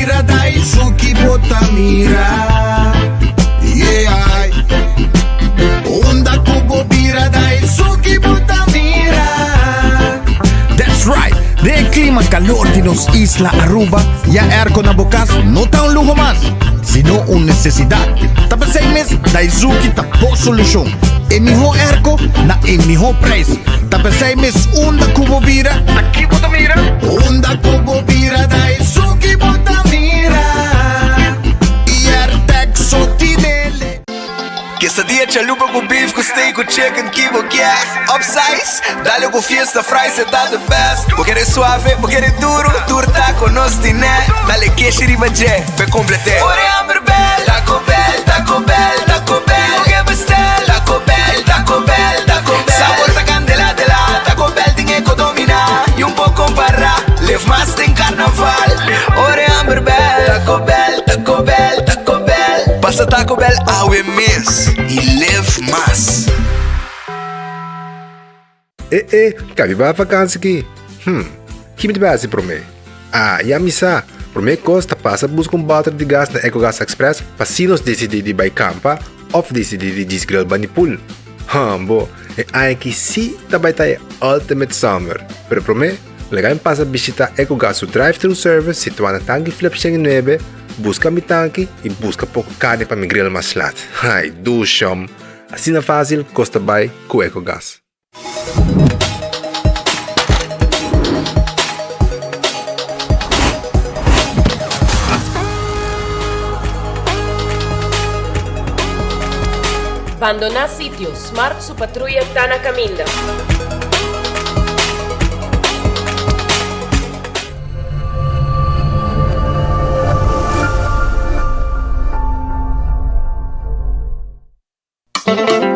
bira Daisuki bo ta mira Yeah Unda ku bo bira Daisuki bo ta mira That's right! Den e clima calor di nos isla Aruba, ya airco na bo cas no ta un luho mas, sino un necesidad. Ta p'esey mes Daizuki ta bo solucion. E miho airco na e miho prijs. Ta p'esey mes unda cu bo bira, ta ki bo ta mira? Unda cu bo bira Daizuki bo ta mira. Airtec so tinele. Quesadilla chalupa cu beef cu steak cu chicken ki bo kier Upsize, dale cu fiesta fries e ta the best Bo kere suave, bo kere duro, tur taco nos tine Dale keshi riba dje, p'e complete Ora e hamber bel, Taco Bell, Taco Bell, Taco Bell Bo ke bestel, Taco Bell, Taco Bell, Taco Bell Sabor ta candela de la, Taco Bell tin e co domina Y un por compara, live mas den carnaval Ora e hamber bel, Taco Bell, Taco Bell, Taco Bell Pasa Taco Bell awe mes y live mas. E e, ka mi bai vakansi ki? Hm, ki mi ta bai hasi promé? Ah, ya mi sa! Promé kos ta pasa buska un bòter di gas na Ecogas Express pa si nos disidí di bai kampa òf disidí di djis grill bani pool. Hambo, e aña aki sí ta bai ta e ultimate summer! Pero promé, laga mi pasa bishitá Ecogas su drive-thru service situá na Tanki Flip 109, buska mi tanki i buska poko karni pa mi grill mas lat. Ai, dushom! Asina fásil kos ta bai ku Ecogas. Bandoná sitio, Smart su patruya ta na kaminda.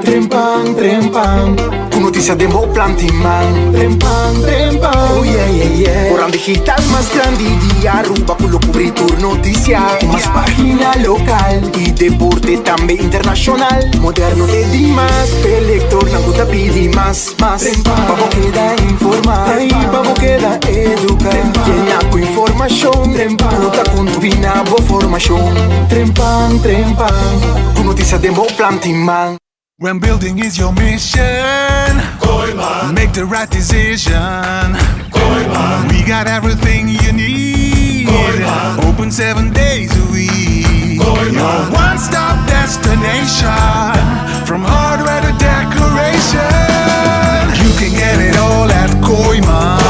Trempan, trempan, ku notisia den bo planti man. Trempan, trempan, oh yeah, yeah, yeah. Koran digital mas grandi di Aruba ku lo kubri tur notisia. Ku mas pagina lokal i deporte tambe internashonal. Moderno te dimas, p'e lektornan ku ta pidi mas, mas. Pa bo keda informa i pa bo keda eduka. Yena ku informashon ku ta kontribui na bo formashon. Trempan, trempan, ku notisia den bo planti man. When building is your mission, make the right decision. We got everything you need. Open seven days a week. Your one stop destination. From hardware to decoration. You can get it all at Kooiman.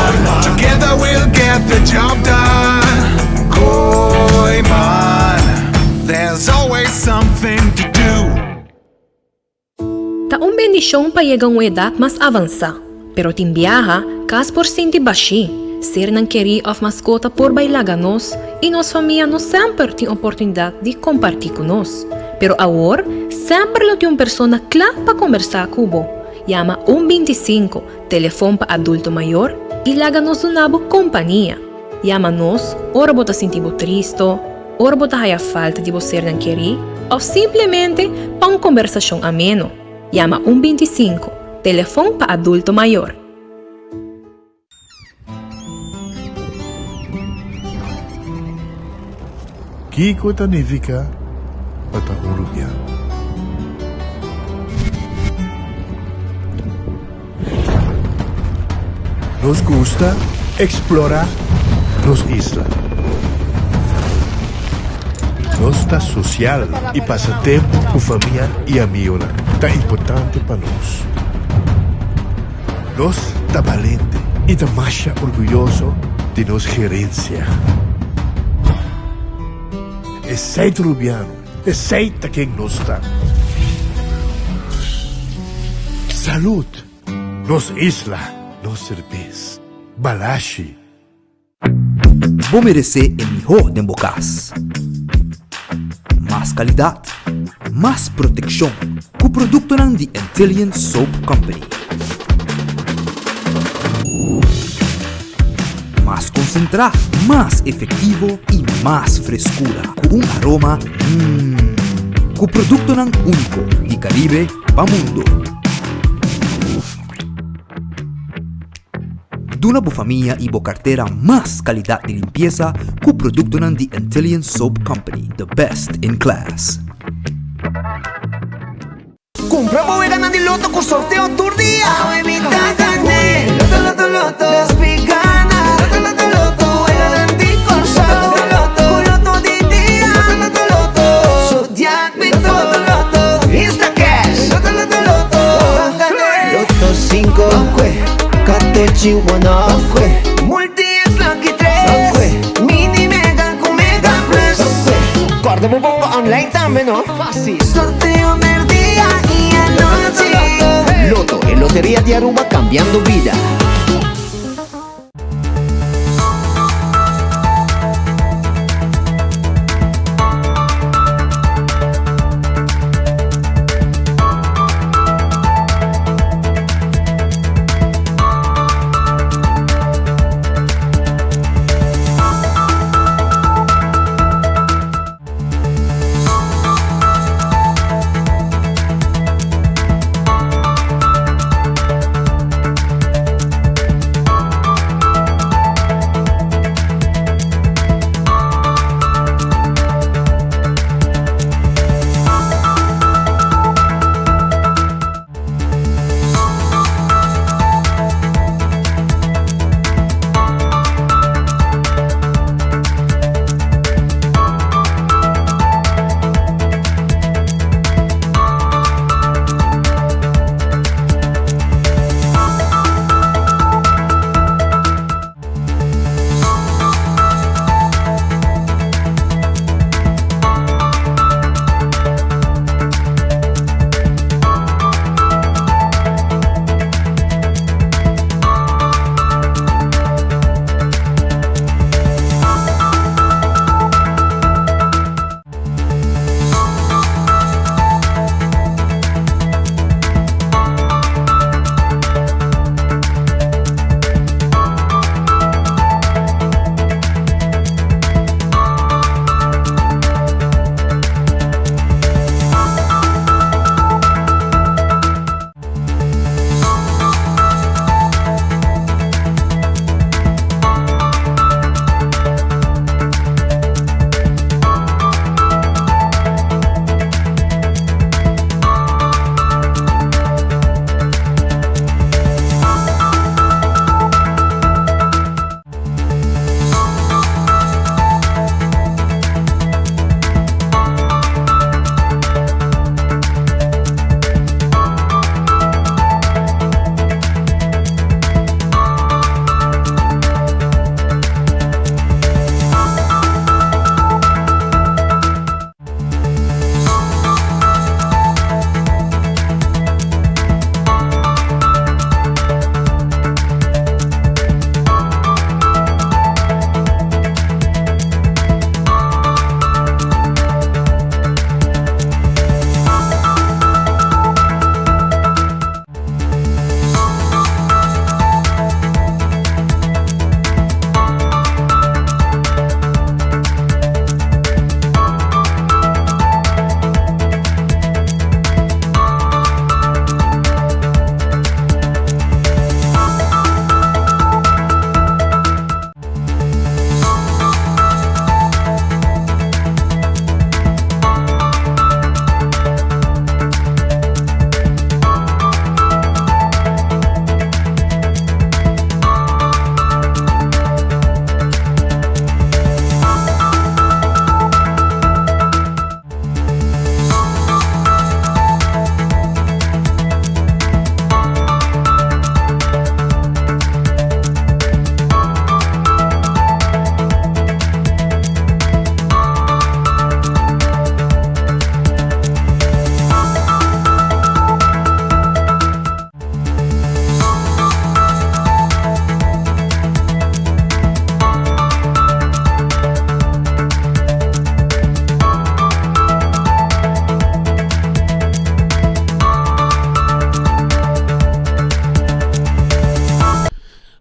Together we'll get the job done. Kooiman. There's always something to do. Ta un bendishon pa yega un edat mas avansá, pero tin biaha kas por sinti bashí, sernan kerí òf maskota por bai laga nos i nos famia no semper tin oportunidat di kompartí ku nos. Pero awor semper lo tin un persona kla pa kombersá ku bo. Yama un 25, telefon pa adulto mayor, i laga nos duna bo kompania. Yama nos ora bo ta sinti bo tristo, ora bo ta haya falta di bo sernan kerí òf simplemente pa un kombersashon ameno. Yama un 25, telefon pa adulto mayor. Kiko ta nifiká pa ta un rubiano? Nos gusta eksplorá nos isla. Nos ta sosial i pasa tempu ku famia i amionan ta importante pa nos. Nos ta balente i ta masha orguyoso di nos gerensia. Esei ta Rubiano, esei ta ken nos ta. Salud! Nos isla, nos serbes. Balashi. Bo meresé e mihó den bo kas. Mas kalidat, mas protekshon ku produktonan di Antillian Soap Company. Mas konsentrá, mas efektivo i mas freskura ku un aroma mmm. Ku produktonan úniko di Karibe pa mundu. Duna bo famia y bo cartera mas calidad di limpieza cu productonan di Antillian Soap Company, the best in class. Cumpra bo weganan di loto cu sorteo tur dia. Awe mi ta gane. Loto, loto, loto. Despi gana. Loto, loto, loto. Weganan di Corsou. Loto, loto, Cu loto di dia. Loto, loto, loto. Zodiac mi to. Loto, loto. Instacash. Loto, loto, loto. Loto 5. Katochi Multi X Lucky 3. Mini Mega cu Mega Plus. Corda bo bomba online tambe no. Facil. Sorteo merdia y anochi. Lotto, e loteria di Aruba cambiando bida.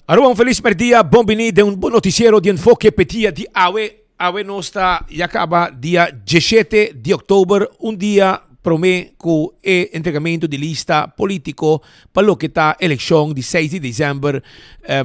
Aruba un feliz merdia, bon bini den un bon noticiero di Enfoke pe dia di awe. Awe nos ta ya caba dia 17 di oktober, un dia. prome ku e entregamento di lista politico pa loke ta elekshon di seis di december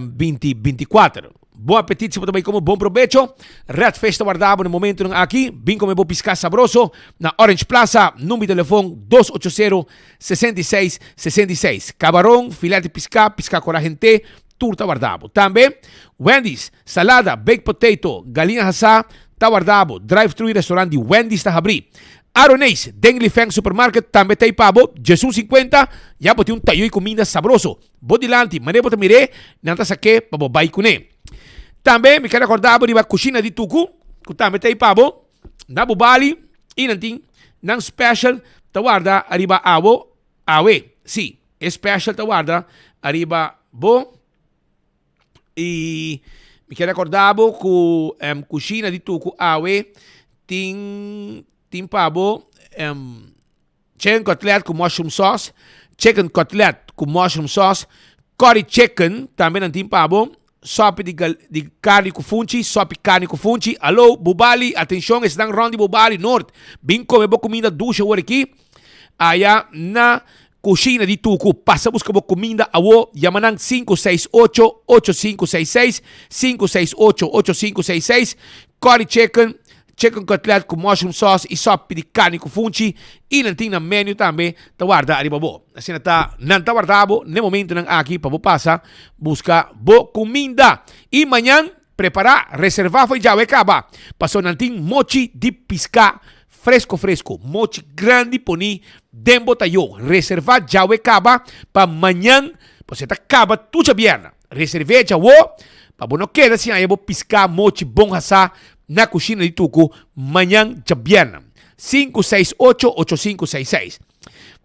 binti 24. Bon apetit si bo ta bai kome, bon probecho. Red Fish ta warda bo na momentonan aki. Bin kome bo piská sabroso na Orange Plaza. Number di telefon 280 66 66. Kabaron, filet di piská, piská kora hent'é, tur ta warda bo. Tambe Wendy's, salada, baked potato, galiña hasá ta warda bo. Drive thru i restaurant di Wendy's ta habrí. Aroneis, den Li Feng Supermarket tambe ta ei pa bo. Djesun sinkuenta, ya bo tin un tayo i kuminda sabroso. Bo dilanti, manera bo ta mir'é, nan ta sak'é pa bo bai kuné. Tambe mi ker rekordá bo riba Kushina di Tuku, ku tambe ta ei pa bo. Na bo bali i nan tin nan special ta warda ariba abo awe. Sí, e special ta warda ariba bo. I mi ker rekordá bo ku Kushina di Tuku awe tin tin pa bo. Chicken cutlet ku mushroom sauce, chicken cutlet ku mushroom sauce, curry chicken tambe nan tin pa bo, sopi di gal di carni ku funchi, sopi carni ku funchi. Alo Bubali, atencion esnan rond di Bubali Noord, bin come bo cuminda dushi awor aki aya na Cushina di Tucu. Pasa busca bo cuminda awo, yama nan 568 8566, 568 8566, curry chicken, Chicken cutlet cu mushroom sauce y sopi di carni cu funchi y nan tin nan menu tambe ta warda ariba bo. Asina ta nan ta warda bo n'e momentonan aki pa bo pasa busca bo cuminda. Y mañan prepara, reserva for djawe caba paso nan tin mochi di pisca fresco fresco, mochi grandi poni den bo tayo. Reserva djawe caba pa mañan pasobra ta caba tur djabièrnè. Reserve djawo pa bo no keda sin haya bo pisca mochi bon hasa na kushina di Tuku mañan djabièrnè, 568 8566.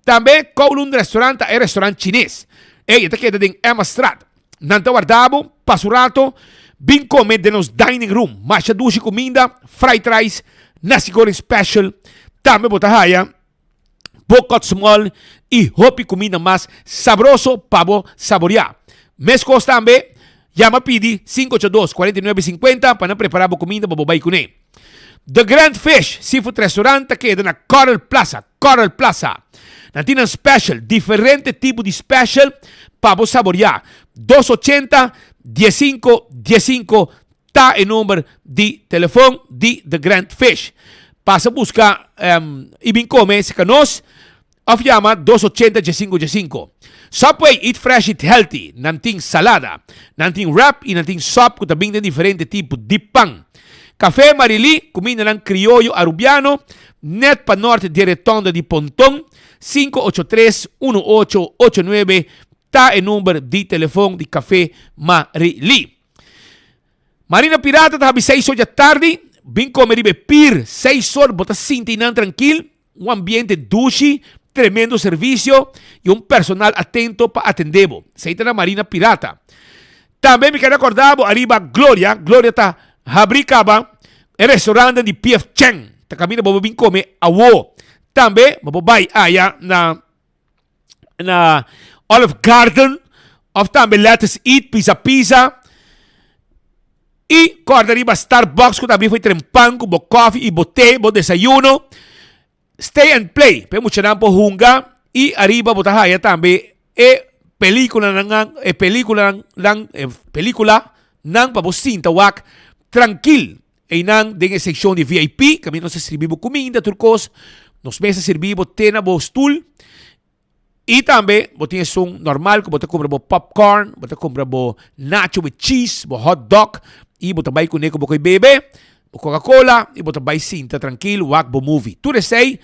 Tambe Kowloon Restaurant ta e restaurant chines. Ey, e ta keda den Emmastraat. Nan ta warda bo pa su rato bin kome den nos dining room. Masha dushi kuminda, fried rice, nasi goreng special. Tambe bo ta haya bokot small y hopi cuminda mas sabroso pa bo saborea. Mescos tambe, yama pidi 582 49 50 pa nan prepara bo cuminda pa bo bay cune. The Grand Fish Seafood Restaurant ta keda na Coral Plaza, Coral Plaza. Nan tin nan special, diferente tipo di special pa bo saborea. 280 15 15 Ta e number di telefon di The Grand Fish. Pasa busca um, y bin come cerca nos of llama 280 1515. Subway, eat fresh, eat healthy. Nan tin salada, nan tin wrap y nan tin sop cu ta bin den diferente tipo di pan. Café Marily, cumindanan crioyo arubiano, net pa norte di e retonda di Ponton, 583 1889 ta e number di telefon di Café Marily. Marina Pirata ta habi seis or dja tardi, bin come riba e pier seis or, bo ta sinti nan trankil, un ambiente dushi, tremendo servicio y un personal atento pa atende bo. Esey ta na Marina Pirata. Tambe mi ker recorda bo ariba Gloria, Gloria ta habri caba e restaurant di PF Chang, ta caminda bo bo bin come awo. Tambe bo por bay aya na na Olive Garden of tambe Let Us Eat, Pizza Pizza. Y corda riba Starbucks cu ta abri for trempan cu bo coffee y bo te, bo desayuno. Stay and play, pe muchanan por hunga y ariba bo ta haya tambe e peliculanan, e peliculanan, e pelicula nan pa bo sinta wak trankil. Einan den e sekshon di VIP, kaminda nos ta sirbi bo kuminda, tur kos. Nos mes ta sirbi bo te na bo stul. I tambe bo tin esun normal ku bo ta kumpra bo popcorn, bo ta kumpra bo nacho with cheese, bo hot dog, i bo ta bai kuné ku bo koi bebe, bo Coca-Cola, i bo ta bai sinta trankil wak bo movie. Tur esei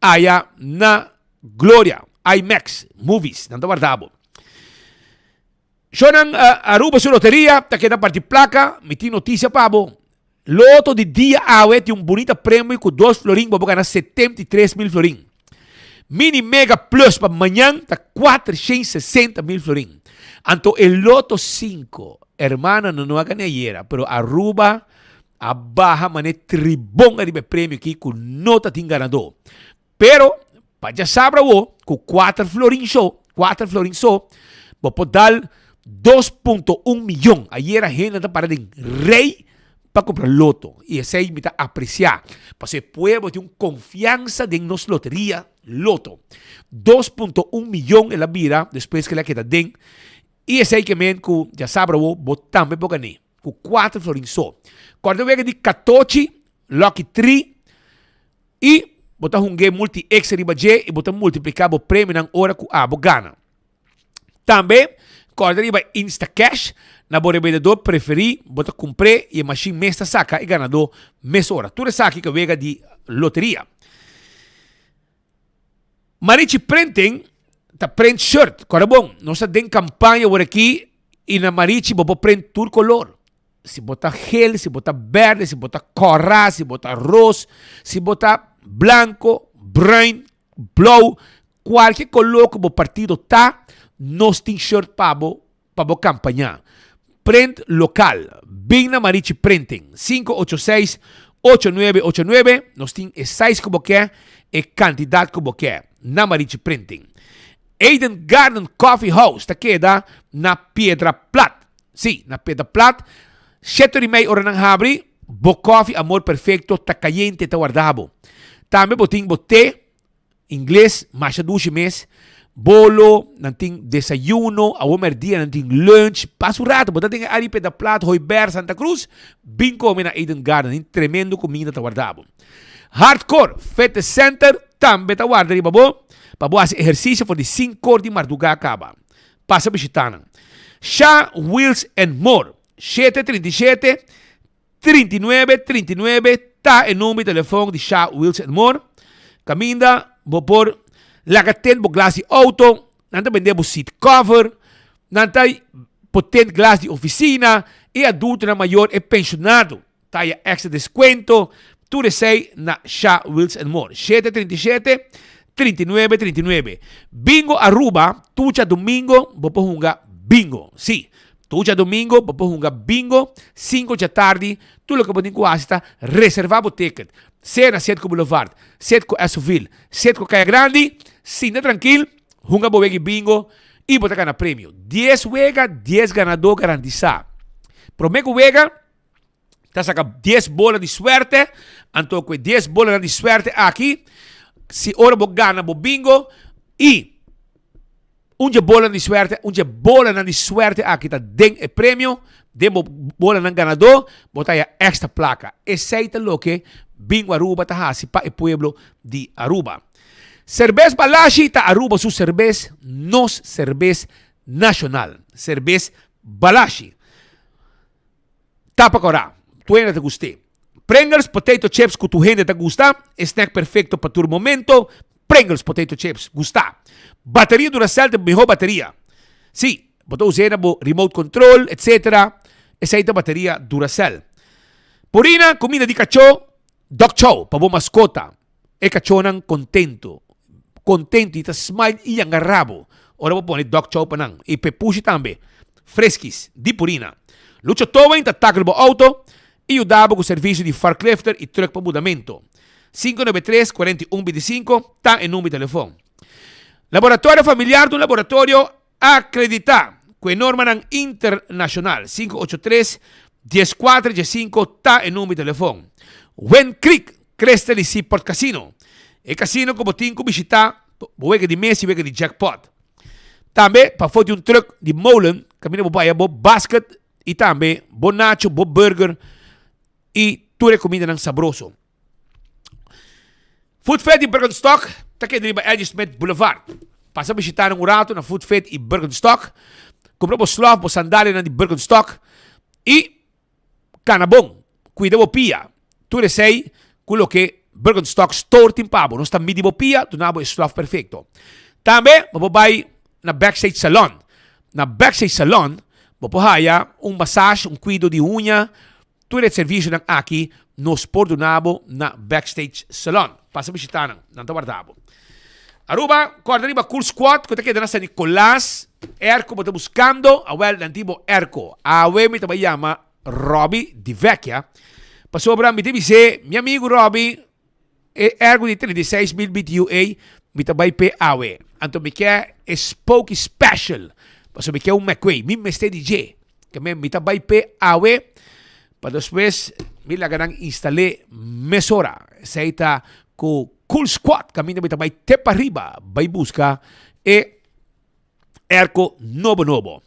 aya na Gloria, IMAX Movies, nan ta warda bo. Shownan Aruba su loteria ta keda parti placa, mi tin noticia pa bo. Loto di dia awe tin un bunita premio cu dos florin bo por gana 73 mil florin. Mini Mega Plus pa mañan ta 460 mil florin. Anto e Loto 5, hermana no no a gana ayera, pero Aruba a baha mane tribon ariba e premio aki cu no ta tin ganador. Pero, pa djasabra awo, ku kuater florin so, kuater florin so, bo por dal 2.1 miyon. Ayera hende ta para den rei. pa kumpra loto i esei mi ta apresiá pasobra e pueblo tin un konfiansa den nos loteria loto. 2.1 miyon el a bira despues ku el a keda den i esei ke men ku djasabra awo bo tambe por gané ku kuater florin so. Kòrda wega di katochi, lucky tri i bo ta hung'é multi extra riba dje i bo ta multipliká bo premionan ora ku abo gana. Tambe, kòrda riba Instacash na bo rebendedor preferí, bo ta kumpr'é i e mashin mes ta saka e ganadó mesora. Tur esaki ku wega di loteria. Marichi Printing ta print shirt. Kòrda bon, nos ta den kampaña awor aki i na Marichi bo por print tur kolor. Si bo ta gel, si bo ta berde, si bo ta kòrá, si bo ta ros, si bo ta blanko, bruin, blou, Cualke color cu bo partido ta, nos tin shirt pa bo pa bo campaña. Print local. Bin na Marichi Printing. 586 8989 Nos tin e size cu bo ke, e cantidad cu bo ke. Na Marichi Printing. Eden Garden Coffee House ta keda na Piedra Plat. Si, na Piedra Plat. Shete ora y mei ora nan habri, bo coffee Amor Perfecto ta cayente ta warda bo. Tambe bo tin bo te. Ingles masha dushi mes. Bolo, nan tin desayuno, awor merdia nan tin lunch. Pasa un rato, bo ta den e área di Pedaplat, Hooiberg, Santa Cruz, bin come na Eden Garden. Tin tremendo cuminda ta warda bo. Hardcore Fitness Center tambe ta warda riba bo pa bo haci ehercicio for di cincor di marduga caba. Pasa bishita nan. Sha Wheels and More, 737. 39 39 ta e number di telefon di Sha Wheels and More. Caminda bo por laga tent bo glas di auto, nan ta bende bo seat cover, nan ta por tent glas di oficina, e adultonan mayor, e pensionado ta haya extra descuento, tur esey na Sha Wheels and More. 737 39 39. Bingo Aruba, tur djadomingo bo por hunga bingo. Si. Tur djadomingo bo por hunga bingo sinku djatardi. Tur loke bo tin ku hasi ta reserva bo ticket. Sea na Setco Boulevard, Setco Esoville, Setco Kaya Grandi, sinta trankil, hunga bo wega bingo i bo ta gana premio. Dies wega, dies ganadó garantisa. Prome ku wega ta saka dies bola di suerte, anto ku e dies bolanan di suerte aki, si ora bo gana bo bingo i. Un dje bolanan di suerte, un dje bolanan di suerte aki ta den e premio, den bo bolanan ganadó, bo ta haya extra plaka. Esei ta loke Bingo Aruba ta hasi pa e pueblo di Aruba. Serbes Balashi ta Aruba su serbes, nos serbes nashonal. Serbes Balashi. Tapa kòrá, tur hende ta gust'é. Pringles potato chips ku tur hende ta gusta, e snack perfekto pa tur momento. Pringles potato chips, gusta. Bateria Duracell ta e mihó bateria. Sí, bo ta us'é na bo remote control, etc. Esei ta bateria Duracell. Purina, kuminda di kachó, dog chow, pa bo maskota. E kachónan kontentu, kontentu i ta smile i yanga rabo ora bo pone dog chow pa nan. I pepushi tambe, Friskies, di Purina. Lucho Towing ta tackle bo auto i yuda bo ku servisio di forklifter i truck pa mudamentu. 593 41 25 ta e number di telefon. Laboratorio Familiar ta un laboratorio akreditá ku e normanan internashonal. 583 14 15 ta e number di telefon. Wind Creek Crystal di Seaport Casino, e casino ku bo tin ku bishitá bo wega di mes i wega di jackpot. Tambe pafó di un truck di molen kaminda bo por haya bo basket i tambe bo nacho, bo burger i tur e kumindanan sabroso. Food Fit di Birkenstock ta keda riba Eddie Smith Boulevard. Pasa bishita nan un rato na Food Fit i Birkenstock. Kumpra bo slof, bo sandalianan di Birkenstock i Kana bon, kuida bo pia. Tur esei ku loke Birkenstock Store tin pa bo. Nos ta midi bo pia, duna bo e slof perfekto. Tambe bo por bai na Backstage Salon. Na Backstage Salon bo por haya un massage, un kuido di uña. Tur e servisionan aki nos por duna bo na Backstage Salon. Pasa bishita nan, nan ta warda bo. Aruba, kòrda riba Cool Squad ku ta keda na San Nicolas. Airco bo ta buskando? Awel, nan tin bo airco. Awe mi ta bai yama Robby di Vecchia pasobra mi ta bis'é, mi amigu Robby, e airco di 36,000 BTU ei mi ta bai p'e awe. Anto mi ke e Spooky Special pasobra mi ke un McQuay. Mi mester di dje. Ke mi ta bai p'e awe. Pa despues mi laga nan instal'é mesora. Esei ta ku Cool Squad kaminda mi ta bai te pariba bai buska e airco nobo nobo.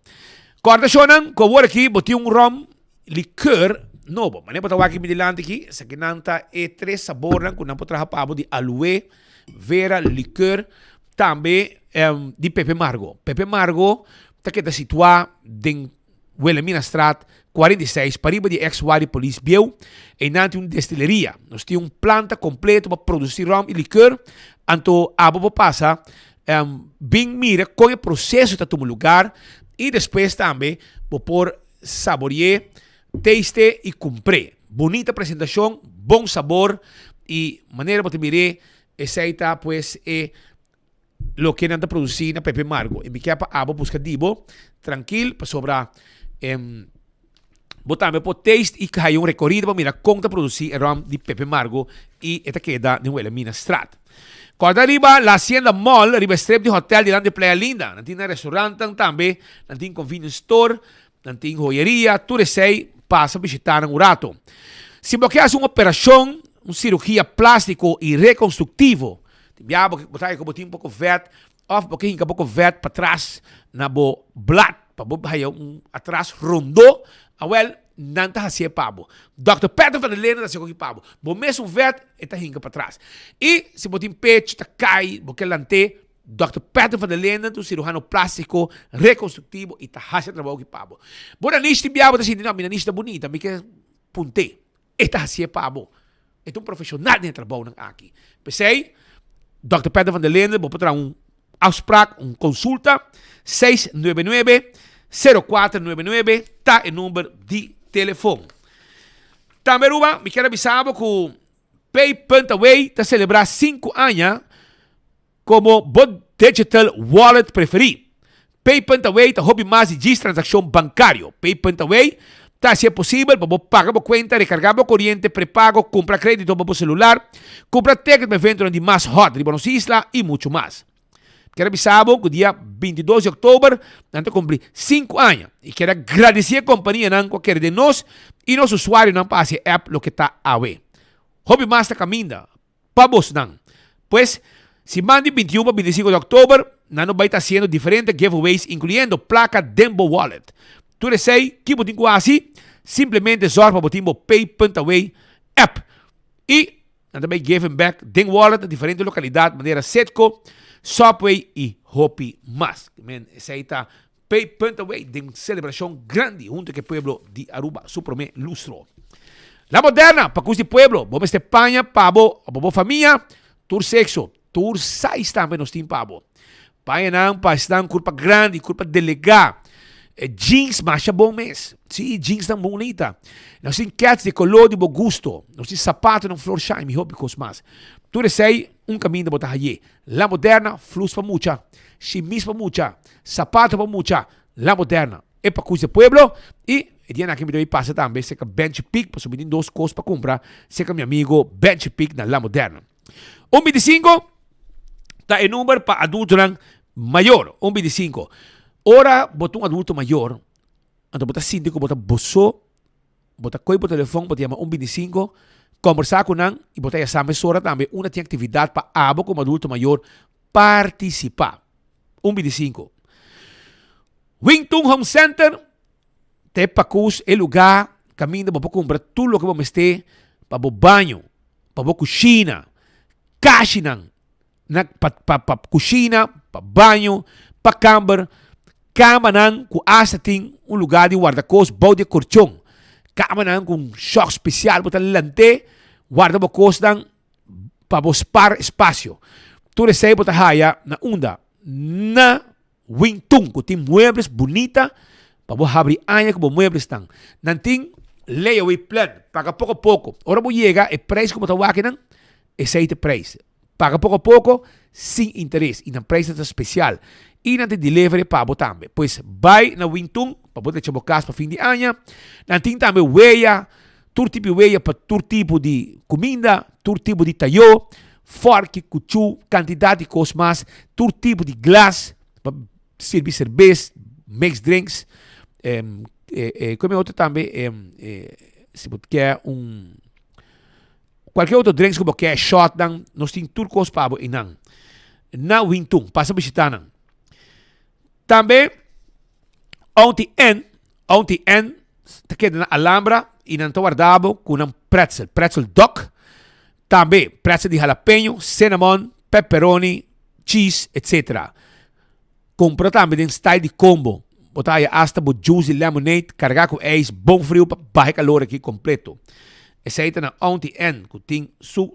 Kòrda shownan ku awor aki bo tin un rom likeur nobo. Manera bo ta wak aki mi dilanti aki, esakinan ta e tres sabornan ku nan por traha pa bo di aloe vera likeur, tambe di Pepe Margo. Pepe Margo ta keda situá den Wilhelminastraat 46, pariba di ex Wadi Polis bieu. Einan tin un destileria. Nos tin un planta kompleto pa produsí rom i likeur. Anto abo por pasa bin mira kon e proseso ta tuma lugar i despues tambe bo por sabori'é, taste'é i kumpr'é. Bunita presentashon, bon sabor i manera bo ta mir'é esei ta pues e loke nan ta produsí na Pepe Margo. I mi kier pa abo buska di bo trankil pasobra bo tambe por taste i haya un rekorido pa mira kon ta produsí e rom di Pepe Margo i e ta keda den Wilhelminastraat. Kòrda riba La Hacienda Mall riba e strip di hotel dilanti Playa Linda. Nan tin nan restaurantnan tambe, nan tin convenience store, nan tin joyeria, tur esei pasa bishitá nan un rato. Si bo ke hasi un operashon, un sirugia plástiko i rekonstruktivo, Tin bia bo bo ta haña ku bo tin un poko vèt òf bo ke hinka poko vèt patras na bo blat pa bo haya un atras rondó, awèl nan ta hasié pa bo. Dòkter Peter van der Linden ta hasi koki pa bo. Bo mesun vèt e ta hinka patras. I si bo tin pechu ta kai, bo ke lant'é, Dòkter Peter van der Linden ta un siruhano plástiko rekonstruktivo i ta hasi e trabou aki pa bo. Bo nanish tin bia bo ta sinti, no, mi nanish ta bunita, mi ke punt'é. E ta hasié pa bo. E ta un profeshonal den e trabounan aki. P'esei, Dòkter Peter van der Linden, bo por traha un afspraak, un konsulta. 699 0499 ta e number di telefon. Tambe Aruba, mi kier a bisa bo ku Pay Punt Away ta selebrá sinku aña Komo bo digital wallet preferí. Pay.away ta hopi mas di djis transakshon bankario. Pay.away ta hasié posibel pa bo paga bo kuenta, rekargá bo koriente, prepago, kumpra krédito pa bo selular, kumpra tèkèt pa eventonan di mas hòt riba nos isla i muchu mas. Mi kier a bisa bo ku dia 22 di òktober nan ta kumpli sinku aña i kier a gradisí e kompanianan ku a kere den nos i nos usuarionan pa hasi e app loke ta awe. Hopi mas ta kaminda. pa bosnan. Pues, siman di 21 pa 25 di òktober, nan lo bai ta hasiendo diferente giveaways inkluyendo plaka den bo wallet. Tur esei, ki bo tin ku hasi? Simplemente zòrg pa bo tin bo Pay.away app. I nan ta bai given back den wallet na diferente lokalidat manera Citgo, Subway i hopi mas. Men, esei ta Pay.away den selebrashon grandi hunto ku e pueblo di Aruba su promé lustro. La Moderna, pakus di pueblo, bo mester paña pa bo o pa bo famia, tur sekso, tur size tambe nos tin pa bo. Pañanan pa esnan kurpa grandi, kurpa delegá, jeans masha bon mes, si jeansnan bunita. Nos tin kèts di koló di bo gusto, nos tin sapatonan Florsheim i hopi kos mas. Tur esei un kaminda bo ta haye. La Moderna, flus pa mucha, shimis pa mucha, sapato pa mucha, La Moderna, e pakus di pueblo y e dianan aki mi debe pasa tambe cerca Benchi Pik pasobra mi tin dos cos pa cumpra cerca mi amigo Benchi Pik na La Moderna. Un binticinco ta e number pa adultonan mayor, un binticinco. Ora bo ta un adulto mayor, anto bo ta sinti cu bo ta bo so. Bo ta koe bo telefon, bo ta yama un bintisinko, kombersá ku nan i bo ta yasá mesora tambe unda tin aktividat pa abo komo adulto mayor partisipá. Un bintisinko. Wing Tun Home Center ta e pakus, e lugá kaminda bo por kumpra tur loke bo mester pa bo baño, pa bo kushina, kashinan na pa pa pa kushina, pa baño, pa kamber, kamanan ku asta tin un lugá di warda kos bou di e korchon, kamanan ku un shòk spesial bo ta lant'é warda bo kosnan pa bo spar espasio. Tur esei bo ta haya na unda? Na Wing Tun ku tin muebles bunita pa bo habri aña ku bo mueblesnan. Nan tin layaway plan, paga poko poko. Ora bo yega e preis ku bo ta wak nan, esei ta e preis. Paga poko poko sin interes y nan prijsnan ta special y nan ta delivery pa bo tambe. Pues bay na Wing Tun pa bo drecha bo cas pa fin di aña. Nan tin tambe weya, tur tipo di weya pa tur tipo di cuminda, tur tipo di tayo, forki, cuchu, cantidad di cos mas, tur tipo di glas pa sirbi cerbes, mixed drinks, como e otro tambe. si bo ke un cualkier otro drinks ku bo ke, shotnan, nos tin tur kos pa bo einan. Na Wintun, pasa bishita nan. Tambe Auntie Ann, Auntie Ann ta keda na Alhambra y nan ta warda bo cu nan pretzel, pretzel dog. Tambe pretzel di jalapeño, cinnamon, pepperoni, cheese, etc. Cumpra tambe den style di combo. Bo ta haya hasta bo juice di lemonade carga cu ijs bon friu pa baha e calor aki completo. Esey ta na Auntie Ann cu tin su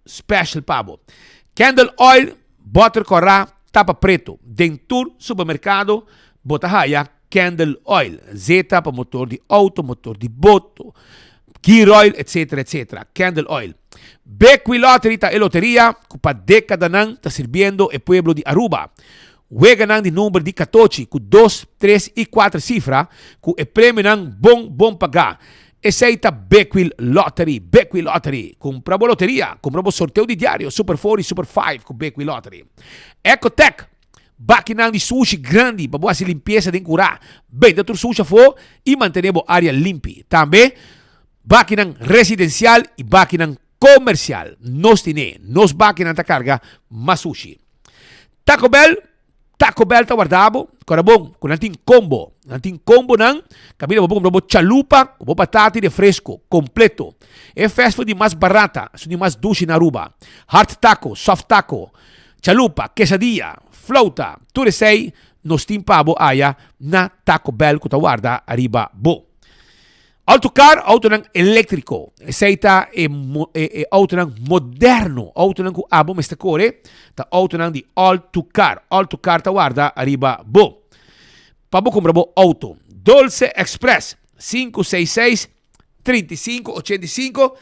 special pa bo. Candle oil, boter kora, tapa preto. Den tur supermercado bo ta haya candle oil. Zeta pa motor di auto, motor di boto, gear oil, etc. Etc. Candle oil. Bequi Lottery ta e loteria cu pa decadanan ta sirbiendo e pueblo di Aruba. Weganan di number di katochi cu dos, tres y cuater cifra cu e premionan bon bon paga. Esey ta Bequil Lottery, Bequil Lottery. Cumpra bo loteria, cumpra bo sorteo di diario, Super Four y Super Five cu Bequil Lottery. Ecotec, bakinan di sushi grandi pa bo haci limpieza den cura, benta tur sushi afo y mantene bo area limpi. Tambe bakinan residencial y bakinan comercial. Nos tine, nos bakinan ta carga mas sushi. Taco Bell, Taco Bell ta warda bo, kora bon, ku nan tin combo. Nan tin combonan, kaminda bo por kumpra bo chalupa ku bo batata i refresco, kompleto. E fast food di mas barata, esun di mas dushi na Aruba. Hard taco, soft taco, chalupa, quesadilla, flauta, tur esei nos tin pa bo aya na Taco Bell ku ta warda ariba bo. Autocar, autonan eléctrico. Esey ta e, e, e autonan moderno, autonan cu abo mester core, ta autonan di all to car. All to car ta warda ariba bo. Pa bo compra bo auto. Dolce Express, 566 3585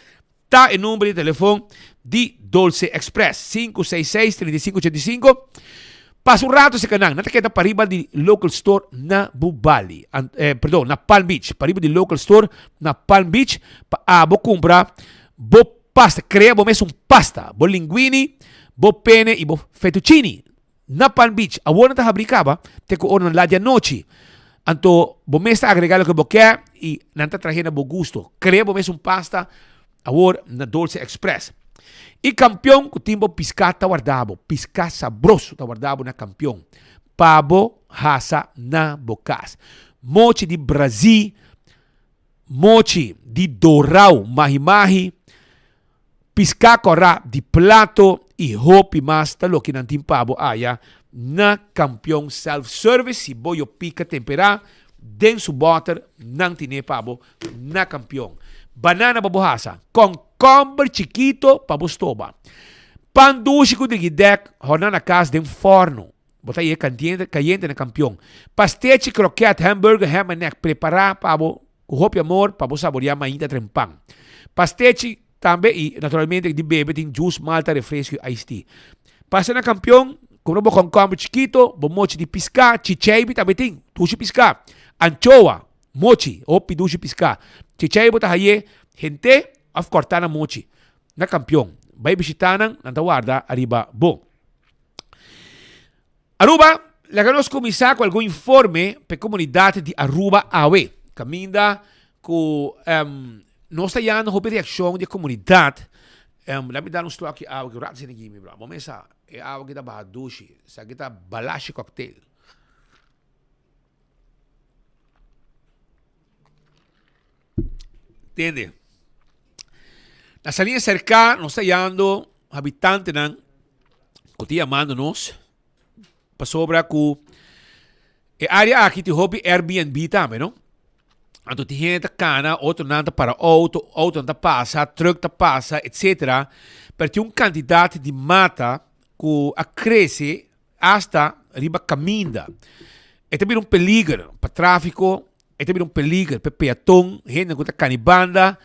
ta e number di telefon di Dolce Express. 566 3585. Pasa un rato cerca nan. Nan ta keda pariba di local store na Bubali. An, eh, perdon, na Palm Beach. Pariba di local store na Palm Beach. Pa abo cumpra bo pasta. Crea bo mes un pasta. Bo linguini, bo pene y bo fettuccini. Na Palm Beach. Awor nan ta habri caba te cu ora nan laat di anochi. Anto bo mes ta agrega loke bo ke y nan ta trahe na bo gusto. Crea bo mes un pasta awor na Dolce Express. Y Campeon cu tin bo pisca ta warda bo. Pisca sabroso ta warda bo na Campeon. Pa bo hasa na bo cas. Mochi di Brazil, mochi di dorao mahi mahi. Piská kòrá di plato i hopi mas ta loke nan tin pa bo aya na Kampion Self Service. Si bo yo pika temperá den su bòter, nan tine pa bo na Kampion. Banana pa bo hasa, kònkòmber chikito pa bo stoba, pan dushi ku drigidèk hòrná na kas den fòrnu. Bo ta ye kandiente, kayente na Kampion. Pastechi, krokèt, hamburger, ham and egg prepará pa bo Ku hopi amor pa bo saboreá mainta trempan. Pastechi tambe i naturalmente di bebe tin juice, malta, refresco i iced tea. Pasa na Kampion, kumpra bo kònkòmber chikito, bo mochi di piská, chicheibi tambe tin, dushi piská, anchoa, mochi, hopi dushi piská. Chicheibi bo ta haye hent'é òf kòrtá na mochi. Na Kampion, bai bishitá nan, nan ta warda ariba bo. Aruba, Laga nos kuminsá ku algun informe pa e komunidat di Aruba awe. Kaminda ku nos ta yanda hopi reakshon di e komunidat. Laat mi dal un slòkje awa ki un ratu asina kimi bro. Bo mesa e awa ki ta baha dushi. Esaki ta Balashi cocktail. Tende. Na salida serka nos ta yando habitantenan ku ta yamando nos pasobra ku e área aki tin hopi Airbnb tambe no. Anto tin hende ta kana, otronan ta para outo, outonan ta pasa, trùk ta pasa, etsetera. Pero tin un kantidat di mata ku a krese hasta riba kaminda. E ta bira un peliger pa tráfiko. E ta bira un peliger pa e peaton, hendenan ku ta kani banda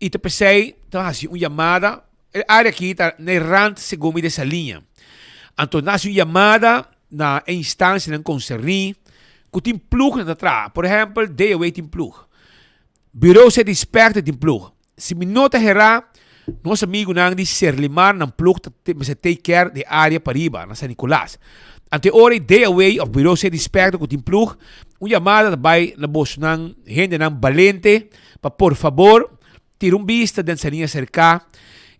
i ta p'esei ta hasi un yamada. E área aki ta na e rant segun mi di esa liña. Anto nan hasi un yamada na e instansianan konserní ku tin plugnan ta traha. Por ehèmpel, DOW tin plug, Bureau City Inspector tin plug. Si mi no ta herá, nos amigunan di Serlimar nan plug ta mester take care di e área pariba na San Nicolas. Anto e ora ei DOW òf Bureau City Inspector ku tin plug, un yamada ta bai na bosonan hendenan balente pa por fabor. Tira un bista den Saliña Serká.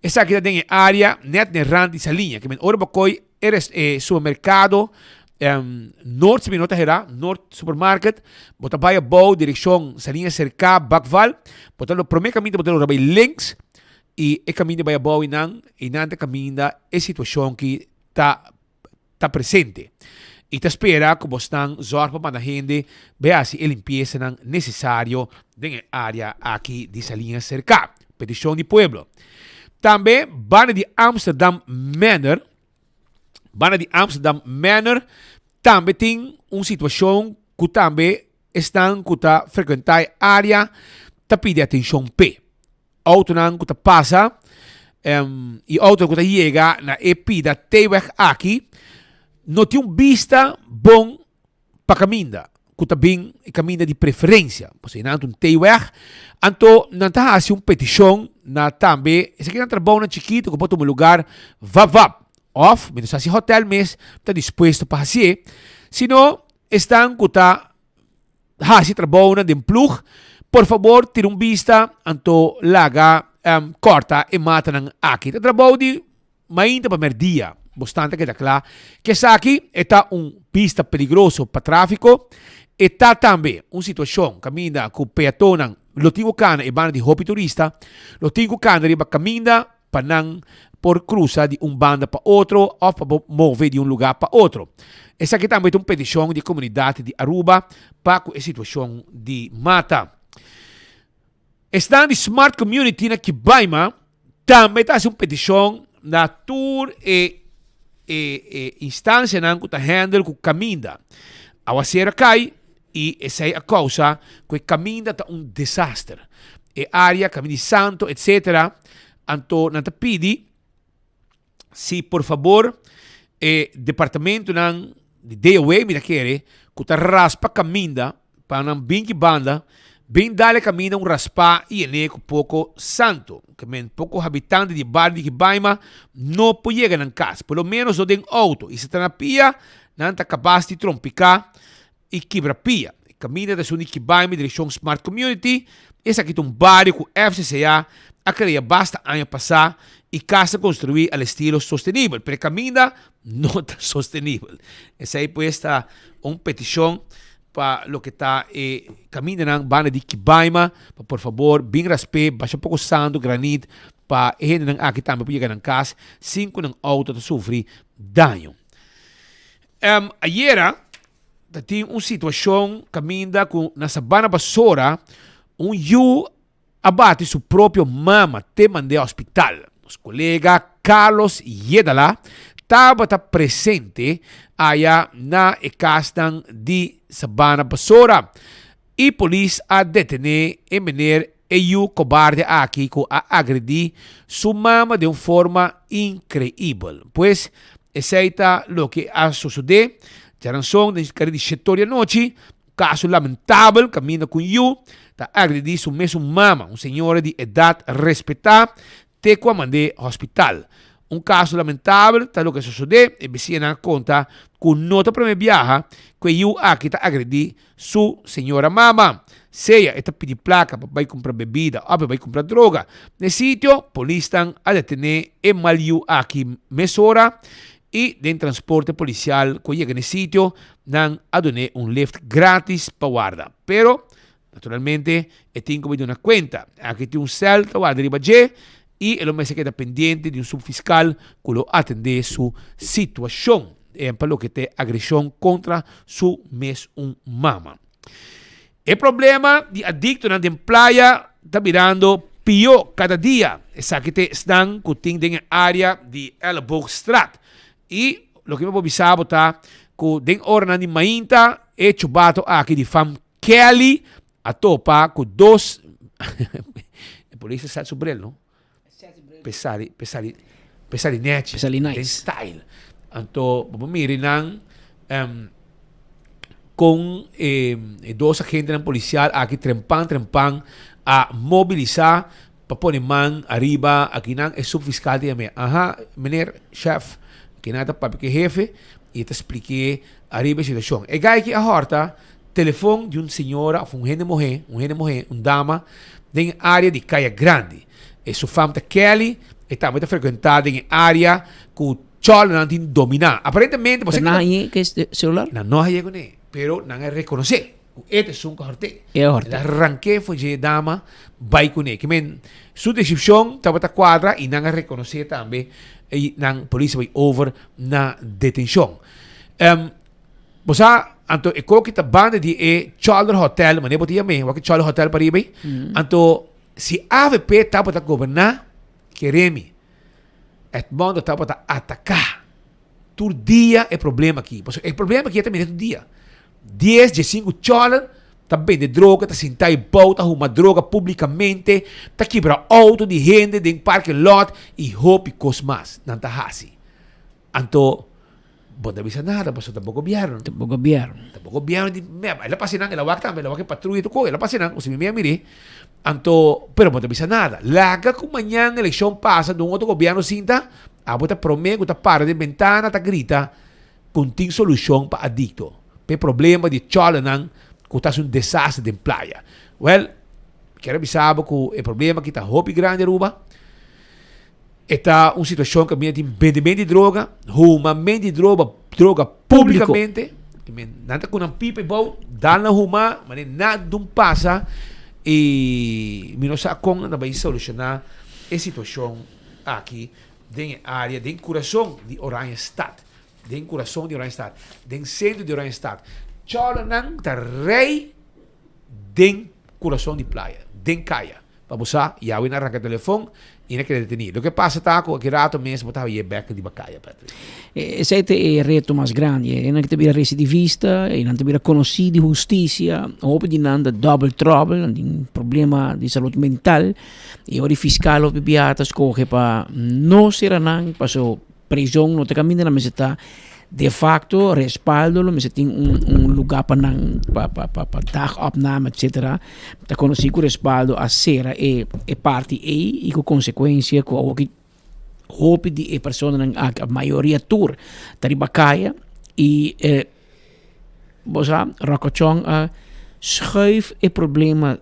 Esaki ta den e área nèt den rand di Saliña. Ke men ora bo koi e res e supermerkado Noord si mi no ta herá, Noord Supermarket, bo ta bai abou direkshon Saliña Serká, Bakval. Bo ta lo promé kaminda bo ta logra bai links i e kaminda bai abou einan, einan ta kaminda e situashon ki ta ta presente y ta spera cu bosnan zorg pa manda hende bay haci e limpiesanan necesario den e area aki di Saliña Cerca. Peticion di pueblo. Tambe banda di Amsterdam Manor, banda di Amsterdam Manor tambe tin un situacion cu tambe esnan cu ta frecuenta e area ta pidi atencion p'e. Autonan ku ta pasa i autonan ku ta yega na e pida T-weg aki no tin un bista bon pa kaminda ku ta bin e kaminda di preferensia. Pasobra nan ta un T-weg, anto nan ta hasi un petishon na tambe esaki nan trabounan chikitu ku por tuma lugar vap vap òf mi no sa si hotèl mes ta dispuesto pa hasié, sino esnan ku ta Hasi trabounan den ploeg, por fabor tira un bista anto laga kòrta e matanan aki. Ta trabou di mainta pa mèrdia. Bosnan ta keda kla ku esaki e ta un bista peligroso pa tráfiko. E ta tambe un situashon kaminda ku peatonnan lo tin ku kana e banda di hopi turista lo tin ku kana riba kaminda pa nan por cruza di un banda pa otro of pa por move di un lugar pa otro. Esaki tambe ta un peticion di e comunidad di Aruba pa cu e situacion di mata. Esnan di Smart Community na Kibaima tambe ta haci un peticion na tur e e e instancianan cu ta handle cu caminda. Awacero a cay y esey a causa cu e caminda ta un desaster. E area caminda di santo etc. Anto nan ta pidi si por fabor e departamentonan di DOW mi ta kere cu ta raspa caminda pa nan bin ki banda bin dal e caminda un raspa y yene cu poco santo. Ke men poco habitante di e bario di Kibaima no por yega nan cas, por lo menos no den auto y si ta na pia nan ta capaz di trompica y kibra pia. E caminda ta esun di Kibaima direccion Smart Community. Esaki ta un bario cu FCCA a crea basta aña pasa y cas ta construi al estilo sostenibel, pero e caminda no ta sostenibel. Esey pues ta un peticion pa loke ta e camindanan banda di Kibaima pa por fabor bin raspe, basha poco santo, granit pa e hendenan aki tambe por yega nan cas sin cu nan auto ta sufri daño. Ayera ta tin un situacion caminda cu na Sabana Basora un yu a bati su propio mama te mand'é hospital. Nos colega Carlos Yedala tabata presente aya na e casnan di Sabana Basora y polis a detene e meneer e yu cobarde aki cu a agredi su mama den un forma increibel. Pues esey ta loke a sosode djaranson den kare di shetor di anochi. Kaso lamentabel kaminda ku un yu ta agredí su mesun mama, un señora di edat respetá, te ku a mand'é hospital. Un kaso lamentabel ta loke a sosodé, e bisiñanan a konta ku no ta promé biaha ku e yu aki ta agredí su señora mama. Sea e ta pidi plaka pa bai kumpra bebida òf pa bai kumpra droga. Na e sitio, polisnan a detené e mal yu aki mesora i den transporte polisial ku a yega na e sitio, Nan a dun'é un lift gratis pa warda. Pero, naturalmente, e tin ku bai duna kuenta. Aki tin un sèl ta warda riba dje i e lo mester keda pendiente di un subfiskal ku lo atendé su situashon pa loke ta e agreshon kontra su mes un mama. E problema di adiktonan den playa ta birando pió kada dia. Esaki ta esnan ku tin den e área di Elleboogstraat. I loke mi por bisa bo ta ku den oranan di mainta e chubato aki di fam Kelly a topa ku dos e polis a sèt su bril no pe sali pe sali pe sali nechi Pe sali nice. den style anto bo por mira nan kon e dos agentenan polisial aki trempan trempan a mobilisa Pa pone man ariba akinan e subfiscal ta yam'é, Aha, meneer, chef, kinan ta papia ku e hefe i e ta splik'é ariba e situashon. E guy aki a hòrta telefon di un señora òf un hende muhé, un hende muhé, un dama. Den e area di Kaya Grandi. E su fam ta Kelly, e tambe ta frecuenta den e area cu cholonan tin domina. Aparentemente, Pero nan hañ'é cu e celular? Nan no hañ'é cun'é, pero nan a reconoce cu e ta esun cu a hort'é. E a hort'é. El a ranqu'é for dje dama bay cun'é. Ke men, su descripcion tabata cuadra y nan a reconoce tambe y nan polis a bay over na detencion. Bo sa, anto e koki ta banda di e Cholder Hotel, mane bo ta yam'é, wak e Cholder Hotel pariba ei. Anto, si avp tabata goberná, kere mi, Edmondo tabata ataká tur dia e problema aki. Pasobra e problema aki e ta mira tur dia. Dies, diesinku cholder ta bende droga, ta sinta ei bou, ta huma droga publikamente, ta kibra outo di hende den parking lot i hopi kos mas nan ta hasi. Anto, bo no ta bisa nada pasobra ta bo gobierno. Ta bo gobierno. Ta bo gobierno di mep. El a pasa nan, el a wak tambe, el a wak e patruya tur koe, el a pasa nan, osea mi mi a mir'é. Anto, pero bo no ta bisa nada. Laga ku mañan elekshon pasa dun otro gobierno sinta, abo ta promé ku ta para den bentana ta grita ku tin solushon pa adikto, pa e problema di chòlenan ku ta hasi un desastre den playa. Wèl, mi kier a bisa bo ku e problema aki ta hopi grandi Aruba. E ta un situacion caminda tin bendimento di droga, humamento di droga, droga publicamente. Nan ta cu nan pipa y bou, dal nan huma, mane nada dun pasa y mi no sa con nan ta bay soluciona e situacion aki den e area, den curason di Oranjestad, den curason di Oranjestad, den centro di Oranjestad. Cholonan ta rey den curason di playa, den caya. Pa bo sa, Yahweh na ranka telefon i na keda detení. Loke pasa ta ku aki rato mes bo ta haña bek riba kaya, Patrick. Esei ta e reto mas grandi. E nan ta bira residivista, e nan ta bira konosí di hustisia. Hopi di nan ta double trouble, nan tin problema di salud mental. I ora di fiskal hopi bia ta skohe pa no sera nan, paso Prison no ta caminda nan mester ta de facto respaldo lo mester tin un un lugar pa nan pa pa pa pa dagopname etcetera ta conoci cu respaldo a cera e e parti ey y cu consecuencia cu awoki hopi di e personanan aki of mayoria tur ta riba caya y e bo sa Rocochon a schuif e problema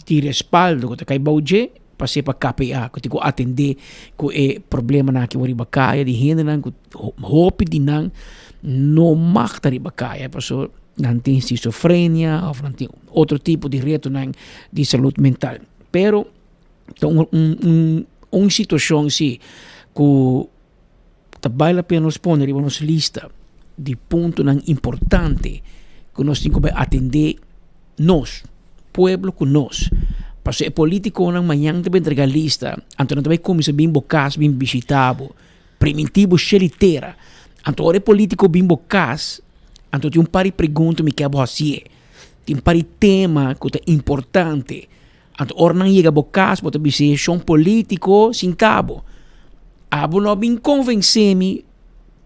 di respaldo ku ta kai bou dje pa sepa KPA ku tin ku atendé ku e problemanan aki riba kaya di hendenan ku hopi di nan no mag ta riba kaya pasobra nan tin schizofrenia òf nan tin otro tipo di retonan di salud mental. Pero ta un un un situashon si ku ta bale la pena nos pone riba nos lista di puntonan importante ku nos tin ku bai atendé nos, pueblo ku nos. Pasobra e politikonan mañan ta bai entrega lista, anto nan ta bai kuminsá bin bo kas bin bishitá bo, primintí bo shel i tera. Anto ora e politiko bin bo kas, anto tin un par di pregunta mi ke bo hasié, tin un par di tema ku ta importante. Anto ora nan yega bo kas bo ta bis'é shon politiko sinta bo. Abo no a bin konvensé mi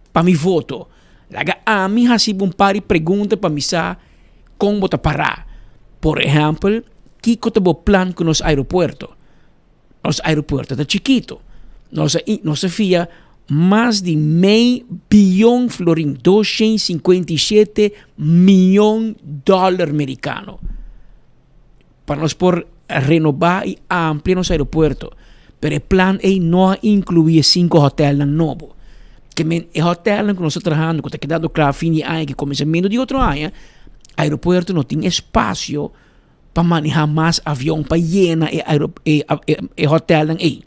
pa mi voto. Laga ami hasi bo un par di pregunta pa mi sa kon bo ta pará. Por ehèmpel, kiko ta bo plan ku nos aeropuerto? Nos aeropuerto ta chikito. Nos a nos a fia mas di mei biyon florin, 257 miyon dòler merikano. pa nos por renobá i amplia nos aeropuerto. Pero e plan ei no a inkluí e sinku hotèlnan nobo. Ke men e hotèlnan ku nos ta trahando ku ta kedando kla fin di aña ki kuminsamentu di otro aña, aeropuerto no tin espasio pa manehá mas avion pa yena e e e hotèlnan ei.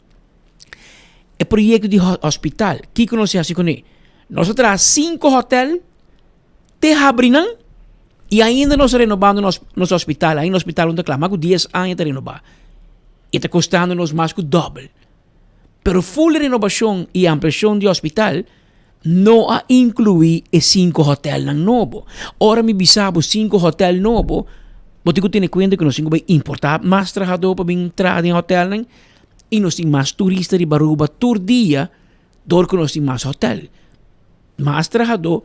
E proyekto di hospital, kiko nos a hasi kuné? Nos a traha sinku hotèl. Te habri nan y ainda nos ta renobando nos nos hospital, ainda hospital no ta kla, mas ku dies aña ta renobá y ta kostando nos mas ku dòbel. Pero ful renobashon y ampliashon di hospital no a inkluí e sinku hotelnan nobo. Ora mi bisa bo sinku hotel nobo, bo tin ku tene kuenta ku nos tin ku bai importá mas trahadó pa bin traha den hotelnan y nos tin mas turista riba Aruba tur dia dor ku nos tin mas hotel. Mas trahadó,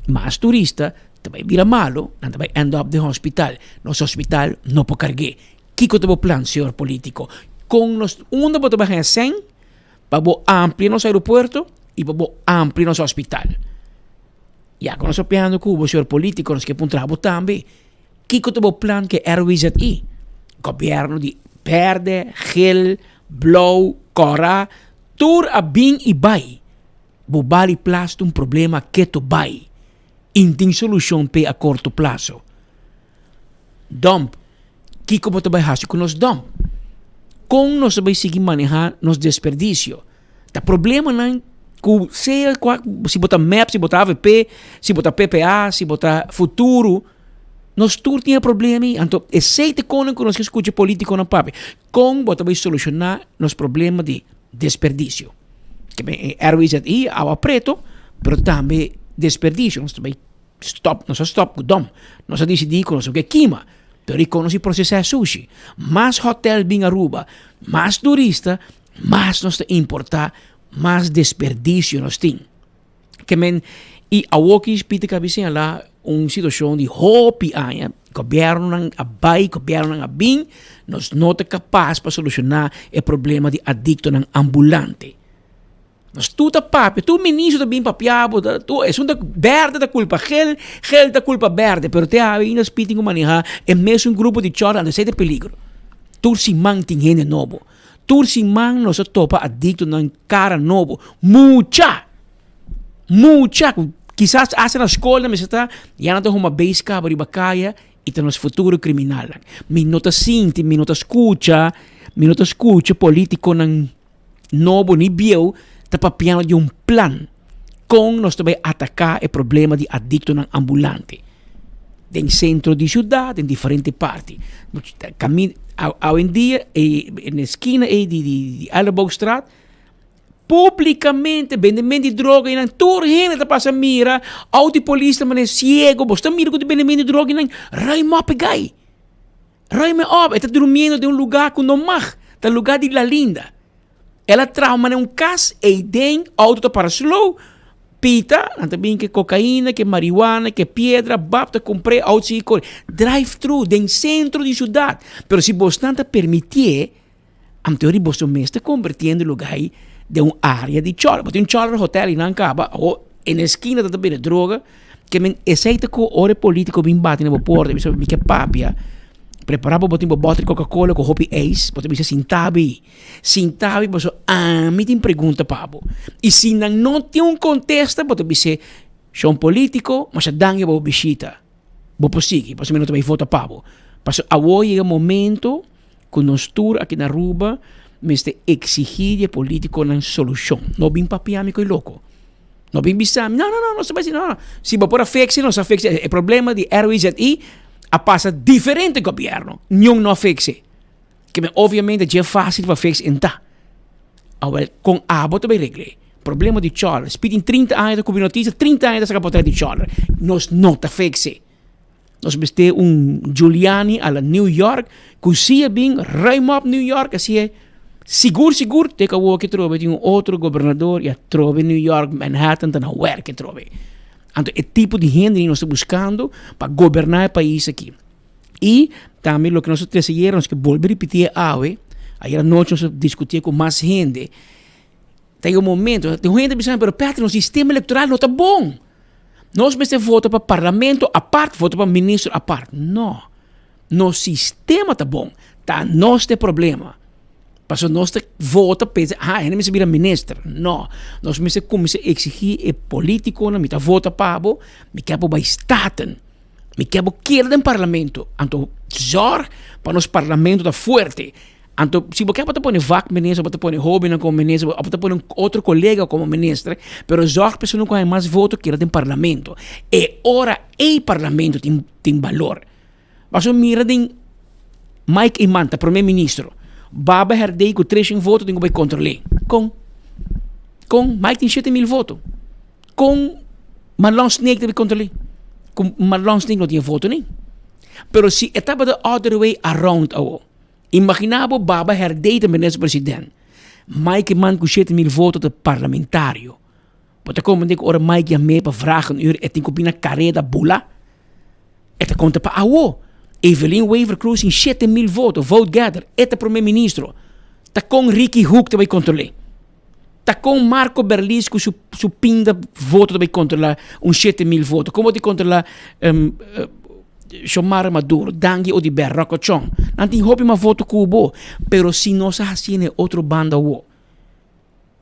mas turista ta bai bira malo, nan ta bai end up den hospital. Nos hospital no por karg'é. Kiko ta bo plan, señor polítiko? Kon nos, unda bo ta bai haña sèn pa bo amplia nos aeropuerto i pa bo amplia nos hospital? Ya ku nos ta piando ku bo, señor polítiko, nos ke puntra bo tambe, kiko ta bo plan ku e RWZI? Gobièrnu di. Berde, gel, blou, kòrá, tur a bin i bai. Bubali Plas ta un problema keto bai i no tin solushon p'e a korto plaso. Dump, Kiko bo ta bai hasi ku nos dump? Kon nos ta bai sigui manehá nos desperdisio? Ta problemanan ku sea kua, si bo ta mep, si bo ta avp, si bo ta ppa, si bo ta Futuro, nos tur tin e problema ei. Anto esei ta konen ku nos ke skucha politikonan papia. Kon bo ta bai solushoná nos problema di desperdisio? Ke men e RWZI, awa preto, pero tambe desperdisio. Nos ta bai stop, nos a stop ku dom. Nos a disidí ku nos no ke kima, pero dikon nos di prosesá sushi? Mas hotel bin Aruba, mas turista, mas nos ta importá, mas desperdisio nos tin. Ke men, i awoki Pieter Kabi señalá un situashon di hopi aña, gobièrnunan a bai, gobièrnunan a bin, nos no ta kapas pa solushoná e problema di adiktonan ambulante. Nos tur ta papia, tur ministro ta bin papia bo, tur esun ta berde ta kulpa gel, gel ta kulpa berde, pero te awe ainda speed tin ku maneha e mesun grupo di chòrnan, anto esei ta e peligro. Tur siman tin hende nobo, tur siman nos ta topa adiktonan kara nobo, mucha, mucha ku kisas asta na skol nan mester ta, ya nan ta huma beis kaba riba kaya i ta nos futuro kriminalnan. Mi no ta sinti, mi no ta skucha, mi no ta skucha politikonan. Nobo ni bieu ta papiando di un plan kon nos ta bai ataká e problema di adiktonan ambulante den sentro di siudat, den diferente parti. Awendia e na eskina ei di di Elleboogstraat publikamente bendemento di droga einan tur hende ta pasa mira, outo di polis ta manera siego, bo sta mira ku ta bendemento di droga einan, ruim op e gai. Ruime op, e ta durmiendo den un lugá ku no mag, ta lugá di La Linda. El a traha manera un kas, eiden outo ta para slow, pita, nan ta bin ke kokaina, ke marihuana, ke piedra, bap ta kumpr'é, outo sigui kore. Drive thru den sentro di siudat. Pero si bosnan ta permitié, anto ori boso mes ta kombertiendo e lugá ei den un área di chòler. Bo tin un chòler hotel einan kaba, awor en e eskina ta ta bende droga, ke men esei ta ku ora e politiko bin bati na bo porta i bisa mi ke papia, prepará bo bo tin bo bòter di koka kola ku hopi eis, bo ta bisa sinta abi, sinta abi pasobra ami tin pregunta pa bo. I si nan no tin un kontesta bo ta bis'é, shon politiko, masha danki pa bo bishita, bo por sigui pasobra mi no ta bai vota pa bo. Pasobra awor yega momento ku nos tur aki na Aruba mester eksigí di e politikonan solushon. No bin papia mi ku e loko. No bin bisa mi, no, no, no, nos ta bai si, no, no. Si bo por a fiksi, nos a fiksi. E problema di RWZI a pasa diferente gobièrnu, niun no a fiksi. Ke men obviamente dje fásil pa fiksi en ta. Awel, kon abo ta bai regl'é? Problema di chòler. Speed tin 30 aña ta kubri notisia, 30 aña ta saka potrèt di chòler. Nos no ta fiksi. Nos mester un Giuliani a la New York ku si a bin ruim op New York asi e sigur sigur te ku awor ke trobe tin un otro gobernador i a trobe New York Manhattan ta na werk e trobe. Anto e tipo di hende nos ta buskando pa goberná e pais aki. I tambe loke nos a trese ayera nos ke bolbe ripití e awe, ayera nochi nos a diskutí ku mas hende, ta yega un momento tin un hende bisa mi pero Patrick nos sistema elektoral no ta bon. Nos mester vota pa parlamento apart, vota pa ministro apart. No. Nos sistema ta bon. Ta nos ta e problema. Pasobra nos ta vota pensa, ah, hende mester bira minister. No. Nos mester kuminsá eksigí e politikonan, mi ta vota pa bo, mi ke bo bai staten. Mi ke bo keda den parlamento. Anto zorg pa nos parlamento ta fuerte. Anto si bo ke bo ta pone vak minister, bo ta pone hobennan komo minister, of bo ta pone un otro kolega komo minister, pero zorg pa esun ku haña mas voto keda den parlamento. E ora ei parlamento tin tin balor. Pasobra mira den Mike Eman ta prome ministro, Baba Herdé ku 300 voto tin ku bai kontrol'é. Kon? Kon? Mike tin 7000 voto. Kon Marlon Sneek ta bai kontrol'é? Ku Marlon Sneek no tin e voto ni. Pero si e tabata other way around awo. Imagina bo Baba Herdé ta minister president, Mike Eman cu 7000 voto ta parlamentario. Bo ta comprende cu ora Mike yam'é pa vragen uur e tin cu bini na careda bula? E ta conta pa awo. Evelyn Wever Croes tin 7000 voto, vote getter, e ta prome ministro. Ta con Ricky Hoek ta bay control'é? Ta con Marco Berlis cu su su pinda voto ta bay controla un 7000 voto? Como bo ta controla um, uh, Xiomara Maduro, Dangui Oduber, Rocco Chong. Nan tin hopi mas voto ku bo. Pero si nos a hasi na e otro banda awo,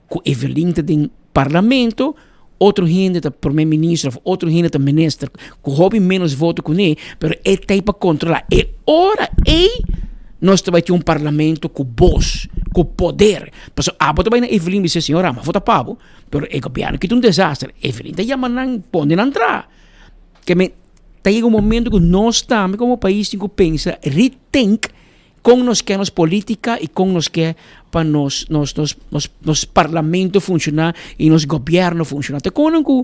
ku Evelyn ta den parlamento, otro hende ta prome minister of otro hende ta minister ku hopi menos voto kuné, pero e ta ei pa kontrolá. E ora ei nos ta bai tin un parlamento ku bos, ku poder. Pasobra abo ta bai na Evelyn bisa, señora, mi a vota pa bo, pero e gobièrnu aki ta un desaster. Evelyn ta yama nan, pone nan traha. Ke men ta yega un momento ku nos tambe komo pais tin ku pensa, rethink kon nos ke nos politica i kon nos ke pa nos nos nos nos nos parlamento funciona i nos gobierno funciona. Ta konan ku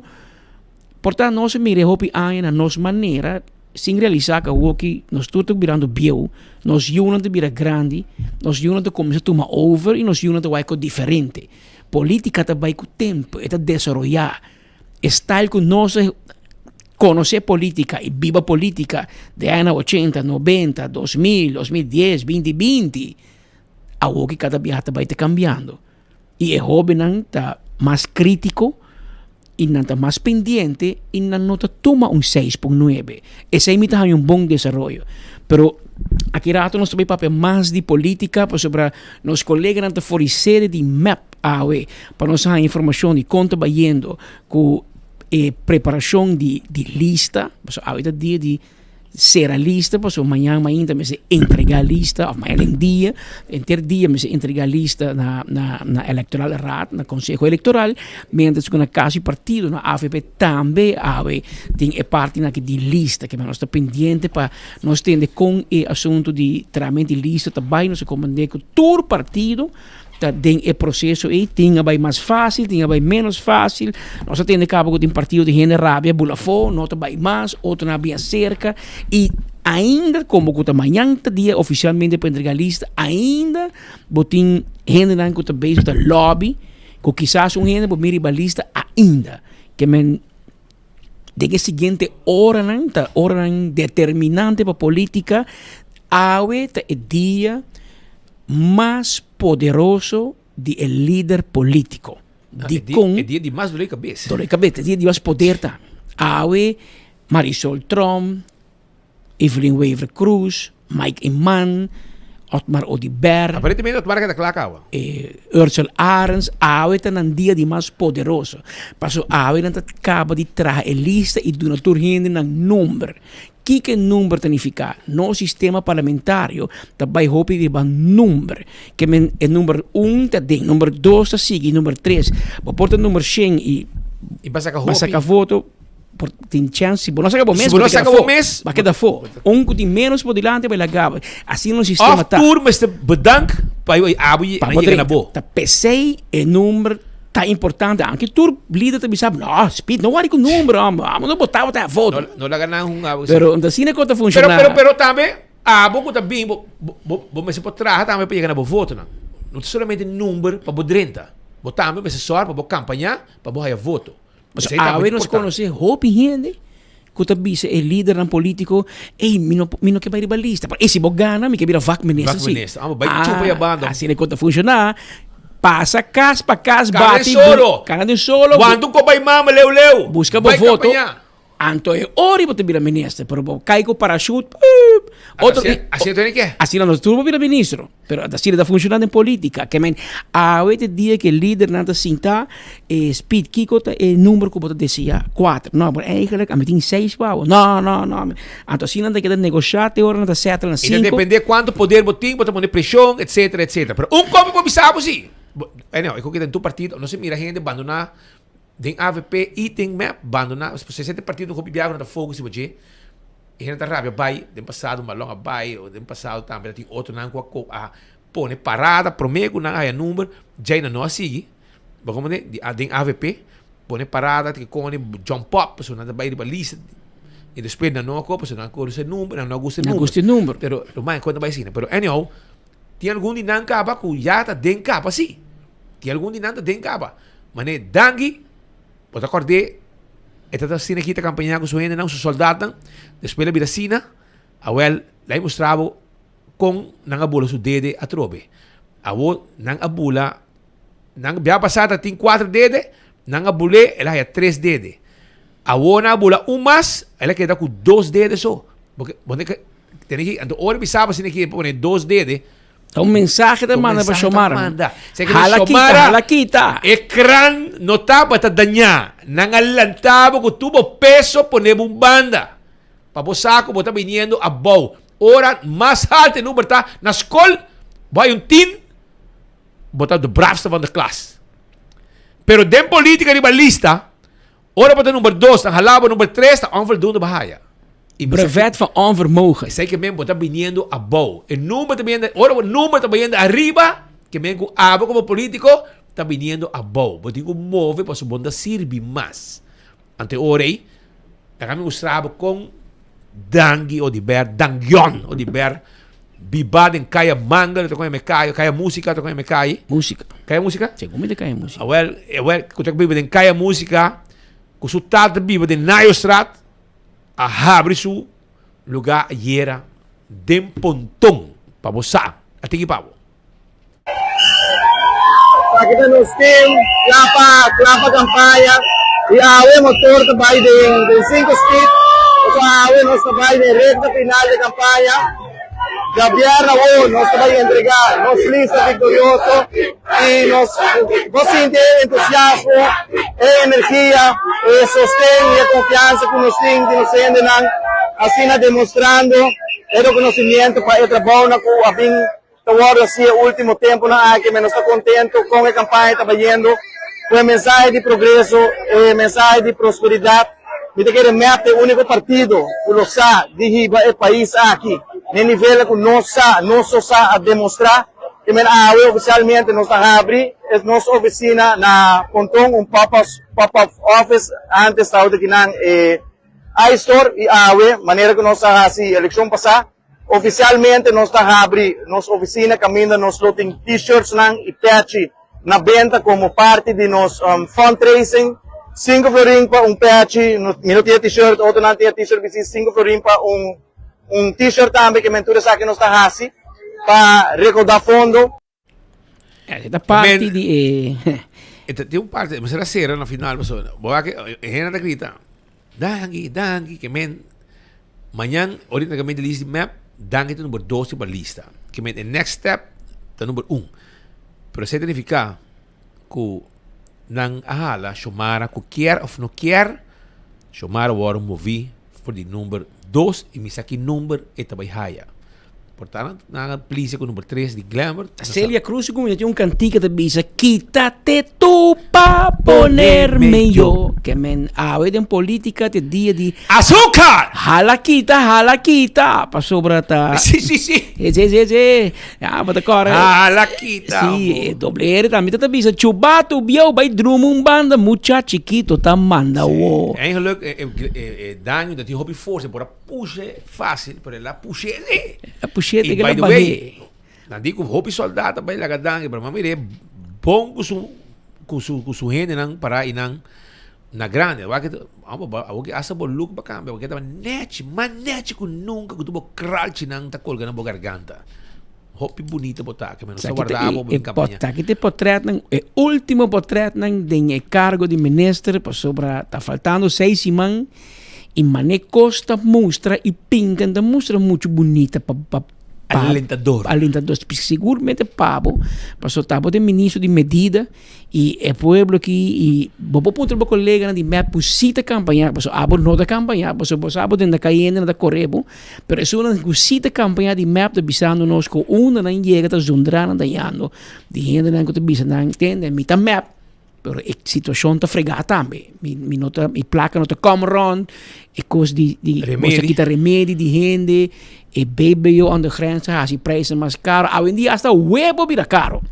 por ta nos a mira e hopi aña na nos manera sin realisa ku awoki nos tur ta birando bieu, nos yunan ta bira grandi, nos yunan ta kuminsa tuma over i nos yunan ta wak diferente. Politica ta bai ku tempo, e ta desaroya. E style ku nos a konosé polítika i biba polítika den añanan ochenta, nobenta, 2000, 2010, 2020, awoki kada biaha ta bai ta kambiando. I e hóbennan ta mas krítiko i nan ta mas pendiente i nan no ta tuma un seis pun nuebe. Esei mi ta haña un bon desaroyo. Pero aki rato nos ta bai papia mas di polítika pasobra nos koleganan ta for di sede di mep. Awe, pa nos haña informashon di kon ta bayendo ku e preparashon di di lista, pasobra awe ta dia di sera lista, pasobra mañan mainta mester entregá lista, òf mañan den dia, henter dia mester entregá lista na na na Electoral Raad, na Konseho Elektoral, miéntras ku na kas di partido, na avp tambe awe tin e partinan aki di lista, ke nos ta pendiente pa nos tende kon e asuntu di trahamento di lista ta bai, nos a komprendé ku tur partido ta den e proceso ei, tin a bai mas fácil, tin a bai menos fácil. Nos a tende caba cu tin partido di hende rabia bula afó, no ta bai mas, otronan a bin acerca. Y ainda, como cu ta mañan ta dia oficialmente pa entrega lista, ainda bo tin hendenan cu ta bezig ta lobby, cu kisas un hende por bin riba lista ainda. Ke men den e siguiente oranan, ta oranan determinante pa politica, awe ta e dia mas poderoso di e lider politico. Dicon? E dia di mas dolor di cabes. Dolor di cabes, e dia di mas poder ta. Awe Marisol Tromp, Evelyn Wever Croes, Mike Eman, Otmar Oduber. Aparentemente Otmar a keda kla caba. Ursel Arends, awe ta nan dia di mas poderoso. Paso awe nan ta caba di traha e lista y duna tur hende nan nomber. Kiko e number ta nifiká? Nos sistema parlamentario ta bai hopi riba number. Ke men e number un ta den, number dos ta sigui, number tres. Bo por ta number shen i I bo saka hopi. Bo saka voto, por tin chèns si bo no saka bo mes, Si bo no saka bo mes, bo keda afó. Un ku tin ménos por dilanti bai laga bo. Asina nos sistema Òf ta. tur mester bedank pa abo yega na bo. Ta p'esei e number Ta importante, aunke tur lider ta bisa, no, Speed, no wari ku number, hombre, amo no bota bota voto. No, no laga nan hunga abo. Pero enta asina ku ta funciona. Pero, pero, pero tambe, abo ku ta bin, bo, bo, bo mester por traha tambe pa yega na bo votonan. No ta solamente number pa bo drenta. Bo tambe mester sòru pa bo kampañá pa bo haya voto. Pasobra awe nos konosé hopi hende ku ta bisa e lidernan polítiko, ey, mi no, mi no ke bai riba lista. Pero ey, si bo gana, mi ke bira vakminister si. Vakminister. Amo bai chupa ya banda. Asina ku ta funshoná. Pasa kas pa kas, Kana bati. den solo. Kana den solo. Wanta un kop bai mama leu leu. Buska bo Bai voto. kampañá. Anto e ora bo ta bira minister, pero bo kai ku parachute, puup. Otro, Asina, asina tene ke. Asina nos tur bo bira ministro. Pero asina ta funciona den politica. Ke men, awe ta e dia ke lidernan ta sinta, e speed, kiko ta e number ku bo ta desea? Kuater. No, pero eigenlijk ami tin seis pa bo. No, no, no. Anto asina nan ta keda negosha te ora nan ta settle na E ta sinku. depende kuantu poder bo tin, bo ta pone preshon, etcetera, etcetera. Pero un kopi bo bisa bo si. Bo, anyhow, e ku keda den tur partido, nos a mira hende bandona Den avp y den mep bandona sesenta partido hopi biaha ku nan ta focus riba dje e hende ta rabia bai den pasado Marlon a bai o den pasado tambe ta tin otronan ku a a pone parada prome ku nan a haya number djei nan no a sigui bo comprende di den avp pone parada te kone jump up pasobra nan ta bai riba lista y despues nan no a koba pasobra nan a kohe number nan no a gusta e number pero lo mas e kos ta bai asina pero anyhow tin algun di nan kaba ku ya ta den kaba si tin algun di nan ta den kaba. Mane Dangui, bo ta kord'é, e ta ta asina aki ta kampañá ku su hendenan, su sòldatnan, despues el a bira asina, awèl, lei mustra bo kon nan a bula su dede atrobe. Awor nan a bula, nan bia pasá ta tin kuater dede, nan a bul'é, el a haña tres dede. Awor nan a bula un mas, el a keda ku dos dede so. Bo ke, bo ke, tene ki, anto ora bisa bo asina ki pone dos dede. Ta un mensahe ta manda pa Xiomara. Manda. Hala kita, hala kita. E kran no tabata dañá. Nan a lanta bo ku tur bo peso pone bo un banda. Pa bo sa ku bo ta biniendo abou. Ora mas haltu e number ta na skol, bo hay un tin, bo ta de braafste van de klas. Pero den politica riba lista, ora bo ta number dos, nan hala bo number tres, ta onvoldoende bo haya. Y Brevet van onvermogen. Esey ke men bo ta biniendo abou. E number ta biniendo, ora bo number ta biniendo ariba, ke men ku abo komo politico ta biniendo abou. Bo tin ku move pasobra bo no ta sirbi mas. Anto e ora ei, laga mi mustra bo kon Dangui Oduber, Danguion Oduber, biba den Kaya Mangel, ta kon yama e kaya, Kaya Musica ta kon yama e kaya. Musica. Kaya Musica? Segun mi ta Kaya Musica. Awel, awel, ku ta biba den Kaya Musica, ku su tata biba den Nayostraat, a habri su lugá ayera den Ponton, pa bo sa, a tiki pa bo. Aki ta nos team kla pa kla pa campaña y awe motor ta bay den den cinco speed pasobra awe nos ta bay den recta final de campaña. Djabièrnè awo nos ta bay entrega nos lista victorioso y nos bo sinti e entusiasmo, e energia, e sosten y e confiansa cu nos tin di nos hendenan asina demostrando e reconocimiento pa e trabounan cu a bin Ta wòrdu hasi e último tempunan aki, mi nos ta kontentu kon e kampaña ta bayendo ku e mensahe di progreso, e mensahe di prosperidat. Mi ta kere mep ta e úniko partido ku lo sa di hiba e pais aki na e nivel ku nos sa, nos so sa a demostrá. Ke men awe ofisialmente nos ta habri e nos ofisina na Ponton, un pop-up pop-up office, antes tabata kinan e iStore i awe manera ku nos a hasi elekshon pasá. Ofisialmente nos ta habri nos ofisina kaminda nos lo tin t-shirtsnan i pèchi na benta komo parti di nos fundraising. Sinku florin pa un pèchi, mi no tin e t-shirt, otronan tin e t-shirt bisí sinku florin pa un un t-shirt tambe ke men tur esaki nos ta hasi pa rekoudá fondo. E ta parti di e... E ta tin un parte, mester a sera na final pasobra bo wak e hende ta grita, Danki, danki, ke men mañan orita ke men di lista di mep, danki ta number dos riba lista. Ke men e next step ta number un. Pero esei ta nifiká ku nan a hala Xiomara ku kier òf no kier, Xiomara wòrdu moví for di number dos i mi sa ki number e ta bai haya. Por ta nan a plise ku number tres di Glamour. Celia Cruz ku mi tin un kantika ta bisa Quítate tú pa ponerme yo. Ke men awe den politika te dia di Azúcar! Hala kita, hala kita. Pasobra ta. Sí, sí, sí. Sí, sí, sí, sí. Ya, bo ta kòrda. Hala kita. Sí, e doble R tambe ta bisa Chubato bieu bai drumi un banda mucha chikito ta manda wo. Eigenlijk e, e, e, e daño dat tin hopi forsa por a Pushe fácil, pero el a pushe sí. A pushe te que by la the way, bajé. nan di ku hopi soldado bai laga danki, pero mami mire bon ku su ku su ku su hendenan para i nan na grande. Wak ke amo ba awo ke hasta bo look ba cambia, porque taba nechi, mas nechi ku nunca ku tur bo kralchinan ta colga na bo garganta. Hopi bunita bo ta, ke men no sa warda bo E bin campaña. Taki te potretnan, e ultimo potretnan den e cargo di minister pasobra ta faltando seis siman y mane cos ta mustra y pinta ta mustra mucho bunita pa pa pa Alentador. Alentador, sigurmente pa bo, pasobra ta bo ta e ministro di medida y e pueblo aki y bo por puntra bo coleganan di mep cu si ta campaña pasobra abo no ta campaña pasobra bo sa bo den ta cayendo nan ta core bo. Pero esunnan ku sí ta kampañá di mep ta bisando nos ku unda nan yega ta zundra nan dañando di hendenan ku ta bisa nan tende mi ta mep pero e situashon ta fregá tambe mi mi no ta mi plaka no ta kom rond e kos di di bo sa kita remedi di hende e BBO aan de grens a hasi prijsnan mas karo awendia hasta webo a bira karo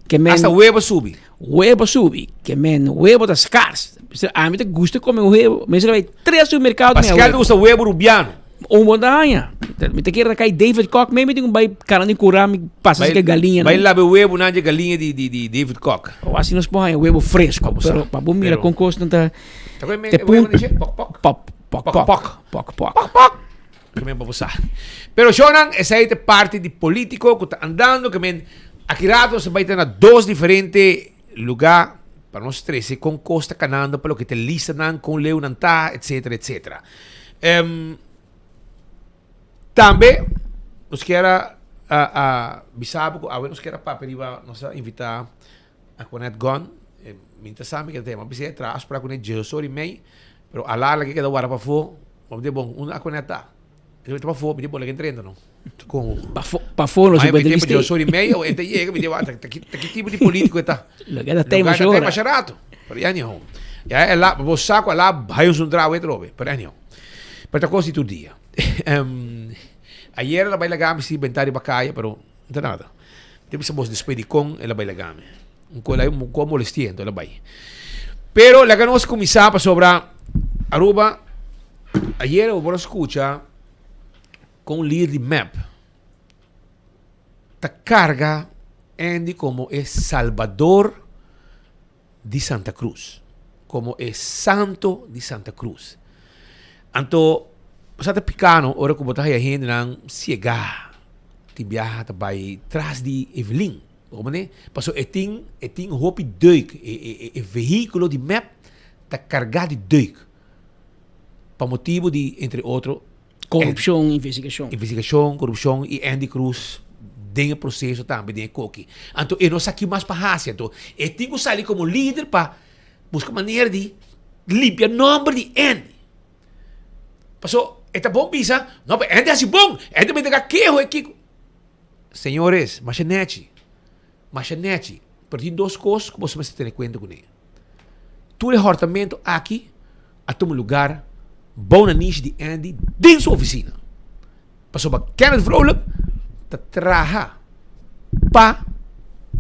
ke men Hasta webo a subi. Webo subi, ke men webo ta skars. Ami ta gusta kome webo. Mi sa bai tres supermerkado mi Pascal ta gusta webo rubiano. Un bon ta haña. Mi ta kere na kai David Koch, mi tin ku bai kana di kura mi pasa ke galiña. Bai labe webo nan dje galiña di di di David Koch. O asi nos por haña webo fresco, pero pa bo mira kon kos nan ta Ta kome webo di dje? Pok pok. Pok pok pok. Pok pok. Pok pok. Ke men pa bo sa. Pero shownan, esei ta parti di politico ku ta andando, ke men aki rato nos ta bai ta na dos diferente luga pa nos trese kon kos ta kanando pa loke ta listanan, kon leu nan ta, etcetera, etcetera. Tambe nos kier a a bisa bo ku awe nos kier a papia riba nos a invita Aquanet Gunn mi ta sa mi ke tema bisa e traha afsprak kuné djeso ora i mei pero a la ke keda wara pafó bo mi di bon unda Aquanet ta e ta pafó mi di bon laga e drenta no kon Pafó no se puede bisti djeso ora i mei e ta yega mi di wak ta ki tipo di politico e ta Loke ta tei masha ora masha rato pero anyhow ya e la bo sa ku a la bai un traha atrobe pero anyhow pero ta kos di tur dia. Ayer el a bai laga mi si benta riba kaya, pero no ta nada. Mi ta bisa bos despues dikon el a bai laga mi. Un ko un ko molestia, enton el a bai. Pero laga nos kuminsá pasobra Aruba ayer bo por a skucha kon un lider di mep ta karga Andy komo e salbador di Santa Cruz, como e santo di Santa Cruz. Anto, sa ta picano ora cu bo ta haya hendenan ciega, tin biaha ta bay tras di Evelyn. Bo comprende? Paso e tin, e tin hopi deuk, e, e, e, e vehiculo di mep ta carga di deuk. Pa motibo di, entre otro, Corupcion, investigacion. Investigacion, corupcion y Andy Cruz den e proceso tambe den e koki. Anto e no sa ki mas pa haci. Anto e tin cu sali como lider pa busca manera di limpia nomber di Andy. Paso e ta bon bisa, no pero Andy haci bon, Andy mester ka keho e kiko. Señores, masha nechi. Masha nechi, pero tin dos kos ku boso mester tene kuenta kuné. Tur e hòrtamentu aki a tuma lugar bou na nishi di Andy den su ofisina. Pasobra Kenneth Vrolijk ta traha pa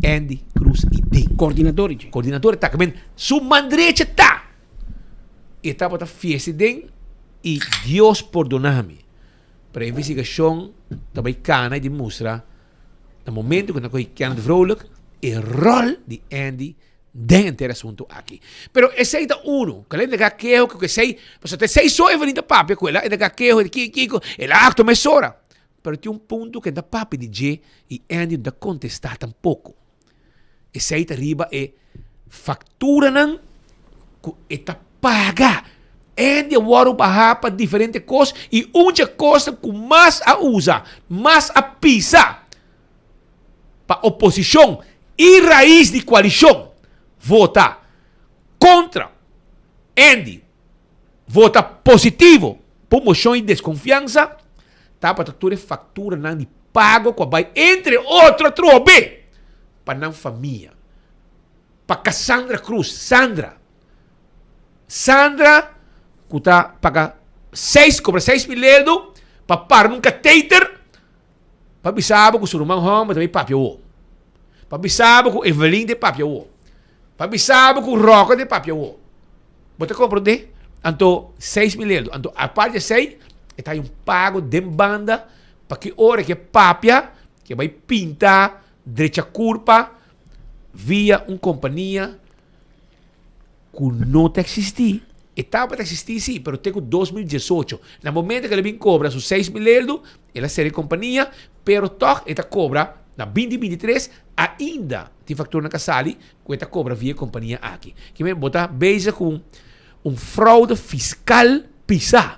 Andy Cruz i den. Koordinador dje. Koordinador ta, men su man drecha ta. E tabata fiesta den i Dios pordona mi. Pero e investigashon ta bai kana i di mustra. Na momento ku nan kohe Kenneth Vrolijk, e ròl di Andy den henter asuntu aki. Pero esei ta unu, ku el a entregá keho ku esei, pasobra ta esei so Evelyn ta papia ku el a entregá keho di kiko kiko, el a aktua mesora. Pero tin un punto ku e ta papia di dje i Andy no ta kontestá tampoko. Esei ta riba e fakturanan ku e ta paga. Andy a wòrdu bahá pa diferente kos i un dje kosnan ku mas a usa, mas a pisa pa oposishon i rais di koalishon vota kontra Andy, vota positivo pa un moshon di deskonfiansa, tabata tur e fakturanan di pago ku a bai entre otro atrobe pa nan famia, pa Cassandra Cruz, Sandra, Sandra ku ta paga seis, kobra 6000 euro pa para un kateter pa bisa bo ku su ruman hòmber ta bai papia awo, pa bisa bo ku Evelyn ta papia awo, pa bisa bo ku Rocco ta papia awo. Bo ta komprondé? Anto 6000 euro. Anto aparte di esei e ta hay un pago den banda pa ki ora ke papia ke bai pinta drecha kurpa via un kompania ku no ta eksistí. E tabata eksistí sí, pero te ku 2018. Na momento ku el a bin kobra su 6000 euro, el a sera e kompania, pero tòg e ta kobra na 2023 ainda tin fakturnan ku a sali ku e ta kobra via e kompania aki. Kimen bo ta bezig ku un fraude fiskal pisá.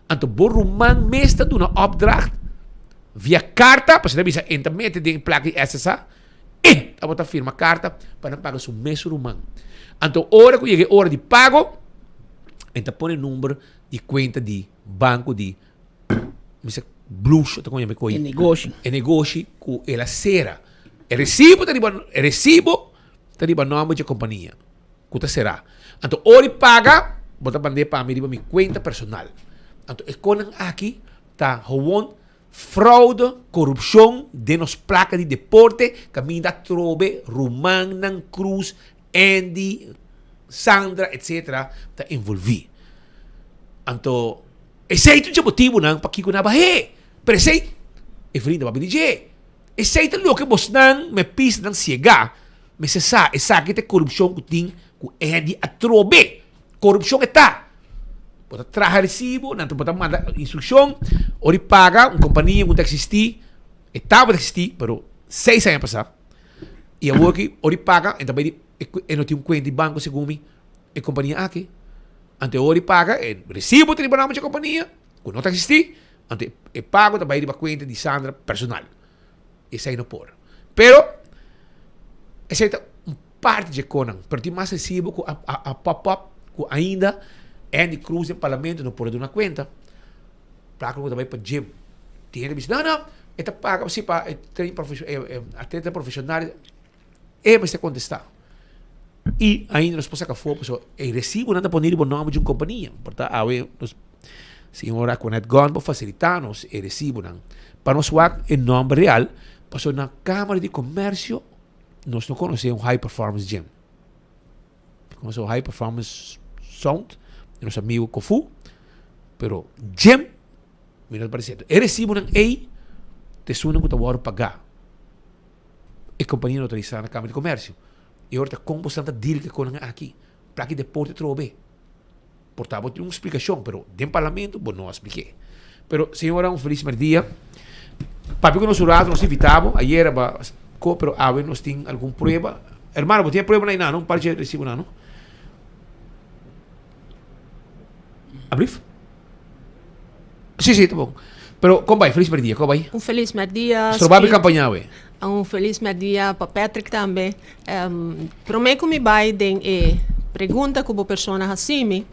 Anto bo ruman mes ta duna opdracht via karta, pasobra ta bisa en ta mete den plaka di SSA, e tabata firma karta pa nan paga su mes ruman. Anto ora ku yega e ora di pago, en ta pone number di kuenta di banko di mi sa Blush, ta komo yama e koi? E negoshi. E negoshi ku el a sera. E resibo ta riba, e resibo ta riba nòmber dje kompania ku ta será. Anto ora di paga, bo ta mand'é pa mi riba mi kuenta personal. Anto e konan aki ta howon fraude, korupshon den nos plaka di deporte kaminda atrobe rumannan Cruz, Andy, Sandra etc. Ta envolví. Anto esei ta un dje motibunan pakiko nan a bah'é. Pero esei e vrienden a papia di dje. Esei ta loke bosnan me pistanan siegá, mester sa, esaki ta e korupshon ku tin ku Andy atrobe. Korupshon e ta. Bo ta traha resibo, nan ta bo ta manda instrukshon, ora di paga un kompania ku ta eksistí, e tabata eksistí, pero seis aña pasá, i awor ki ora di paga e ta bai di e no tin un kuenta di banko segun mi e kompania aki. Anto e ora di paga e resibo ta riba nòmber dje kompania ku no ta eksistí. Anto e pago ta bai riba kuenta di Sandra personal. Esei no por. Pero esei ta un parti dje konan. Pero tin mas resibo ku a a pop up ku ainda Endy Croes den parlamento no por a duna kuenta. Plaka ku ta bai pa gym. Tin hende bisa no no e ta paga si pa e train e atleta profesional. E mester kontestá. I ainda nos por saka afó pasobra e resibonan ta pone riba nòmber di un kompania. Por ta awe nos señora Aquanet Gon por fasilitá nos e resibonan pa nos wak e nòmber real pasobra na Kámara di Komèrsio nos no konosé un High Performance Gym. Nos konosé un High Performance Sound di nos amigu Kofu, pero gym mi no ta parese. E resibonan ei ta esunnan ku ta wòrdu pagá. E kompania no ta registrá na Kámara di Komèrsio. E ora ta kon boso ta deal ku e konan aki? Plaki deporte trobe. Por ta bo tin un splikashon, pero den parlamento bo no a splik'é. Pero señora un felis merdia. Papia ku nos un rato, nos invitá bo. Ayera ba ko, pero awe nos tin algun prueba. Hermano, bo tin e pruebanan einan, no? Un par dje resibonan, no? Ablief? Sí, sí, ta bon. Pero kon bai? Felis merdia, kon bai? Un felis merdia, Stroba mi Speed. kampaña awe. Un felis merdia pa Patrick tambe. Um, promé ku mi bai den e pregunta ku bo persona hasi mi,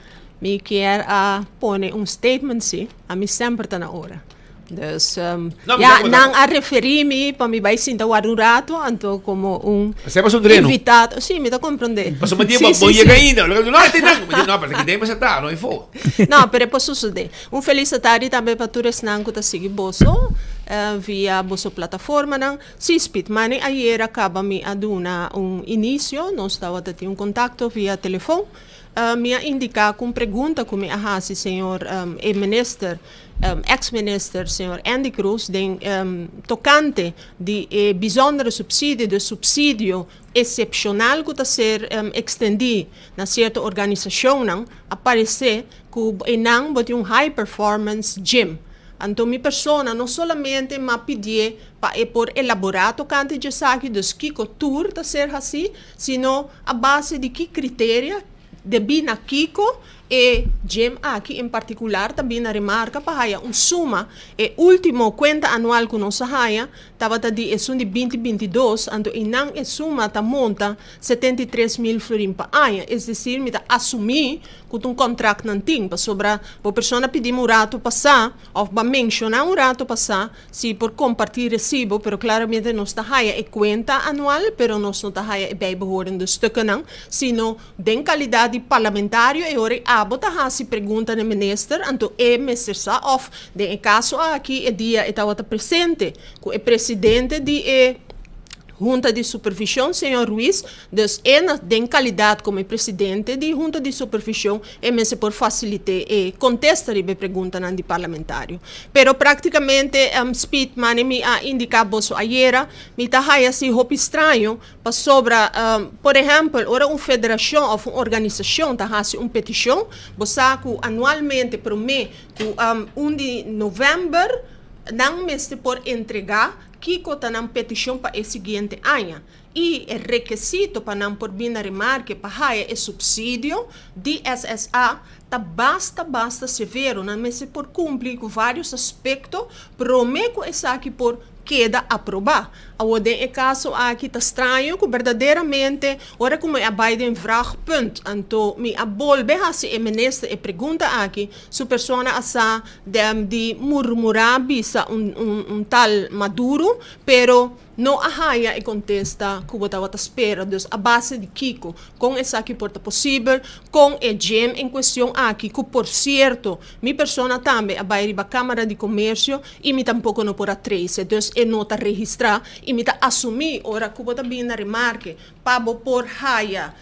mi kier a pone un statement si, ami semper ta na ora. Dus, um, No, mi ja, sa ku nan a referí mi pa mi bai sinta warda un rato, anto komo un Esei paso un dreno. invitado. Sí, mi ta komprondé. Pasobra mi Sí, bo sí, yega sí. ainda. Lo no, te nan. Mi no, pero ki den mester ta, no info. No, pero e por sosodé. Un felis atardi tambe pa tur esnan ku ta sigui boso via boso plataformanan. Sí, Speed Money ayera kaba mi a duna un inisio, nos tabata tin un kontakto via telefon. Mi a indiká ku un pregunta ku mi a hasi señor e minister, ex minister señor Endy Croes den tokante di e bijzondere subsidie, dus subsidio excepcional ku ta ser extendí na sierto organisashonnan, a paresé ku einan bo tin un high performance gym. Anto mi persona no solamente m'a pidié pa e por elaborá tokante djesaki, dus kiko tur ta ser hasí, sino a base di ki kriteria, debí na kiko e gym aki en partikular ta bin na remarka pa haya un suma. E último kuenta anual ku nos a haya tabata di esun di binti 22, anto einan e suma ta monta 73.000 florin pa aña. Es desir, mi ta asumí ku ta un kontrakt nan tin, pasobra bo persona pidi mi un ratu pasá òf bo a menshoná un ratu pasá Si por comparti recibo, pero claramente nos ta haya e cuenta anual, pero nos no ta haya e bijbehorende stukkennan, sino den calidad di parlamentario e ora abo ta haci pregunta na e minister, anto e mester sa of den e caso aki e dia e tabata presente cu e presidente di e Junta di Supervision, señor Ruiz, dus e na den calidad como e presidente di Junta di Supervision e mester por facilite e contesta riba e preguntanan di parlamentario. Pero practicamente Speed mane mi a indica boso ayera, mi ta haya si hopi straño pasobra por ehempel ora un federacion of un organisacion ta haci un peticion, bo sa cu anualmente prome cu un di november nan mester por entrega Kiko ta nan petishon pa e siguiente aña i e rekesito pa nan por bin na remarke pa haya e supsidio di SSA ta basta basta severo. Nan mester por kumpli ku vários aspekto promé ku esaki por keda aprobá. Awor den e kaso aki ta straño ku berdaderamente ora ku mi a bai den vraagpunt anto mi a bolbe hasi e minister e pregunta aki, Su persona a sa dem di murmurá bisa un un tal Maduro, pero no a haya e kontesta ku bo tabata spera. Dus a base di kiko? Kon esaki por ta posibel? Kon e gym en kuestion aki, ku por sierto mi persona tambe a bai riba Kámara di Komersio i mi tampoko no por a trese, dus e no ta registrá i mi ta asumí ora ku bo ta bini na remarke pa bo por haya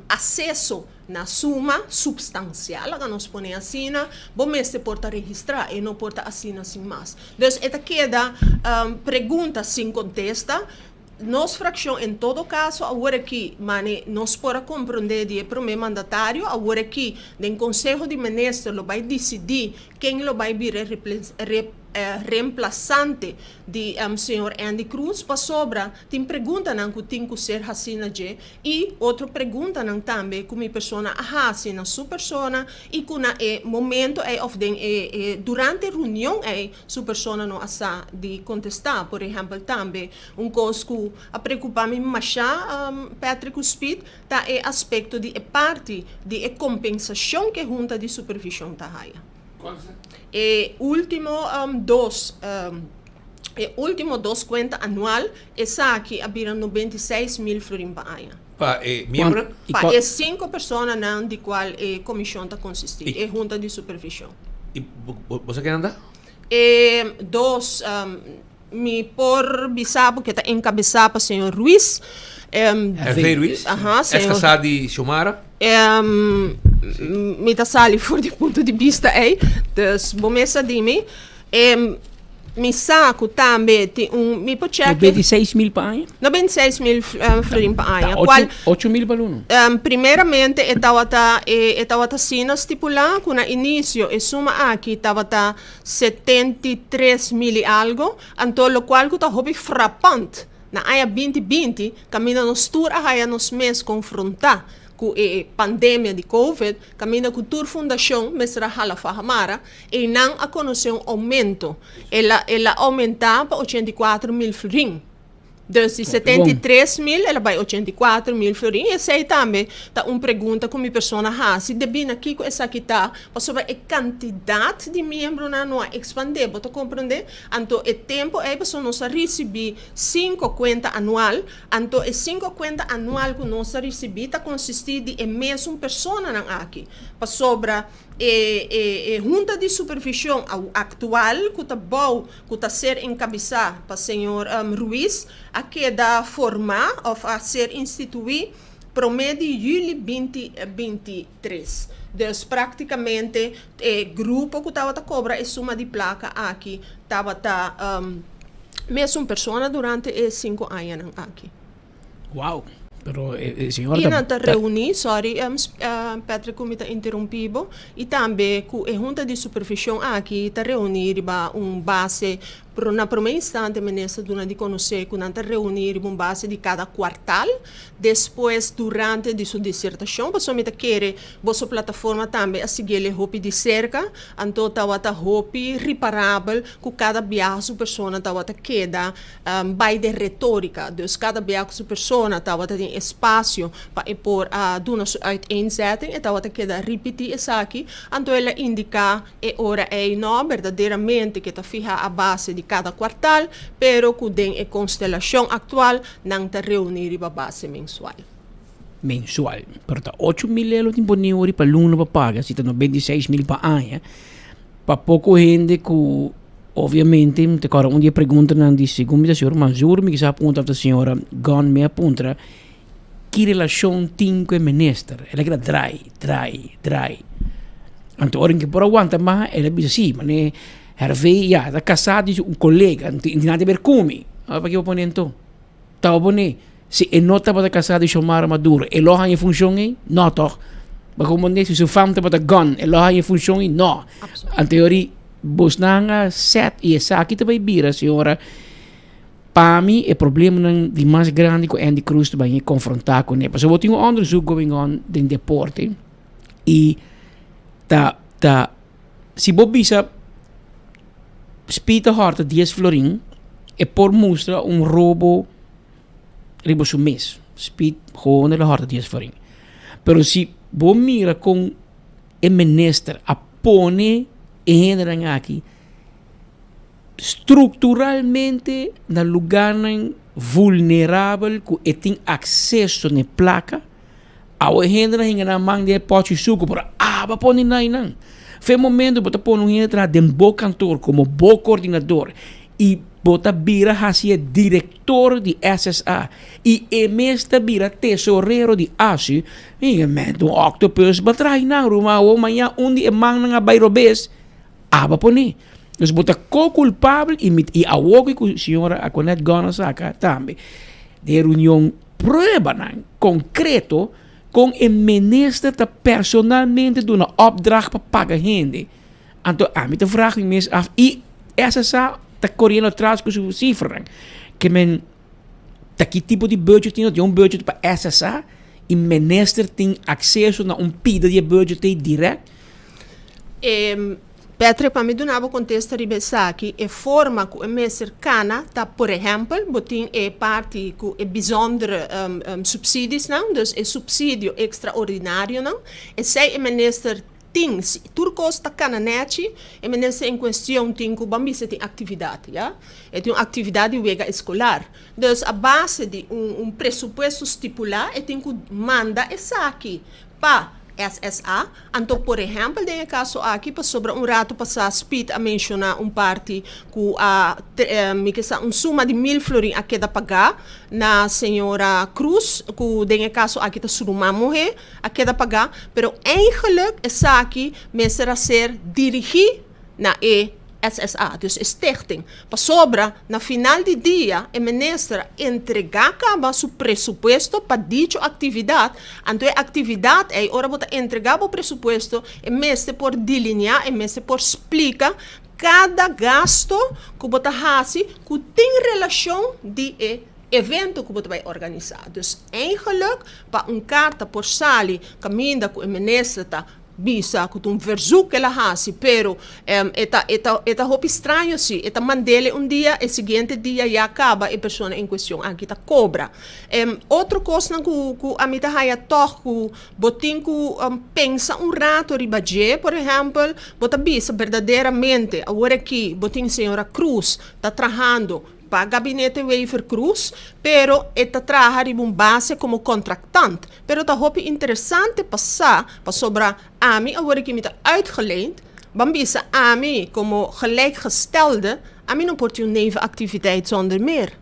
aseso Na suma supstansial, laga nos pone asina, bo mester por ta registrá, e no por ta asina sin mas. Dus e ta keda pregunta sin kontesta. Nos frakshon en todo kaso awor aki, mane nos por a komprondé di e promé mandatario, awor aki den Konseho di Minister lo bai disidí ken lo bai bira e. Reemplasante di señor Andy Croes pasobra tin preguntanan cu tin cu ser haci na dje y otro preguntanan tambe cu mi persona a haci na su persona y cu na e momento ey of den e e durante reunion ey su persona no a sa di contesta. Por ehempel tambe un cos cu a preocupa mi masha Patrick cu Speed ta e aspecto di e parti di e compensacion cu e hunta di supervision ta haya. E ultimo dos e ultimo dos kuenta anual esaki a bira 96.000 florin pa aña. Pa e miembro? Pa e sinku personanan di kual e komishon ta konsistí, e hunta di supervishon. I bo sa ken nan ta? E dos Mi por bisa bo ke ta enkabesá pa señor Ruiz. Hervé Ruiz? Aha, señor. Es kasá di Xiomara? Mi ta sali for di punto di bista ei. Dus bo mes a di mi. Mi sa ku tambe tin un, mi por chèk. 96 mil pa aña? 96 mil florin pa aña. Kual. 8 mil pa luna. Primeramente e tabata, e tabata asina stipulá ku na inisio e suma aki tabata 73 mil i algo, anto lokual ku ta hopi frapant na aña 2020, kaminda nos tur a haya nos mes konfrontá ku e pandemia di Covid, kaminda ku tur fundashon mester a hala faha mara, einan a konosé un oumento. El a el a oumentá pa 84 mil florin. Dus di 73 mil el a bai 84 mil florin. Esei tambe ta un pregunta ku mi persona hasi, debí na kiko esaki ta, pasobra e kantidat di miembronan no a ekspandé, bo ta komprendé? Anto e tempu ei pasobra nos a risibí sinku kuenta anual, anto e sinku kuenta anual ku nos a risibí ta konsistí di e mesun personanan aki, pasobra e e e hunta di supervishon aktual ku ta bou ku ta ser enkabesá pa señor Ruiz a keda formá òf a ser instituí promé di yüli 2023. Dus práktikamente e grupo ku tabata kobra e suma di plaka aki tabata mesun persona durante e sinku añanan aki. Wow. Pero e señora I nan ta reuní, sorry Patrick ku mi ta interumpí bo, i tambe ku e hunta di supervishon aki ta reuní riba un base, pero na promé instante minister duna di konosé ku nan ta reuní riba un base di kada kuartal, despues durante di su disertashon, pasobra mi ta kere boso plataforma tambe a siguiel e hopi di serka, anto tabata hopi riparabel ku kada biaha su persona tabata keda bai den retorika. Dus kada bia ku su persona tabata tin espasio pa e por a duna su uiteenzetting, e tabata keda ripití esaki. Anto el a indiká e ora ei no berdaderamente ke ta fihá a base di kada kuartal, pero ku den e konstelashon aktual nan ta reuní riba base mensual. Mensual. Pero ta 8 mil elo tin pone ori pa luna pa paga, si ta 96 mil pa aña. Pa poko hende ku obviamente te kòrda un di e preguntanan di segun mi ta señor Manzur mi kisa puntra òf ta señora Gunn mi a puntra ki relashon tin ku e minister. El a keda drai, drai, drai. Anto ora ke por a wanta mas el a bisa si mane Hervé ya ta kasá di un kolega no tin nada ber ku mi. Ora paki bo pone anto? Tabata pone si e no tabata kasá di Xiomara Maduro e lo haña e funshon ei? No tòg. Bo komprendé? Si su fam tabata Gunn e lo haña e funshon ei? No. Anto e ora bosnan a sèt i esaki ta bai bira señora pa mi e problemanan di mas grandi ku Andy Croes ta bai konfrontá kuné. Pasobra bo tin un onderzoek going on den deporte i ta ta si bo bisa Speed a hòrta 10 florin e por mustra un robo riba su mes. Speed gewoon el a hòrta 10 florin. Pero si bo mira kon e minister a pone e hendenan aki strukturalmente na lugarnan vulnerabel ku e tin akseso na e plaka, awe e hendenan hinga nan man den e pòchi suku pero aba pone nan einan. Fe e momento bo ta pone un hende traha den bo kantor komo bo koordinador i bo ta bira hasi e direktor di SSA i e mes ta bira tesorero di ASU, mi mente un octopus bo a traha einan ruman awor mañana un di e mannan a bai robes. Aba pone. Dus bo ta co-culpabel y mi y awor cu señora Aquanet Gunn a saca tambe den reunion pruebanan concreto con e minister ta personalmente duna opdracht pa paga hende. Anto ami ta vraag mi mes af y. SSA ta koriendo atras ku su sifranan. Ke men ta ki tipo di budget tin? Tin un budget pa SSA i minister tin akseso na un pida di e budget ei dirèkt? Patrick, pa mi duna bo kontesta riba esaki, e forma ku e mester kana ta, por ehèmpel, bo tin e parti ku e bijzondere subsidiesnan, dus e subsidio ekstraordinarionan, esei e minister tin, si tur kos ta kana nèchi, e minister en kuestion tin ku ban bisa tin aktividat, ya. E tin un aktividat di wega eskolar. Dus a base di un presupuesto stipulá e tin ku manda esaki pa SSA, anto por ehèmpel den e kaso aki pasobra un ratu pasá Speed a menshoná un parti ku a mi ke sa un suma di mil florin a keda pagá na señora Cruz ku den e kaso aki ta su ruman muhé a keda pagá pero eigenlijk esaki mester a ser dirigí na e SSA, dus e stichting. Pasobra na final di dia e minister a entregá kaba su presupuesto pa dicho aktividat, anto e aktividat ei ora bo ta entregá bo presupuesto e mester por dilineá, e mester por splika kada gasto ku bo ta hasi ku tin relashon di e evento ku bo ta bai organisá. Dus eigenlijk pa un karta por sali kaminda ku e minister ta Bisa ku ta un verzoek el a hasi, pero e ta e ta e ta hopi straño si e ta mand'el un dia, e siguiente dia ya kaba e persona en kuestion aki ta kobra. Otro kosnan ku ku ami ta haya tòg ku bo tin ku pensa un rato riba dje, por ehèmpel, bo ta bisa berdaderamente awor aki bo tin señora Cruz ta trahando pa Gabinete Wever-Croes, pero e ta traha riba un base komo kontractant. Pero ta hopi interesante pa sa, pasobra ami awor aki mi ta uitgeleend, ban bisa ami komo gelijkgestelde, ami no por tin un nevenactiviteit zonder meer.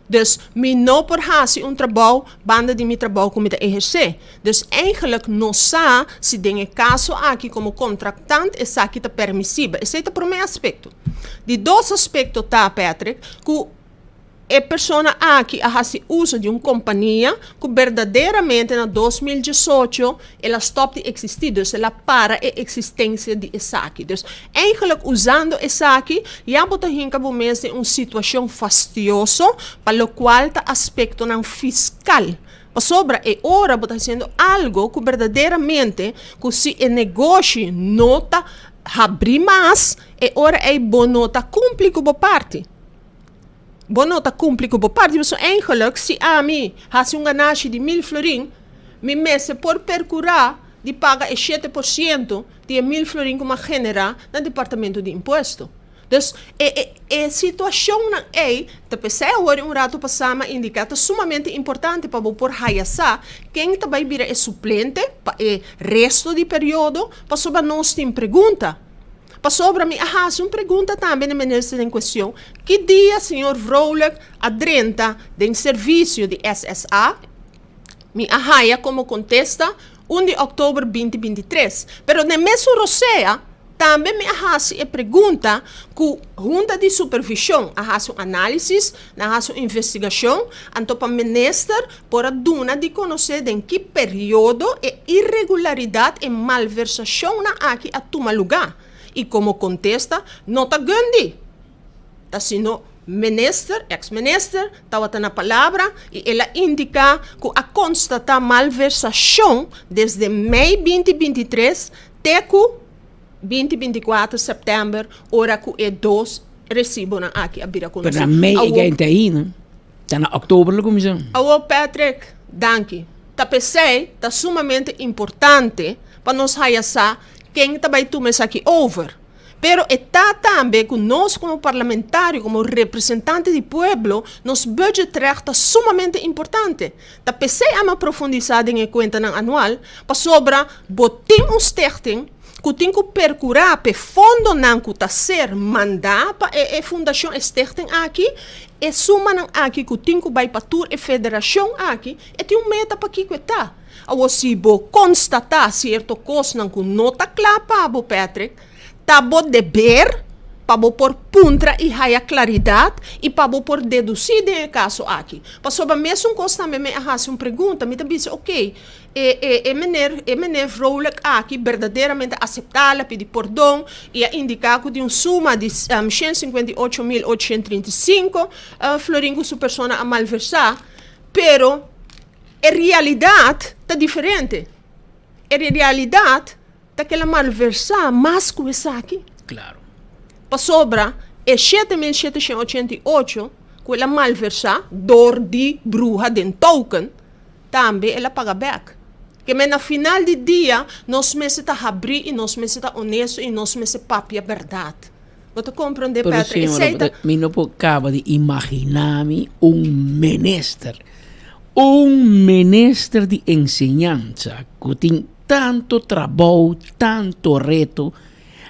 Dus mi no por hasi un trabou banda di mi trabou ku mi ta ehersé. Dus eigenlijk no sa si den e kaso aki komo kontractant esaki ta permisibel. Esei ta promé aspekto. Di dos aspekto ta, Patrick, ku e persona aki a hasi uso di un kompania ku berdaderamente na 2018 el a stòp di eksistí, dus el a para e eksistensia di esaki. Dus eigenlijk usando esaki ya bo ta hinka bo mes den un situashon fastioso pa lokual ta aspektonan fiskal. Pasobra e ora bo ta hasiendo algo ku berdaderamente ku si e negoshi no ta habrí mas, e ora ei bo no ta kumpli ku bo parti. Bo no ta kumpli ku bo parti. Pasobra eigenlijk si ami hasi un ganashi di mil florin, mi mester por perkurá di paga e 7% di e mil florin ku mi a generá na departamento di impuesto. Dus e e e situashonnan ei ta p'esei awor un ratu pasá mi a indiká ta sumamente importante pa bo por haya sa ken ta bai bira e suplente pa e resto di periodo pasobra nos tin pregunta. Pasobra mi a hasi un pregunta tambe na minister en kuestion, ki dia señor Vrolijk a drenta den servisio di SSA? Mi a haya komo kontesta un di òktober 2023. Pero den mesun rosea tambe mi a hasi e pregunta ku Hunta di Supervishon a hasi un análisis, nan a hasi un investigashon, anto pa minister por a duna di konosé den ki periodo e iregularidat, e malversashonnan aki a tuma lugá. I komo kontesta, no ta Gundy, ta sino minister, eks minister, tabata na palabra i el a indiká ku a konstatá malversashon desde mei 2023 te ku 2024 sèptèmber ora ku e dos resibonan aki a bira konosí. Pero na mei e gain ta ainda. Ta na òktober lo kuminsá. Awor Patrick, danki. Ta p'esei ta sumamente importante pa nos haya sa ken ta bai tuma esaki over. Pero e ta tambe ku nos komo parlamentario, komo representante di pueblo, nos budgetrecht ta sumamente importante. Ta p'esei ami a profundisá den e kuentanan anual, pasobra bo tin un stichting ku tin ku perkurá p'e fondonan ku ta ser mandá pa e e fundashon, e stichting aki, e sumanan aki ku tin ku bai pa tur e federashon aki, e tin un meta pa kiko e ta. Awor si bo konstatá sierto kosnan ku no ta kla pa bo, Patrick, ta bo deber. pa bo por puntra y haya claridad y pa bo por deduci den e caso aki. Pasobra mesun cos tambe mi a haci un pregunta, mi ta bisa ok, e e e meneer e meneer Vrolijk aki berdaderamente a acepta, el a pidi pordon y a indica cu di un suma di 158.835 florin cu su persona a malversa, pero e realidad ta diferente. E realidad ta kela malversá mas ku esaki. Claro. Pasobra e 7788 ku el a malversá dor di bruha den token, tambe el a paga bèk. Ke men na final di dia nos mester ta habrí i nos mester ta honesto i nos mester papia bèrdat. Bo ta komprondé, Pero Patrick? señora, Esei ta. mi no por kaba di imaginá mi un minister, un minister di enseñansa ku tin Tanto trabou, tanto reto,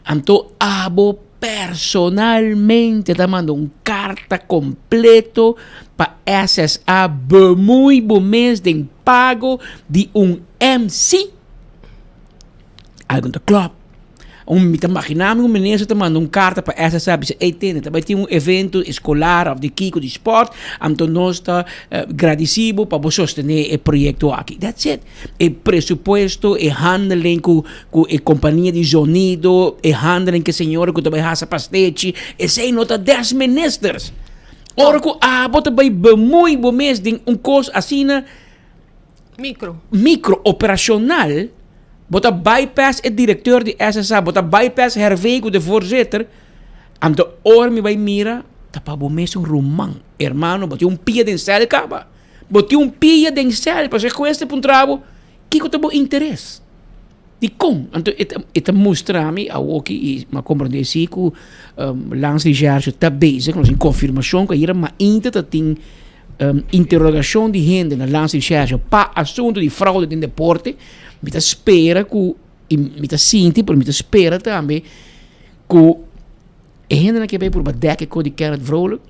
anto abo personalmente ta manda un karta kompleto pa SSA bemoei bo mes den pago di un MC? Algo no ta klòp. Un mi ta magina mi un minister ta manda un karta pa SSA bisa ey tende ta bai tin un evento eskolar of di kiko di sport anto nos ta gradisi bo pa bo sostene e proyekto aki. That's it. E presupuesto, e handeling ku ku e kompania di zonido, e handeling ku e señora ku ta bai hasa pastechi, esei no ta des ministers. Ora ku abo ta bai bemoei bo mes den un kos asina, Micro. Micro operacional, bo ta bypass e directeur di SSA, bo ta bypass Hervé cu de voorzitter, anto ora mi bay mira, ta pa bo mes un ruman, hermano, bo tin un pia den cel caba, bo tin un pia den cel, pasobra e hues ta puntra bo, kico ta bo interes? Dicon? Anto e ta e ta mustra mi awoki y mi a comprende si cu Landsrecherche ta bezig, nos tin confirmacion cu ayera mainta ta tin interrogacion di hende na Landsrecherche pa asunto di fraude den deporte. Mi ta spera cu y mi ta sinti pero mi ta spera tambe cu e hendenan ke bay purba dek e ko di Kenneth Vrolijk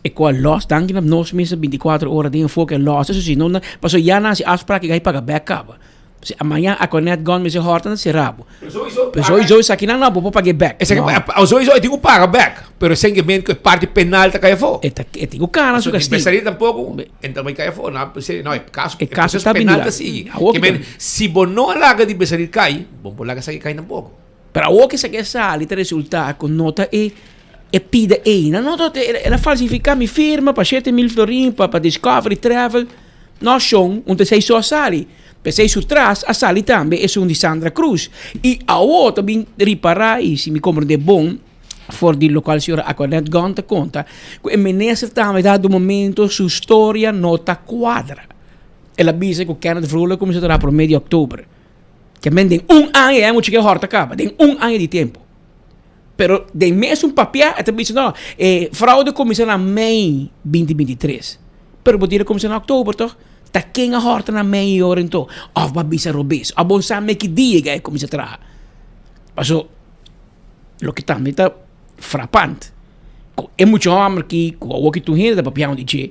e ko a los danki na nos mes 24 ora den enfoke a los eso si no na pasobra ya nan hasi afspraak y paga bek caba. Si mañan Aquanet gone mester horta na sera bo. Pero sowieso Pero sowieso esakinan no bo por pag'é bek. Esaki No. pa- sowieso e tin ku paga bek, pero esei ke men ku e parti penal ta kai afó. E ta e tin ku kana su Pasobra di kastigo. Besaril tampoko e ta bai kai afó. No, p'esei no, e kaso E kaso proceso ta bini penal ta largu. sigui. Awor Ke ki men ta. si bo no a laga di Besaril kai, bo no por laga esaki kai tampoko. Pero awor ki esaki a sali ta resulta ku no ta e e pida ei. No, no, el a falsifiká mi firma pa 7000 florin pa pa Discovery Travel. No shon, un ta esei so a sali. P'esei su tras a sali tambe esun di Sandra Cruz. I awo ta bin ripará, i si mi komprendé bon for di lokual señora Aquanet Gunn ta konta, ku e minister tambe dado momento su storia no ta kuadra. El a bisa ku Kenneth Vrolijk a kuminsá traha promé di òktober. Ke men den un aña ya e mucha ke hòrta kaba, den un aña di tempu. Pero den mesun papia e ta bisa no, e fraude kuminsá na mei binti binti tres. Pero bo tira kuminsá na òktober tòg? Ta ken a hòrta na mei i ora anto? Òf bo a bisa robes? Òf bo sa me ki dia e kuminsá traha? Paso loke tambe ta frapant ku e mucha hòmber aki ku awor ki tur hende ta papiando di dje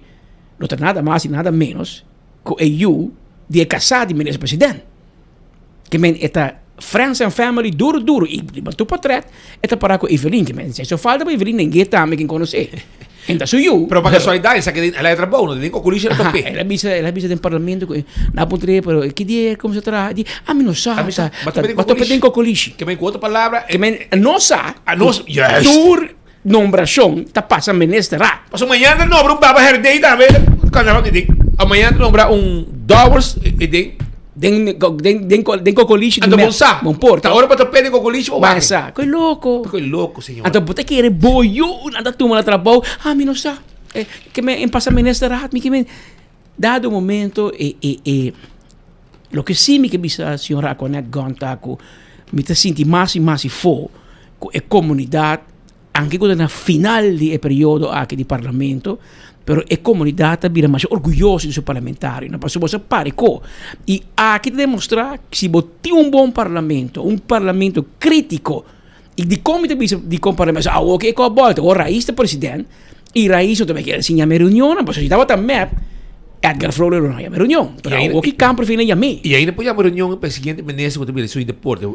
no ta nada mas i nada ménos ku e yu di e kasá di minister president. Ke men e ta friends and family duro duro i riba tur potret e ta para ku Evelyn ke men so falta pa Evelyn neng'é tambe ken konosé en ta su yu. Pero pa kasualidat esaki den el a trabou no den Kokolishi el a top'é. El a bisa el a bisa den parlamento ku nan a puntr'é pero ki dia e kuminsá traha di ami no sa Ami sa ta ta tope den Kokolishi. Ke men ku otro palabra Ke men no sa A nos juist. tur nombrashon ta pasa ministerraad. Pasobra mañana ta nombra un Baba Herdey tambe mañana ta nombra un Dowers e den. Den den den den kokolishi Anto bon sa. Bon por. Ta ora bo ta perde kokolishi bo wak. Sa. Koe loko. Koe loko señor. Anto bo ta kere bo yu nan ta tuma na trabou. Ah mi no sa. Eh, ke men en pasa ministerraad mi ke men dado momento e e e loke si mi ke bisa señora Aquanet Gunn ta ku mi ta sinti mas i mas i fo ku e komunidat Anke ku ta na final di e periodo aki di parlamento, pero e komunidat ta bira masha orguyoso di su parlamentarionan, pasobra bo sa pareko. I aki ta demostrá si bo tin un bon parlamento, un parlamento krítiko, i dikon mi ta bisa dikon parlamento, pasobra awo ke e kòp bòlta, awor Rais ta president, i Rais no ta bai keda siña mi reunionnan, pasobra si tabata mep. Edgar Vrolijk lo no yama reunion. Pero awor ki Kamper vina yam'é. I ainda por yama reunion pa e siguiente minister ku ta bira su di deporte,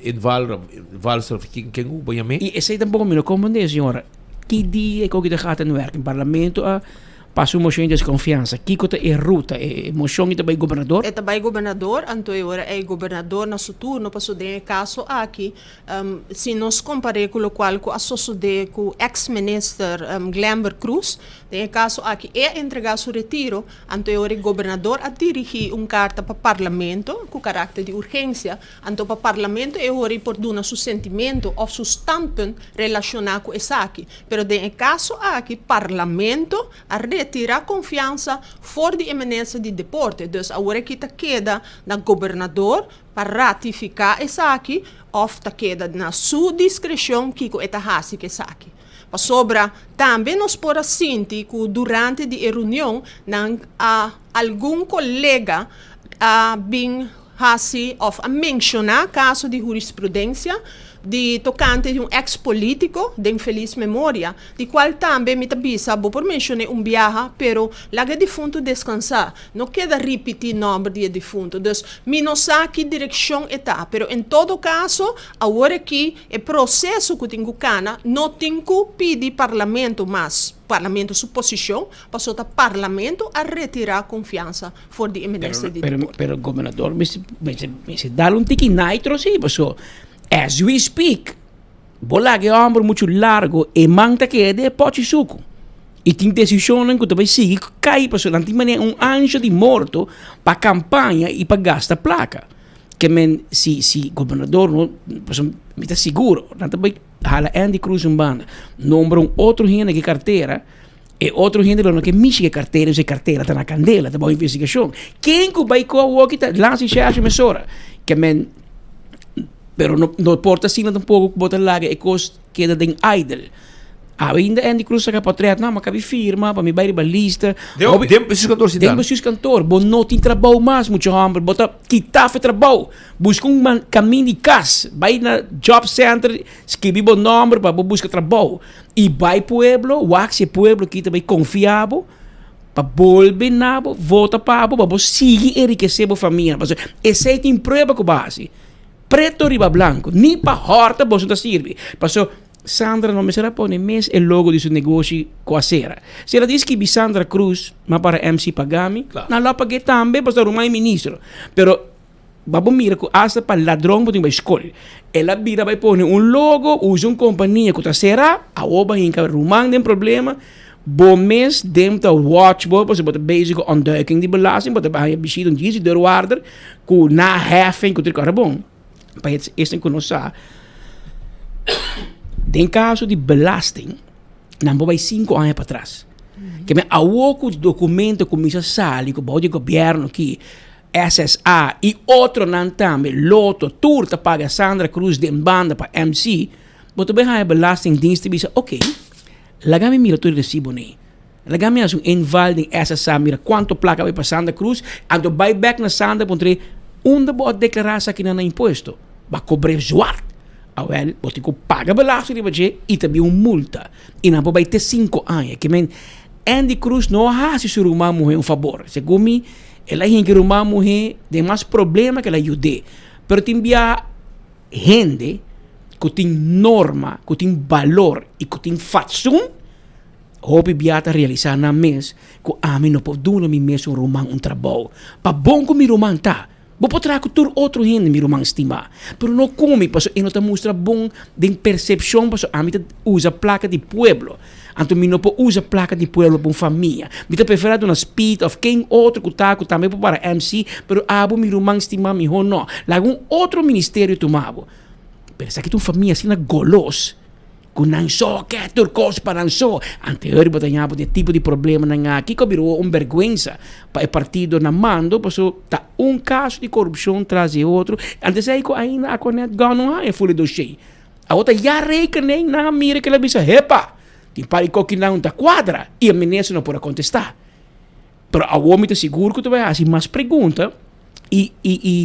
Invalder of Valster of ken ku por yam'é. I esei tampoko mi no komprendé, señora. Ki dia e koki ta gata in werking? Parlamento a pasa un moshon di deskonfiansa. Kiko ta e ruta? E moshon i ta bai gobernador? E ta bai gobernador, anto e ora ei gobernador na su turno, pasobra den e kaso aki Si nos kompar'é ku lokual ku a sosodé ku eks minister Glenbert Croes, den e kaso aki e a entregá su retiro, anto e ora e gobernador a dirigí un karta pa parlamento ku karakter di urgensia, anto pa parlamento e ora ei por duna su sentimentu òf su standpunt relashoná ku esaki. Pero den e kaso aki parlamento a retirá konfiansa for di e minister di deporte, dus awor aki ta keda na gobernador pa ratifiká esaki òf ta keda na su diskreshon kiko e ta hasi ku esaki. Pasobra tambe nos por a sinti ku durante di e reunion nan a algun kolega a bin hasi òf a menshoná kaso di hurisprudensia di tokante di un eks polítiko den felis memoria, di kual tambe mi ta bisa bo por menshon'é un biaha pero laga e difuntu deskansá. No keda ripití nòmber di e difunto. Dus, mi no sa ki direkshon e ta, pero en todo kaso, awor aki e proseso ku tin ku kana no tin ku pidi Parlamento mas, Parlamento su posishon, pasobra ta Parlamento a retirá konfiansa for di e minister di Deporte. Pero gobernador mester mester dal un tiki nitro si, pasobra as we speak, Bo laga e hòmber muchu largu, e man ta keda den e pòchi suku. I tin desishonnan ku ta bai sigui kai pasobra nan tin manera un ansha di morto pa kampaña i pa gasta plaka. Ke men si si gobernador no pasobra mi ta sigur nan ta bai hala Andy Cruz un banda, nombra un otro hende ku e kartera, e otro hende lo no ke mishi ku e kartera pasobra e kartera ta na kandela, ta bou investigashon. Ken ku bai ku awoki ta lansa e shasha mesora. Ke men. Pero no no por ta asina tampoco cu bo ta laga e cos keda den idle. Ainda Andy Cruz saca potret, no, ma cabi firma pa mi bay riba lista. Den, Hopi- den bestuurskantoor Den sinta. bestuurskantoor, bo no tin trabou mas, mucha homber. Bo ta kita fe trabou. Busca un man, camin di cas. Bay na job center, skibi bo nomber pa bo busca trabou. Y bay pueblo, wak si e pueblo kita bay confia bo. Pa bolbe na bo, vota pa bo, pa bo sigui enrikesé bo famia. Pasobra esei tin prueba ku bo a hasi. Preto riba blanko. Ni pa hòrta boso ta sirbi. Pasobra Sandra no mester a pone mes e logo di su negoshi ku a sera. Si el a di skibi Sandra Cruz, ma para MC Pagami, nan lo a pag'é tambe pasobra ruman e ministro. Pero Ba bo mira ku asta pa ladron bo tin bai skol. El a bira bai pone un logo, usa un kompania ku ta será, awor bo a hinka ruman den problema, bo mes den ta watch bo pasobra bo ta bezig ku ontduiking di belasting, bo ta bai haña bishita un djis di deurwaarder ku naheffing ku tur kos. Bon, pa esnan ku no sa, den kaso di belasting nan por bai sinku aña patras. Ke men awor ku dokumento kuminsa sali ku bou di gobièrnu aki SSA y otronan tambe, Lotto, tur ta paga Sandra Cruz den banda pa MC, bo ta bay haya belastingdienst ta bisa ok, laga mi mira tur e recibo nei, laga mi haci un inval den SSA mira cuanto placa bay pa Sandra Cruz, anto bay bek na Sandra puntra unda bo a declara esakinan na impuesto, bo a cobre zwart, awel bo tin cu paga belasting riba dje y ta bin un multa y nan por bay te cinco aña, kimen Andy Cruz no a haci su ruman muhe un fabor, segun mi. El a hinka e ruman muhé den mas problema ku el a yud'é. Pero tin biaha hende ku tin norma, ku tin balor i ku tin fatsun, hopi biaha ta realisá nan mes ku ami no por duna mi mesun ruman un trabou. Pa bon ku mi ruman ta, bo por traha ku tur otro hende, mi ruman stimá, pero no ku mi pasobra e no ta mustra bon den persepshon pasobra ami ta usa plaka di pueblo. Anto mi no por usa placa di pueblo pa un famia. Mi ta prefera duna Speed of ken otro cu ta cu tambe por para MC, pero abo mi ruman stima miho no. Laga un otro ministerio tuma bo. Pero esaki ta un famia asina golos cu nan so ke tur cos pa nan so. Anterior bo ta ña bo di e tipo di problemanan aki cu a bira un berguensa pa e partido na mando pasobra ta un caso di corupcion tras di e otro. Antes ei cu ainda Aquanet gou no haña ful e dossier. Awor ta ya rekening nan a mira kila bisa hepa tin par di kokinan ta kuadra i e minister no por a kontestá. Pero awor mi ta sigur ku ta bai hasi mas pregunta. I i i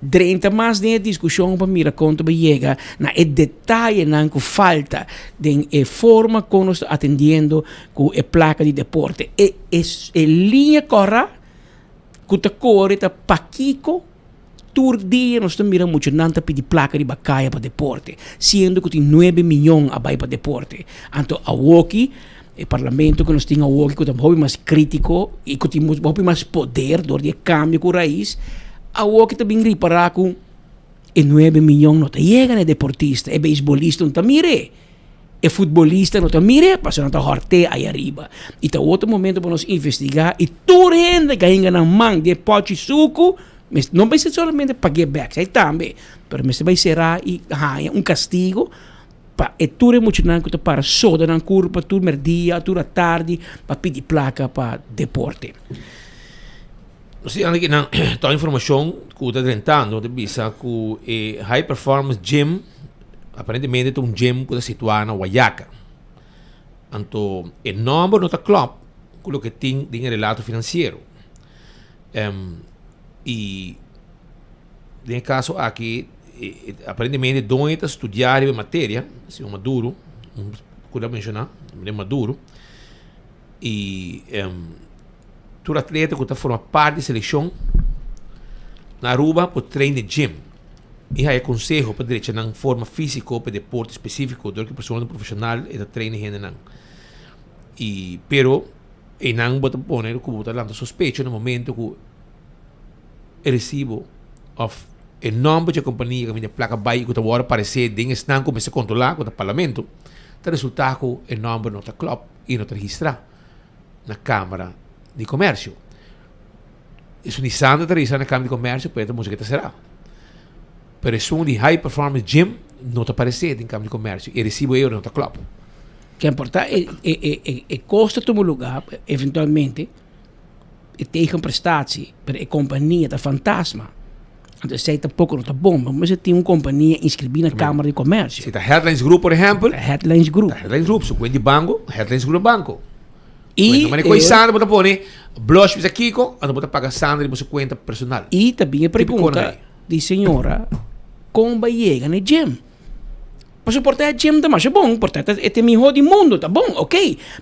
drenta mas den e diskushon pa mira kon ta bai yega na e detayenan ku falta den e forma kon nos ta atendiendo ku e plaka di deporte. E e e liña kòrá ku ta kore ta pakiko tur dia nos ta mira muchanan ta pidi plaka riba kaya pa deporte, siendo ku tin nuebe miyon a bai pa deporte. Anto awoki E parlamento ku nos tin awoki ku ta hopi mas kritiko i ku tin hopi mas poder dor di e kambio ku rais, awoki ta bin ripará ku e nuebe miyon no ta yega na e deportista, e beisbolista no ta mir'é, e futbolista no ta mir'é pasobra nan ta hòrt'é ai ariba. I ta otro momento pa nos investigá i tur hende ku a hinga nan man den e pòchi suku no mester solamente pag'é bèk, esei tambe, pero mester bai será i haña un kastigo. Pa e tur e muchanan ku ta para soda nan kurpa tur merdia, tur atardi pa pidi plaka pa deporte. Nos tin aki nan tal informashon ku ta drentando ta bisa ku e High Performance Gym aparentemente ta un gym ku ta situá na Wayaca. Anto e nòmber no ta klòp ku loke tin den e relato finansiero. I den e kaso aki aparentemente doño ta studia riba e materia, señor Maduro, ku ta menshoná, meneer Maduro, i tur atleta ku ta forma parti di selekshon na Aruba por train den gym i haya konseho pa drecha nan forma físiko pa e deporte spesífiko dor ku e persona profeshonal e ta train e hendenan. I pero einan bo ta pone ku bo ta lanta sospecho na momento ku e resibo of e nomber dje kompania kaminda e plaka bai i ku ta wòrdu aparesé den esnan ku mester kontrolá ku ta parlamento, ta resultá ku e nomber no ta klòp i no ta registrá na Kámara di Komèrsio. Esun di Sandra ta registrá na Kámara di Komèrsio pero e ta mustra ku e ta será. Pero esun di High Performance Gym no ta aparesé den Kámara di Komèrsio i e resibo ei ora no ta klòp. Ke importá e e e kos ta tuma lugá eventualmente. E tegenprestatie, pero e compania ta fantasma. Anto esey tampoco no ta bon. Bo mester tin un compania inscribi na Camara di Comercio. Si ta Headlines Group, por ehempel. Ta Headlines Group. Ta Headlines Group, su cuenta di banco, Headlines Group Banco. Y Cuenta mane Sandra bo ta pone Blush bisa kiko, anto bo ta paga Sandra di bo su cuenta personal. Y ta bin e pregunta di señora, con bo a yega na e gym? Pasobra por ta e gym ta masha bon, por ta e ta e miho di mundo, ta bon, ok.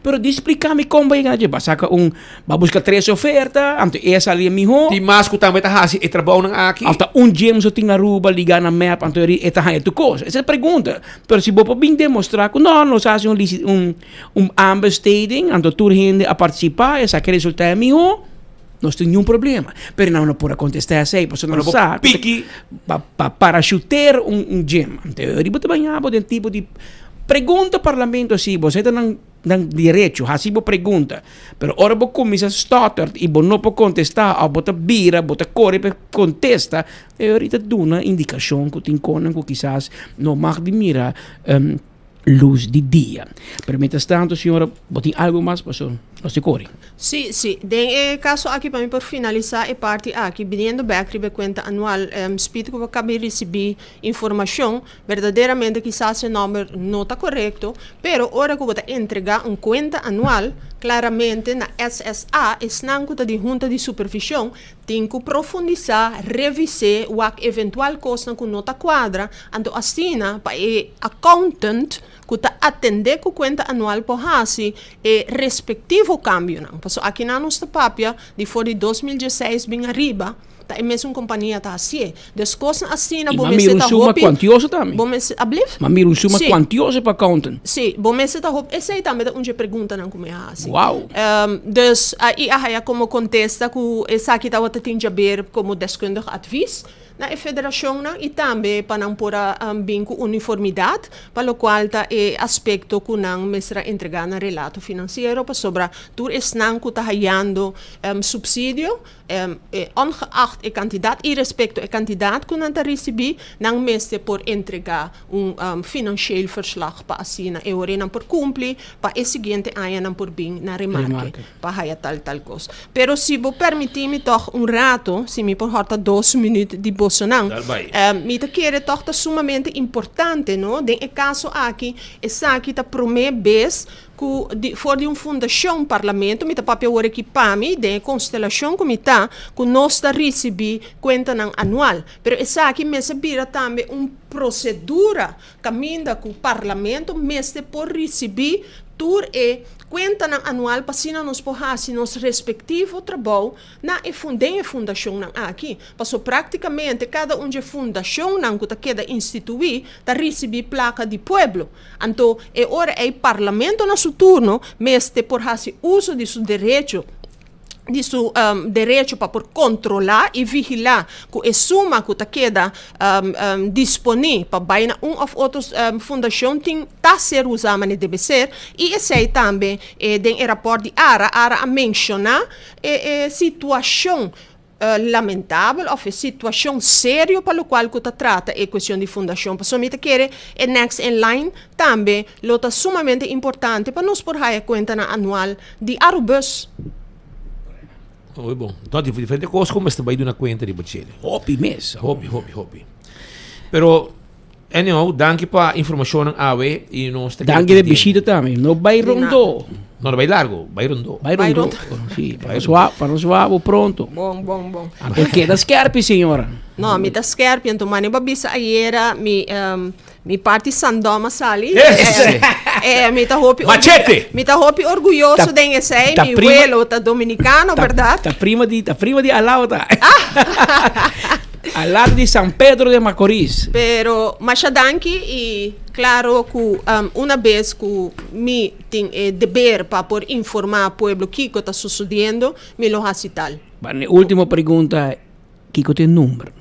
Pero di splika mi kon bo a yega na gym. Bo a saka un, bo a buska tres oferta, anto e a sali e miho. Tin mas ku tambe ta hasi e trabounan aki. Of ta un gym so tin Aruba liga na mep, anto e ta haña tur kos. Esa e pregunta. Pero si bo por bin demostra ku no, nos a hasi un lisi, un un aanbesteding, anto tur hende a partisipa, esaki a resulta e miho. Nos tin niun problema. Pero nan no por a contesta esey, pasobra nan sa ku ta pa parachuteer un un gym. Anto e bo ta baña bo den tipo di pregunta parlamento asi, bo ta nan nan derecho, hasi bo pregunta. Pero ora bo cuminsa stotter y bo no por contesta of bo ta bira, bo ta core pa contesta, e ora ta duna indicacion cu tin conan cu kisas no mag di mira luz di dia. Pero mientras tanto, señora, bo tin algo mas? Paso nos tin kori. Sí, sí. Den e caso aki pa mi por finalisa e parti aki, biniendo bek riba e cuenta anual, spit cu bo cabi ricibi informacion, berdaderamente kisas e nomber no ta corecto, pero ora cu bo ta entrega un cuenta anual, claramente na SSA, esnan cu ta di Junta di Supervision, Tin ku profundisá, revis'é, wak eventual kosnan ku no ta kuadra, anto asina pa e accountant ku ta atendé ku kuenta anual por hasi e respektivo kambionan. Pasobra akinan nos ta papia di for di 2016 bin ariba ta e mesun kompania ta hasié. Dus kosnan asina I bo m'a mira mester un ta suma hopi kuantioso tambe. bo mester ablief? M'a mira un suma Sí. kuantioso pa accountant. Sí, bo mester ta hopi, esei tambe ta un dje preguntanan ku mi a hasi. Wow. Dus i a haya komo kontesta ku esaki tabata tin djaber komo deskundig advies na e federashonnan i tambe pa nan por a bin ku uniformidat pa lokual ta e aspekto ku nan mester a entregá na relato finansiero pasobra tur esnan ku ta hayando supsidio Ongeacht e kantidat i respekto e kantidat ku nan ta risibí, nan mester por entregá un financieel verslag pa asina e ora nan por kumpli pa e siguiente aña nan por bin na remarke pa haya tal tal kos. Pero si bo permití mi tòg un rato, si mi por hòrta dos minüt di bo. bosonan. Mi ta kere tòg ta sumamente importante, no? Den e kaso aki, esaki ta promé bes ku di for di un fundashon parlamento, mi ta papia awor aki pa mi, den e konstelashon ku mi ta, ku nos ta risibí kuentanan anual. Pero esaki mester bira tambe un prosedura kaminda ku parlamento mester por risibí tur e kuentanan anual pa asina nos por hasi nos respektivo trabou na e den e fundashonnan aki. Paso praktikamente kada un dje fundashonnan ku ta keda instituí ta risibí plaka di pueblo. Anto e ora ei parlamento na su turno mester por hasi uso di su derecho di su derecho pa por controla y vigila cu e suma cu ta keda disponi pa bay na un of otro fundacion tin ta ser usa manera debe ser y esey tambe den e rapport di ARA, ARA a menciona e situacion lamentabel of e situacion serio pa locual cu ta trata e cuestion di fundacion. Pasobra mi ta kere e next in line tambe lo ta sumamente importante pa nos por haya cuentanan anual di Arubus. Hopi bon. Enton diferente cos cu mester bay duna cuenta riba djele. Hopi mes. Hopi, hopi, hopi. Pero Anyhow, danki pa informacionnan awe y nos ta keda Danki de pendiente. bishita tambe. No bay rondó. No, no bay largo, bay rondó. Bay Bay rondó. rondó. Sí, pa nos wa, pa nos wabo pronto. Bon, bon, bon. Anto keda skerpi, señora. No, mi ta skerpi, anto mane bo a bisa ayera mi ehm, mi parti Sandom a sali. Ese. Eh, mi ta hopi orgu- Machete! Mi ta hopi orguyoso Ta- den esei, ta mi prima- welo ta dominicano, Ta- berdad? Ta prima di, ta prima di Alao ta. Al lado di San Pedro de Macorís. Pero masha danki y claro cu una bes cu mi tin e deber pa por informa pueblo kico ta sucediendo, mi lo haci tal. Bueno, e ultimo pregunta, kico ta e number?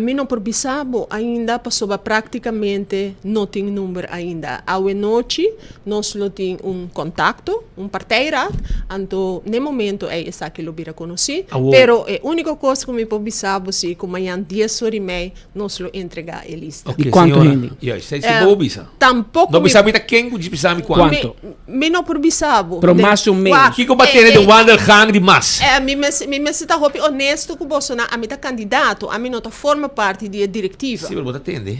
Mi no por bisa bo ainda pasobra practicamente no tin number ainda. Awe nochi nos lo tin un contacto, un partijraad, anto n'e momento ei esaki lo bira conoci. Awor. Pero e unico cos cu mi por bisa bo si cu mañan dies ora y mei nos lo entrega e lista. Ok, Di cuanto señora. hende? Ja, esei si bo bisa. Tampoco No mi bisa mi ta ken cu djis bisa mi cuanto. Cuanto? Mi, mi no por bisa bo. Pero De- mas o menos. Wak, Kico ba eh, tene eh, den wandelgang di mas? Eh, mi mes, mi mester ta hopi honesto cu bosonan, ami ta candidato, ami no ta forma parti di e directiva. Si, pero bo ta tende.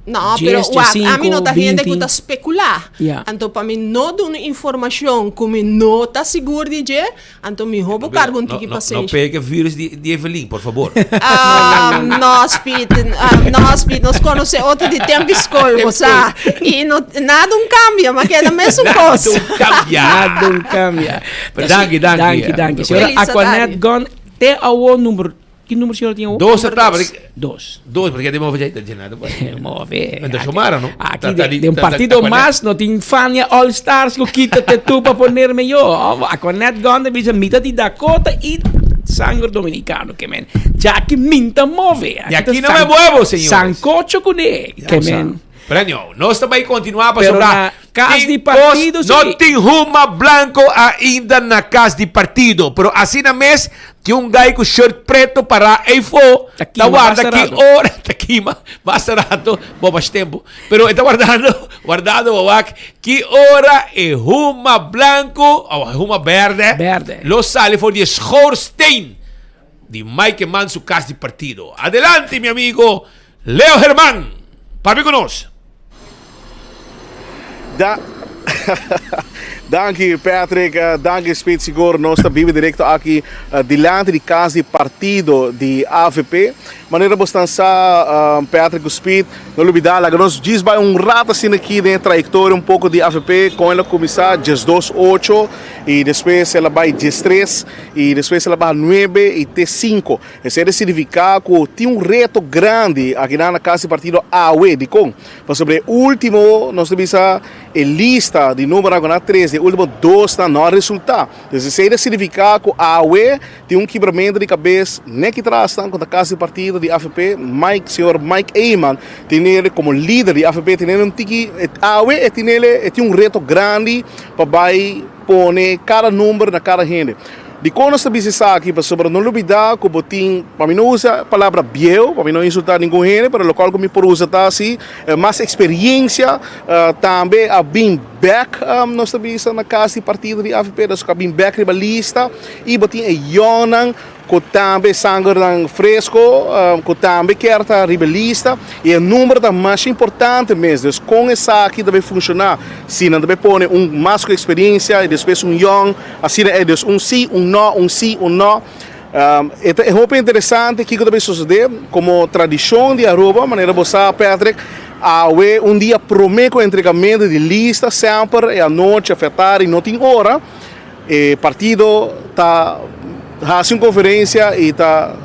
No, pero Dies, wak, ami no diesinco, ta hende ku binti. ta spekulá. Ja. Anto pa mi no duna informashon ku mi no ta sigur di dje, anto mihó bo karga un tiki No, no, no pasenshi. pega virus di, di Evelyn, por favor. Ah, no, Speed, ah, no, Speed, nos konosé otro di tempu di skol, bo sa. I no, nada un kambia, ma keda mesun kos. Nada un kambia. Nada un kambia. Pero danki, danki. Danki, danki. Señora Feliz Aquanet tarde. Gun, te awo number Ki numero señora tin awor? Dos a taba. Dos. Dos, porque de move ya nada. Move. Enta Xiomara, no? Aki de, de un partido mas no tin Fania All Stars ku quítate tú pa ponerme yo. Oh, Aquanet Gonda bisa mita di Dakota y sangre dominicano ke men. Jackie minta move. De aquí no me muevo, señores. Sancocho kuné. Ke men. Premio, nos ta bay continua Pero pasobra na cas tin di partido cos- sí. No tin huma blanco ainda na cas di partido, pero asina mes tin un guy cu shirt preto para eyfo, Ta ta kima warda basta ki rato. ora, ta kima basta rato, bo mas tempo, pero e ta wardando, wardando bo wak ki ora e huma blanco, o huma berde, Berde. lo sali for di e schoorsteen di Mike Eman su cas di partido. Adelante mi amigo Leo Herman, papia cu nos. Da Danki Patrick, danki Speed sigur nos ta biba directo aki dilanti di cas di partido di avp. Manera bo stan sa Patrick cu Speed no lubida laga nos djis bay un rato asina aki den e trayectoria un poco di avp con el a cuminsa diesdos ocho y despues el a bay diestres y despues el a baha nuebe y te cinco. Esei ta signifiká ku tin un reto grandi akinan na kas di partido awe. Dikon? Pasobra e último, nos ta bisa e lista di númeronan ku nan a trese, e último dosnan no a resultá. Entonces esei ta signifiká ku awe tin un kibramentu di kabes neki trasnan ku ta kas di partido di avp. Mike, señor Mike Eman tinele komo lider di avp tinele un tiki, awe e tinele, e tin un reto grandi pa bai pone kada number na kada hende. Dikon nos ta bisa esaki? Pasobra no lubidá ku bo tin, pa mi no usa palabra bieu, pa mi no insultá ningun hende, pero lokual ku mi por usa ta si mas eksperiensia tambe a bin bèk, nos ta bisa na kas di partido di avp, dus ku a bin bèk riba lista i bo tin e yònnan. ku tambe sangernan fresco ku tambe kier ta riba e lista y e number ta masha importante mes. Dus con esaki ta bay funciona si nan ta bay pone un mas cu experiencia y despues un young asina ey dus un si un no un si un no. E ta hopi interesante kiko ta bay sucede como tradicion di Aruba manera bo sa Patrick awe un dia prome cu entregamento di lista semper e anochi of e tardi no tin ora. E partido ta hasi un konferensia i ta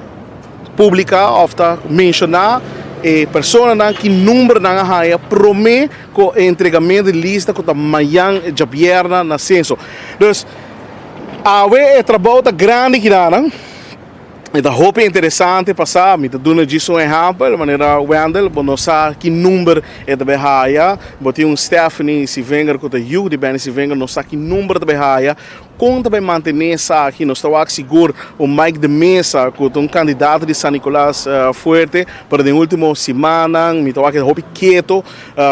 publiká òf ta menshoná e personanan ki numbernan a haña promé ku e entregamentu di lista ku ta mañan djabièrnè na senso. Dus awe e trabou ta grandi kinanan. E ta hopi interesante pa sa, mi ta duna djis un ehèmpel, manera Wendel, bo no sa ki number e ta bai haya, bo tin un Stephanie Sivinger ku ta yu di Benny Sivinger, no sa ki number e ta bai haya, kon ta bai mantené esaki, nos ta wak sigur un Mike de Meza ku ta un kandidato di San Nicolas fuerte, pero den ultimo simannan mi ta wak e ta hopi keto,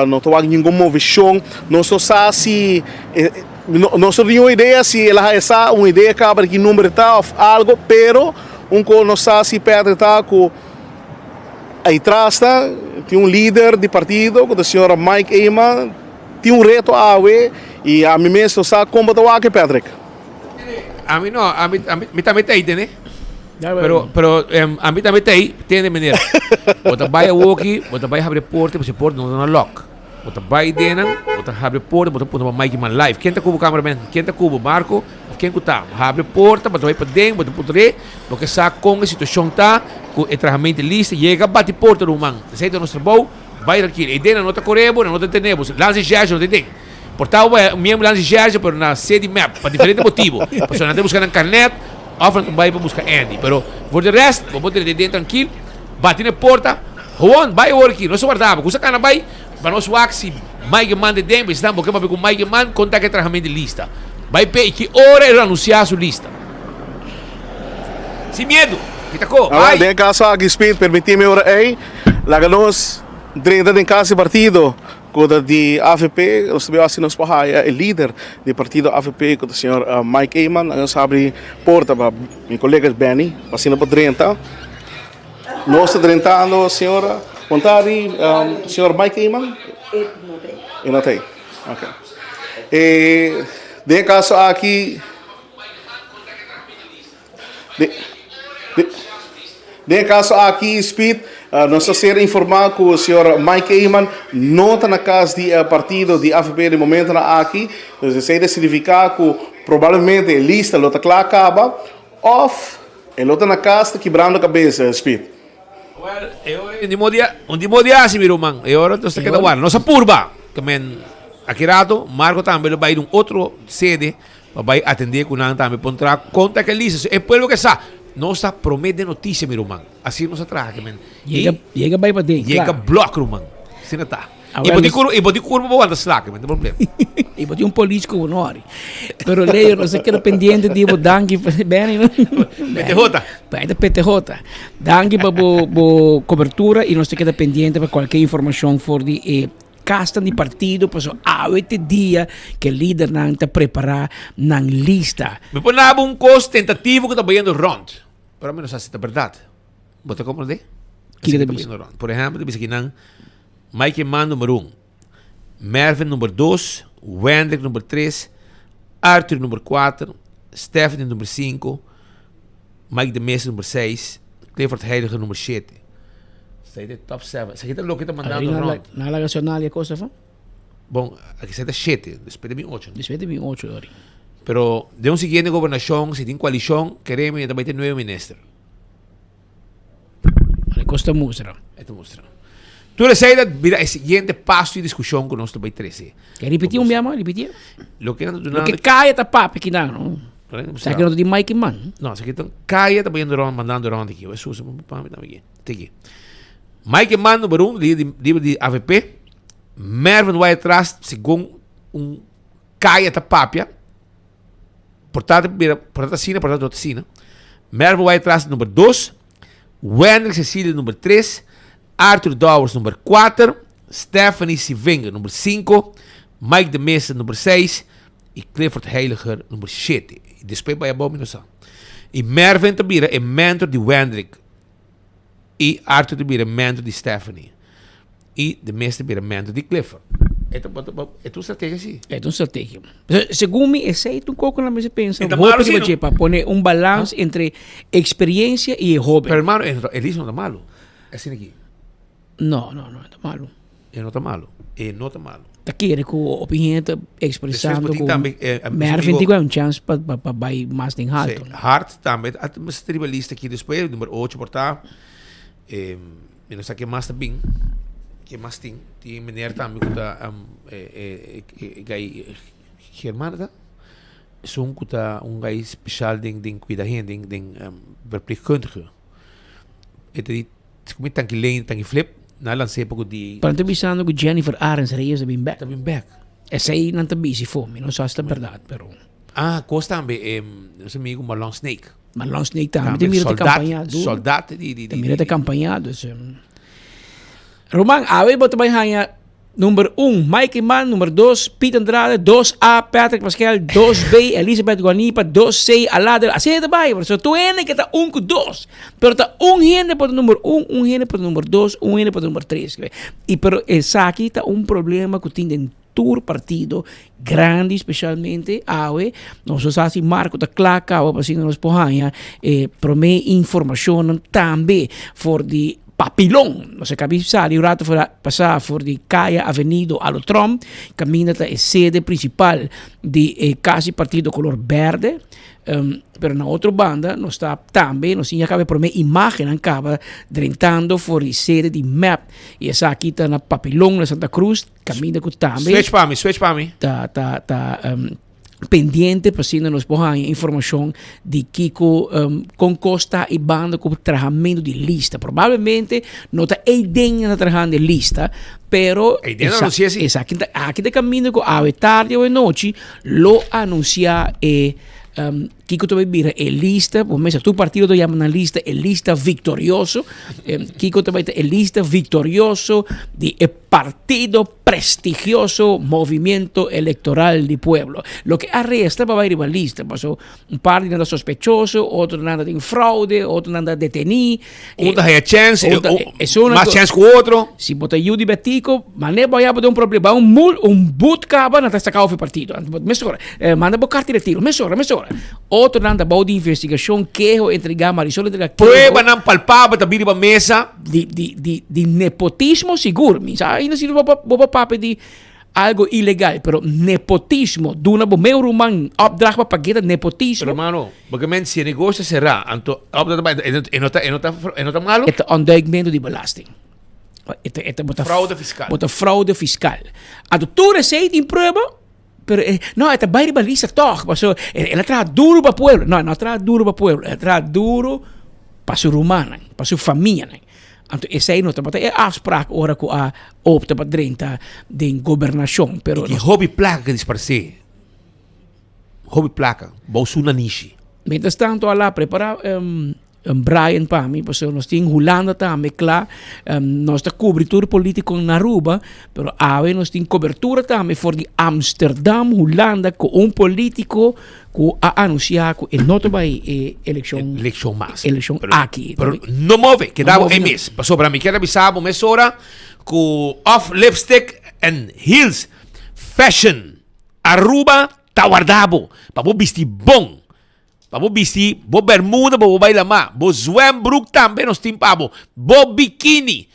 no ta wak ningun moveshon, nos no sa si e. Nos no tin un idea si el a haya sa un idea caba di ki number e ta of algo, pero un cos nos sa si Patrick ta cu ahi tras ta tin un lider di partido cu ta señora Mike Eman tin un reto awe y ami mes no sa con bo ta wak Patrick. Ami no, ami ami mi tambe ta ahí tene. Pero pero ami tambe ta ahí tene meneer. Bo ta bay awoki, bo ta bay habri e porta, pasobra e porta no ta na lock. Bo ta bai den nan, bo ta habri porta, bo ta puntra pa Mikey man live. Ken ta ku bo cameraman? Ken ta ku bo Marco? Of ken ku ta? Bo habri porta, bo ta bai paden, bo ta puntra e, bo ke sa kon e situacion ta ku e trahamento lista. Yega bati porta ruman. Esei ta nos trabou, bai trankil. E den nan no ta kore bo, nan no ta tene bo. Lansi Sergio no ta den. Por ta bo bai miembro Lansi Sergio pero na sede mep pa diferente motibo. Pasobra nan ta buska nan carnet of nan ta bai pa buska Andy. Pero for de rest bo por drenta den trankil, bati na e porta. Gewoon, bai awor aki, nos ta warda bo. Kusa kana bai, pa nos wak si Mike Eman ta den, bo ke papia ku Mike Eman, kon ta ke trahamento di lista. Bai p'e i ki ora e lo anunsiá su lista. Sin miedu, kita ko, Awor, bai! den e kaso aki, Speed, permití mi ora ei, laga nos drenta den kas di partido ku ta di avp, nos ta bai wak si nos por haya e lider di partido avp ku ta señor Mike Eman. Laga nos habri porta pa mi kolega Benny, pa asina por drenta. Nos ta drentando señora Montari, señor Mike Eman? E no ta ei. Ok. E den e caso aki, den, den, den e caso aki Speed, nos ta ser informa cu señor Mike Eman no ta na cas di e partido di avp den momentonan aki. Dus esey ta significa cu probablemente e lista lo ta cla caba of E lo ta na cas ta kibrando cabeza, Speed. Well, e ora un di modo un di modo hasi mi ruman. E ora nos ta keda warda. Nos a purba. Ke men aki rato Marco tambe lo bai di un otro sede pa bai atende ku nan tambe por traha konta ke lista. So e pueblo ke sa nos ta prome den notisia mi ruman. Asina nos a traha ke men. Yega yega bai paden, Yega kla. blok ruman. Asina ta. A I bo wel, tin kur, i bo tin kurpa pa wanta slak, no tin problema. I bo tin un polis ku bo no hori. Pero Leo, nos a keda pendiente di bo danki, Benny, no? PTJ. Benny ta PTJ. Danki pa bo, bo kobertura i nos ta keda pendiente pa kualke informashon for di e kasnan di partido, pasobra awe ta e dia ku e lidernan ta prepará nan lista. Mi por naba un kos tentativo ku ta bayendo rònt, pero mi no sa si ta bèrdat. Bo ta komprendé? Kiko ta bisa? Por ehèmpel, ta bisa ki nan Mike Eman number un, Mervin number dos, Wendrick number tres, Arthur number kuater, Stephanie number sinku, Mike de Meza number seis, Clifford Heiliger number shete. Esei ta e top seven. Esaki ta loke ta mandando rond. Nan a laga sona e cosa fa? Bon, aki esei ta shete, despues ta bin ocho. Despues ta bin ocho ori. Pero den un siguiente gobernashon, si tin koalishon, keremi e ta bai tin nuebe minister. E kos ta mustra. E ta mustra. Tur esei ta bira e siguiente paso di diskushon ku nos ta bai trese. Ke ripití un bia mas, ripití. Loke nan ta duna. Loke kaya ta papia kinan, no? Sa ke no ta di Mike Man. No, sa ke ta kaya ta bayendo rond, mandando rond aki. Jesús, pa mi tambe aki. Te aki. Mike Man number un, lider di, lider di AVP. Mervin Wyatt-Ras, segun un kaya ta papia. Por ta bira, por ta asina, por ta no ta asina. Mervin Wyatt-Ras number dos, Wendrick Cecilia number tres, Arthur Dowers number kuater, Stephanie Sivinger number sinku, Mike de Meza number seis y Clifford Heiliger number shete. Y despues bai abou mi no sa. I Mervin ta bira e mentor di Wendrick. I Arthur ta bira e mentor di Stephanie. I de mes ta bira mentor di Clifford. E ta, e ta un strategia si. E ta un strategia. Segun mi esei ta un koko nan mester pensa E ta malo hopi si, riba no? dje pa pone un balans entre experiencia i e hoben. Pero hermano, e no ta, Elise no ta malo. Asina aki. No, no, no, e ta malo. E no ta malo. E no ta malo. Ta kere ku hopi hende ta expresando Despues bo tin ku tambe, eh, eh, Mervin amigo- tin ku hay un chance pa pa pa bai mas den halto. Sí, Hart tambe a mester riba lista aki despues, number ocho por ta. Eh, mi no sa ke mas ta bin, ke mas tin. Tin meneer tambe ku ta um, eh, eh, eh, gai Germán ta? Esun ku ta un gai special den den kuida hende, den den um, verpleegkundige. E ta di Si ku mi tanki Lane, tanki Flip, nan a lans'é pa ku di. Pero nan ta bisando ku Jennifer Arends Reyes ta bin bek. Ta bin bek. Esei nan ta bisi for mi, no sa si ta bèrdat, pero. Ah, kos tambe, e nos amigu Marlon Snake. Marlon Snake tambe ta mira ta kampaña duro. Soldat di di di. Ta mira ta kampaña, dus. Ruman, awe bo ta bai haña Number un, Mike Eman, number dos, Piet Andrade, dos A, Patrick Pascal, dos B, Elizabeth Guanipa, dos C, Aladel. Asina ta bai, so tur hende ke ta un ku dos. Pero ta un hende por ta number un, un hende por ta number dos, un hende por ta number tres. I pero esaki ta un problema ku tin den tur partido grandi specialmente awe. Nos no sa si Marco ta kla kaba pa asina nos por haña e prome informashonnan tambe for di Papilon. Nos a kabi sali un rato for pasá for di Kaya Avenido Alo Tromp, kaminda ta e sede prinsipal di e kasi partido kolor bèrdè. Pero na otro banda nos ta tambe nos tin ya kaba e promé imágennan kaba drentando for di sede di mep i esaki ta na Papilon na Santa Cruz kaminda ku tambe Switch pa mi, switch pa mi. ta ta ta pendiente pa asina nos por haña informashon di kiko kon kos ta e banda ku trahamentu di lista. Probablemente no ta eiden nan ta trahando e lista, pero Eiden a anunsia si. Esaki ta aki ta kaminda ku awe tardi awe nochi lo anunsia e Kiko ta bay bira e lista, bo mester tur partido ta yama nan lista e lista victorioso. Kiko ta bay ta e lista victorioso di e partido prestigioso Movimiento Electoral di Pueblo. Loke a resta pa bay riba lista, paso un par di nan ta sospechoso, otro nan ta tin fraude, otro nan ta deteni. Un ta haya chance, mas chance ku otro. Si bo ta yu di Betico, mane bo haya bo den un problema, un mul, un but kaba, nan ta saka ofi partido. Mesora, manda bo karta di retiro, mesora, mesora. Otronan ta bou di investigashon, keho entrega, Marisol entrega keho. Pruebanan palpabel ta bini riba mesa. Di, di, di, di nepotismo sigur. Mi sa ainda si bo bo papia di Algo ilegal, pero nepotismo, duna bo meu ruman opdracht pa pagu'e ta nepotismo. Pero hermano, bo ke men si e negocio a cerá, anto opdracht ta bai, e no ta, e no ta, e no ta malo? E ta ontduikmento di belasting. E ta, e ta, bo ta Fraude fiscal. Bo ta fraude fiscal. Anto tur esei tin prueba, pero e, no, e ta bai riba lista tog, paso el a traha duro pa pueblo. No, e no a traha duro pa pueblo, el a traha duro pa su rumannan, pa su famianan. Anto esei no tabata e afspraak ora ku a opta pa drenta den gobernashon, pero I tin hopi plaka ke disparsé. Hopi plaka bou su nanishi. Mientras tanto a la prepara Brian pa mi, pasobra nos tin Hulanda tambe kla, nos ta kubri tur politiko na Aruba, pero awe nos tin kobertura tambe for di Amsterdam, Hulanda, ku un politiko Ku a anunsiá ku e no ta bai e elekshon. Elekshon mas. Elekshon aki. Pero no move, keda bo ei mes. Pasobra mi kier a bisa bo mesora ku Off Lipstick and Heels Fashion Aruba ta warda bo pa bo bisti bon. Pa bo bisti bo bermuda pa bo bai lamá. Bo zwembroek tambe nos tin pa bo. Bo bikini.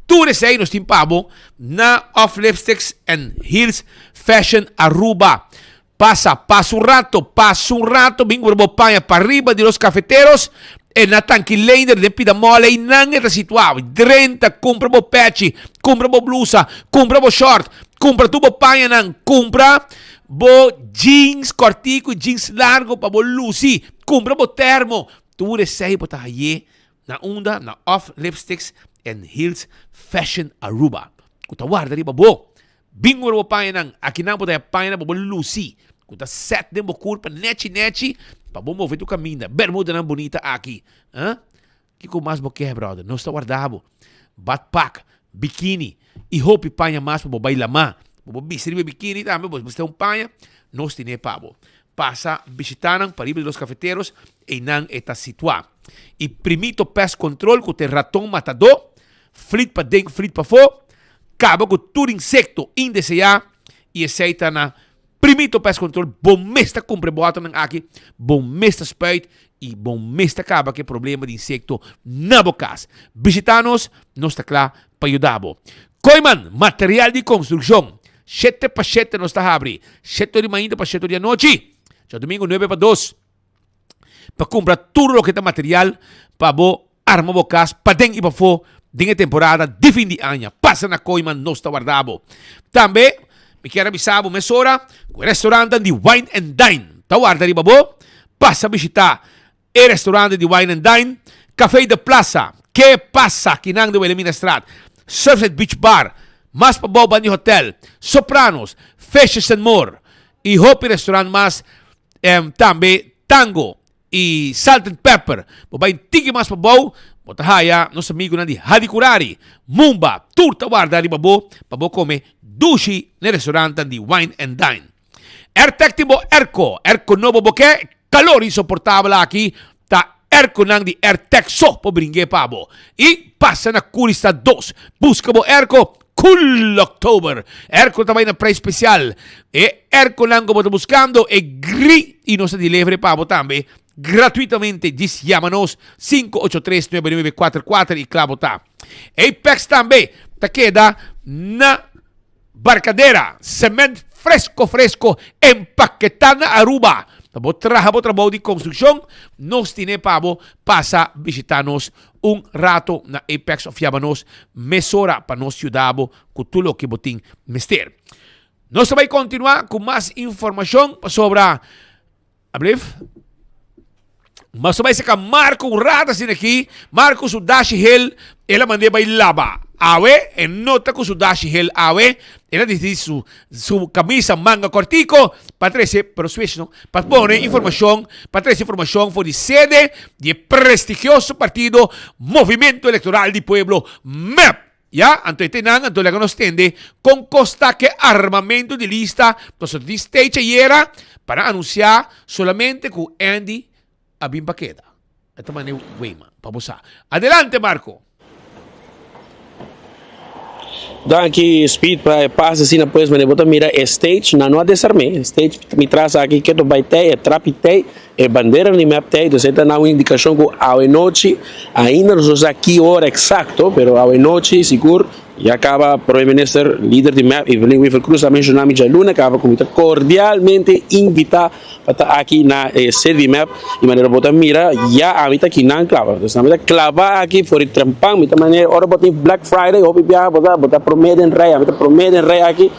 Tur esei nos tin pa bo na Off Lipsticks and Heels Fashion Aruba. Pasa, pasa un rato, pasa un rato, bin cubra bo paña pariba di los cafeteros, e na Tanki Leender den Pida Mole einan e ta situa. Drenta, cumpra bo pechi, cumpra bo blusa, cumpra bo short, cumpra tur bo pañanan, cumpra bo jeans cortico y jeans largo pa bo luci, cumpra bo termo, tur esey bo ta haye na unda? Na Off Lipsticks and Heels Fashion Aruba, cu ta warda riba bo. Bin ora bo pañanan, akinan bo ta e pañanan pa bo lusi, ku ta sèt den bo kurpa nèchi nèchi pa bo move tur kaminda. Bermudanan bunita aki, ah. Kiko mas bo ke, bròder? Nos ta warda bo. Badpak, bikini i hopi paña mas pa bo bai lamá. Bo por bisti riba e bikini tambe, bo mester un paña, nos tene pa bo. Pasa bishita nan pariba di Los Cafeteros. Einan e ta situá. I Primito Pest Control ku ta e raton matadó, flit paden flit pafó, kaba ku tur insekto indeseá i esei ta na Primito Pest Control. Bo mes ta kumpra e bòternan aki, bo mes ta spuit i bo mes ta kaba ku e problema di insekto na bo kas. Bishitá nos, nos ta kla pa yuda bo. Kooiman, material di konstrukshon. Shete pa shete nos ta habri, shete di mainta pa shete di anochi, djadumingu nuebe pa dos. Pa kumpra tur loke ta material pa bo arma bo kas paden i pafó den e temporada di fin di aña. Pasa na Kooiman, nos ta warda bo. Tambe mi kier a bisa bo mesora ku e restaurantan di Wine and Dine ta warda riba bo. Pasa bishita e restaurante di Wine and Dine, Café de Plaza, Ke Pasa kinan den Wilhelminastraat, Surfside Beach Bar, mas pabou Bandi Hotel, Sopranos, Fishes and More i hopi restaurant mas. Tambe Tango i Salt and Pepper. Bo bai tiki mas pabou, bo ta haya nos amigunan di Hadicurari, Mumba, tur ta warda riba bo pa bo kome dushi n'e restaurantan di Wine and Dine. Airtec tin bo airco, airco nobo bo ke, kalor insoportabel aki ta airconan di Airtec so por bring'é pa bo. I pasa na Curistad dos, buska bo airco Cool October! Airco ta bai na prijs special. E airconan cu bo ta buscando e gri y nos ta deliver pa bo tambe gratuitamente. Djis yama nos 583 9944 y cla bo ta. Apex tambe ta keda na Barcadera. Cement fresco fresco empaketa na Aruba. Pa bo traha bo trabou di construccion nos tine pa bo pasa bishita nos un rato na Apex of yama nos mesora pa nos yuda bo ku tur loke bo tin mester. Nos ta bai kontinuá ku mas informashon pasobra ablif mas ta bai saka Marco un rato asina aki. Marco su dashi hel el a mand'é bai laba awe e no ta ku su dashi hel awe el a disidí su su camisa manga cortico pa trece, pero switch no, pa pone informacion, pa trece informacion for di sede di e prestigioso partido Movimiento Electoral di Pueblo, mep. Ya, anto e tenan, anto laga nos tende con cos ta ke armamento di lista, pasobra di stage ayera pa nan anuncia solamente cu Andy a bin pa keda. E ta mane Weyman, pa bo sa. Adelante Marco! Danki Speed pa e pas asina pues mane bo ta mira e stage nan no a desarme e stage mi tras aki keto bai tei e trapi tei e bandera di mep tei entonces e ta na un indikashon ku awe nochi ainda nos no sa ki ora eksakto pero awe nochi sigur ya kaba prome minister lider di mep Evelyn Wever Croes a menshona mi djaluna kaba ku mi ta kordialmente invita Pa ta aki na e sede di mep y manera bo ta mira ya ami ta kinan clava. Entonces ami ta clava aki for di trempan mi ta manera ora bo tin Black Friday hopi biaha bo ta bo ta prome den rij ami ta prome den rij aki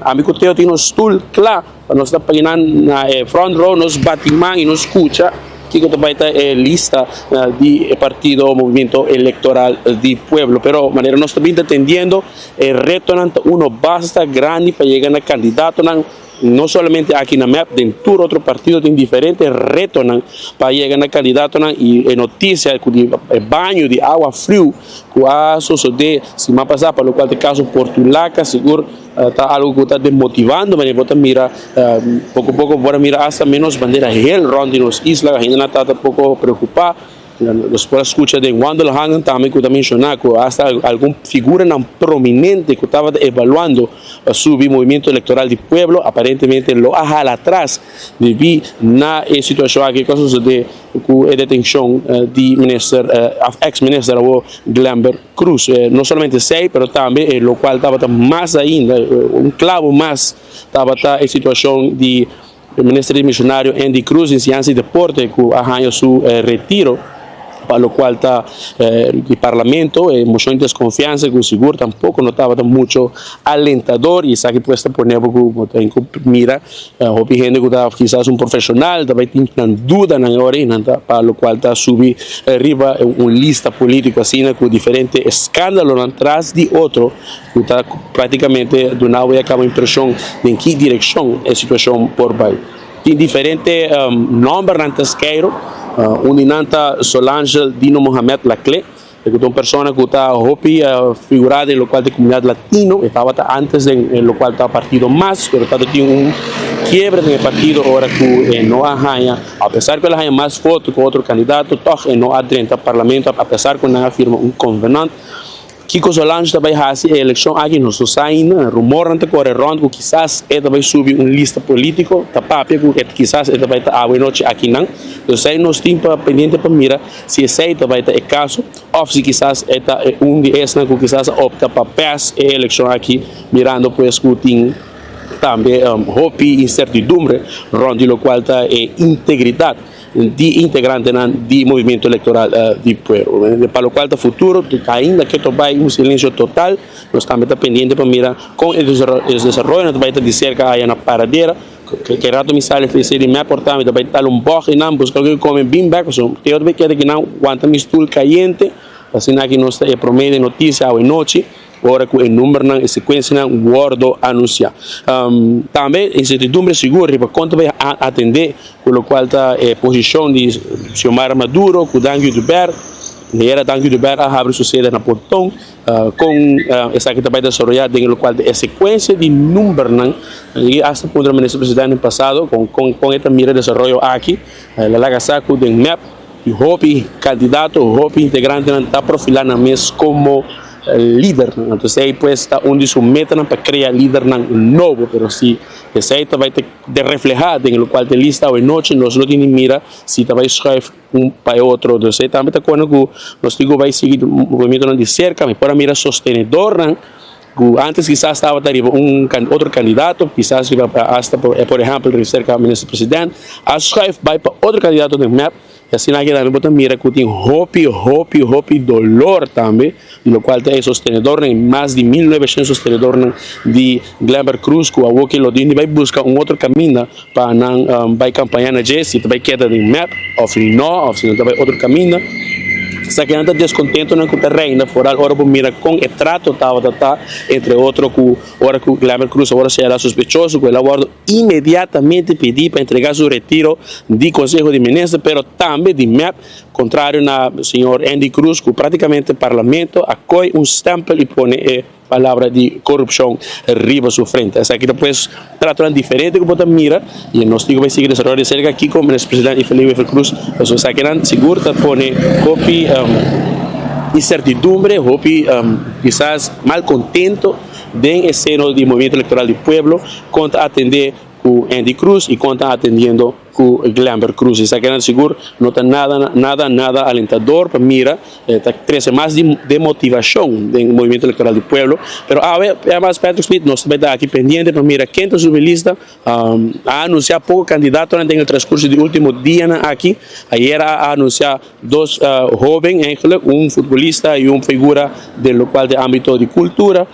ami cu Teo tin nos stoel cla pa nos ta kinan na e front row nos bati man y nos scucha kico ta bay ta e lista di e partido Movimiento Electoral di Pueblo. Pero manera nos ta bin ta tendiendo e retonan ta uno basta grandi pa yega na candidatonan. No solamente aki na mep, den tur otro partido tin diferente retonan pa yega na candidatonan y e noticia cu di e baño di awa friu cu a sosode siman pasa pa locual ta e caso Portulaca sigur ta algo cu ta demotivando manera bo ta mira poco poco bo por a mira hasta menos bandera hel rond di nos isla hendenan ta ta poco preocupa. Nos por a skucha den wandelgangen tambe ku ta menshoná ku asta algun figuranan prominente ku tabata evaluando pa subi Movimiento Electoral di Pueblo aparentemente lo a hala atras debí na e situashon aki ku a sosodé ku e detenshon di minister òf eks minister awor Glenbert Cruz. No solamente esei pero tambe e lokual tabata mas ainda un klabo mas tabata e situashon di E minister dimisionario Endy Croes di Enseñansa y Deporte cu a haña su retiro pa locual ta di Parlamento, e mocion di desconfiansa cu sigur tampoco no tabata mucho alentador y esaki pues ta pone bo cu bo tin cu mira hopi hende cu ta kisas un profesional ta bay tin nan dudanan e ora y nan ta pa locual ta subi riba un lista politico asina cu diferente escandalonan tras di otro. Ku ta práktikamente duna bo e kaba impreshon den ki direkshon e situashon por bai. Tin diferente nòmbernan ta skeiru, un di nan ta Solangel Dino Mohamed Laclé. E ku ta un persona ku ta hopi figurá den lokual ta e komunidat latino. E tabata antes den e lokual ta partido mas, pero tabata tin un kiebre den e partido ora ku e no a haña, apesar ku el a haña mas voto ku otro kandidato, tòg e no a drenta parlamento apesar ku nan a firma un konvenant. Kiko Solange ta bai hasi e elekshon aki nos no sa ainda. Rumornan ta kore rònt ku kisas e ta bai subi un lista polítiko, ta papia ku e kisas e ta bai ta awe nochi akinan. Esei nos tin pa pendiente pa mira si esei ta bai ta e kaso òf si kisas e ta e un di esnan ku kisas a opta pa pès e elekshon aki mirando pues ku tin tambe hopi insertidumbre rònt di lokual ta e integridat di integrantenan di Movimiento Electoral di Pueblo. Pa locual ta futuro, ainda ke to bay un silencio total, nos tambe ta pendiente pa mira con e desaroyonan ta bay ta di cerca aya na Paradera. Ke rato mi sali for e sede mep por ta mi ta bay tal un bog eynan busca algo di come bin bek pasobra te otro bay keda kinan wanta mi stoel cayente. Asina aki nos ta e prome den noticia awe nochi. Ora ku e numbernan, e sekuensianan wòrdu anunsiá. Tambe insertidumbre sigur riba kon ta bai atendé ku lokual ta e posishon di Xiomara Maduro ku Dangui Oduber. Manera Dangui Oduber a habri su sede na Pontón, kon esaki ta bai desaroyá den lokual ta e sekuensia di numbernan. I asta puntra Minister Presidente den pasado kon kon e ta mira e desaroyo aki. El a laga sa ku den mep hopi kandidato, hopi integrantenan ta profilá nan mes komo lidernan. Anto esei pues ta un di su metanan pa crea lidernan nobo, pero si esei ta bai ta refleha den locual ta e lista awe nochi nos lo tin di mira si ta bai schuif un pa e otro. Entonces esei tambe ta cona cu nos tin cu bai sigui movimientonan di cerca, mi por a mira sostenedornan cu antes kisas tabata riba un otro candidato, kisas riba hasta por ehempel riba cerca minister president a schuif bai pa otro candidato den mep. Y asina aki tambe bo ta mira cu tin hopi, hopi, hopi dolor tambe, di locual ta e sostenedornan, e mas di 1900 sostenedornan di Glenbert Croes cu awo ke lo tin di bay busca un otro caminda pa nan bay campaña na dje, si ta bay keda den mep of no, of si nan ta bay otro caminda. Esakinan ta descontentonan cu ta reina, foral ora bo mira con e trato tabata ta, entre otro cu ora cu Glenbert Croes awor a señala sospechoso cu el a wordo inmediatamente pidi pa entrega su retiro di Conseho di Minister pero tambe di mep, contrario na señor Endy Croes cu practicamente Parlamento a coy un stempel y pone e palabra di corupcion riba su frente. Esaki ta pues tratonan diferente cu bo ta mira y nos tin cu bay sigui desaroya di cerca kico Minister President Evelyn Wever Croes pasobra esakinan sigur ta pone hopi incertidumbre, hopi kisas malcontento den e seno di Movimiento Electoral di Pueblo. Kon ta atendé ku Endy Croes i kon ta atendiendo ku Glenbert Croes. Esakinan sigur no ta nada nada nada alentador pa mira, ta trese mas di demotivashon den Movimiento Electoral di Pueblo. Pero awe ademas Patrick Smith nos ta bai ta aki pendiente pa mira ken ta subi lista. A anunsia poko kandidatonan den e transkurso di ultimo dianan aki. Ayer a anunsia dos hoben eigenlijk, un futbolista i un figura den lokual ta e ambito di kultura.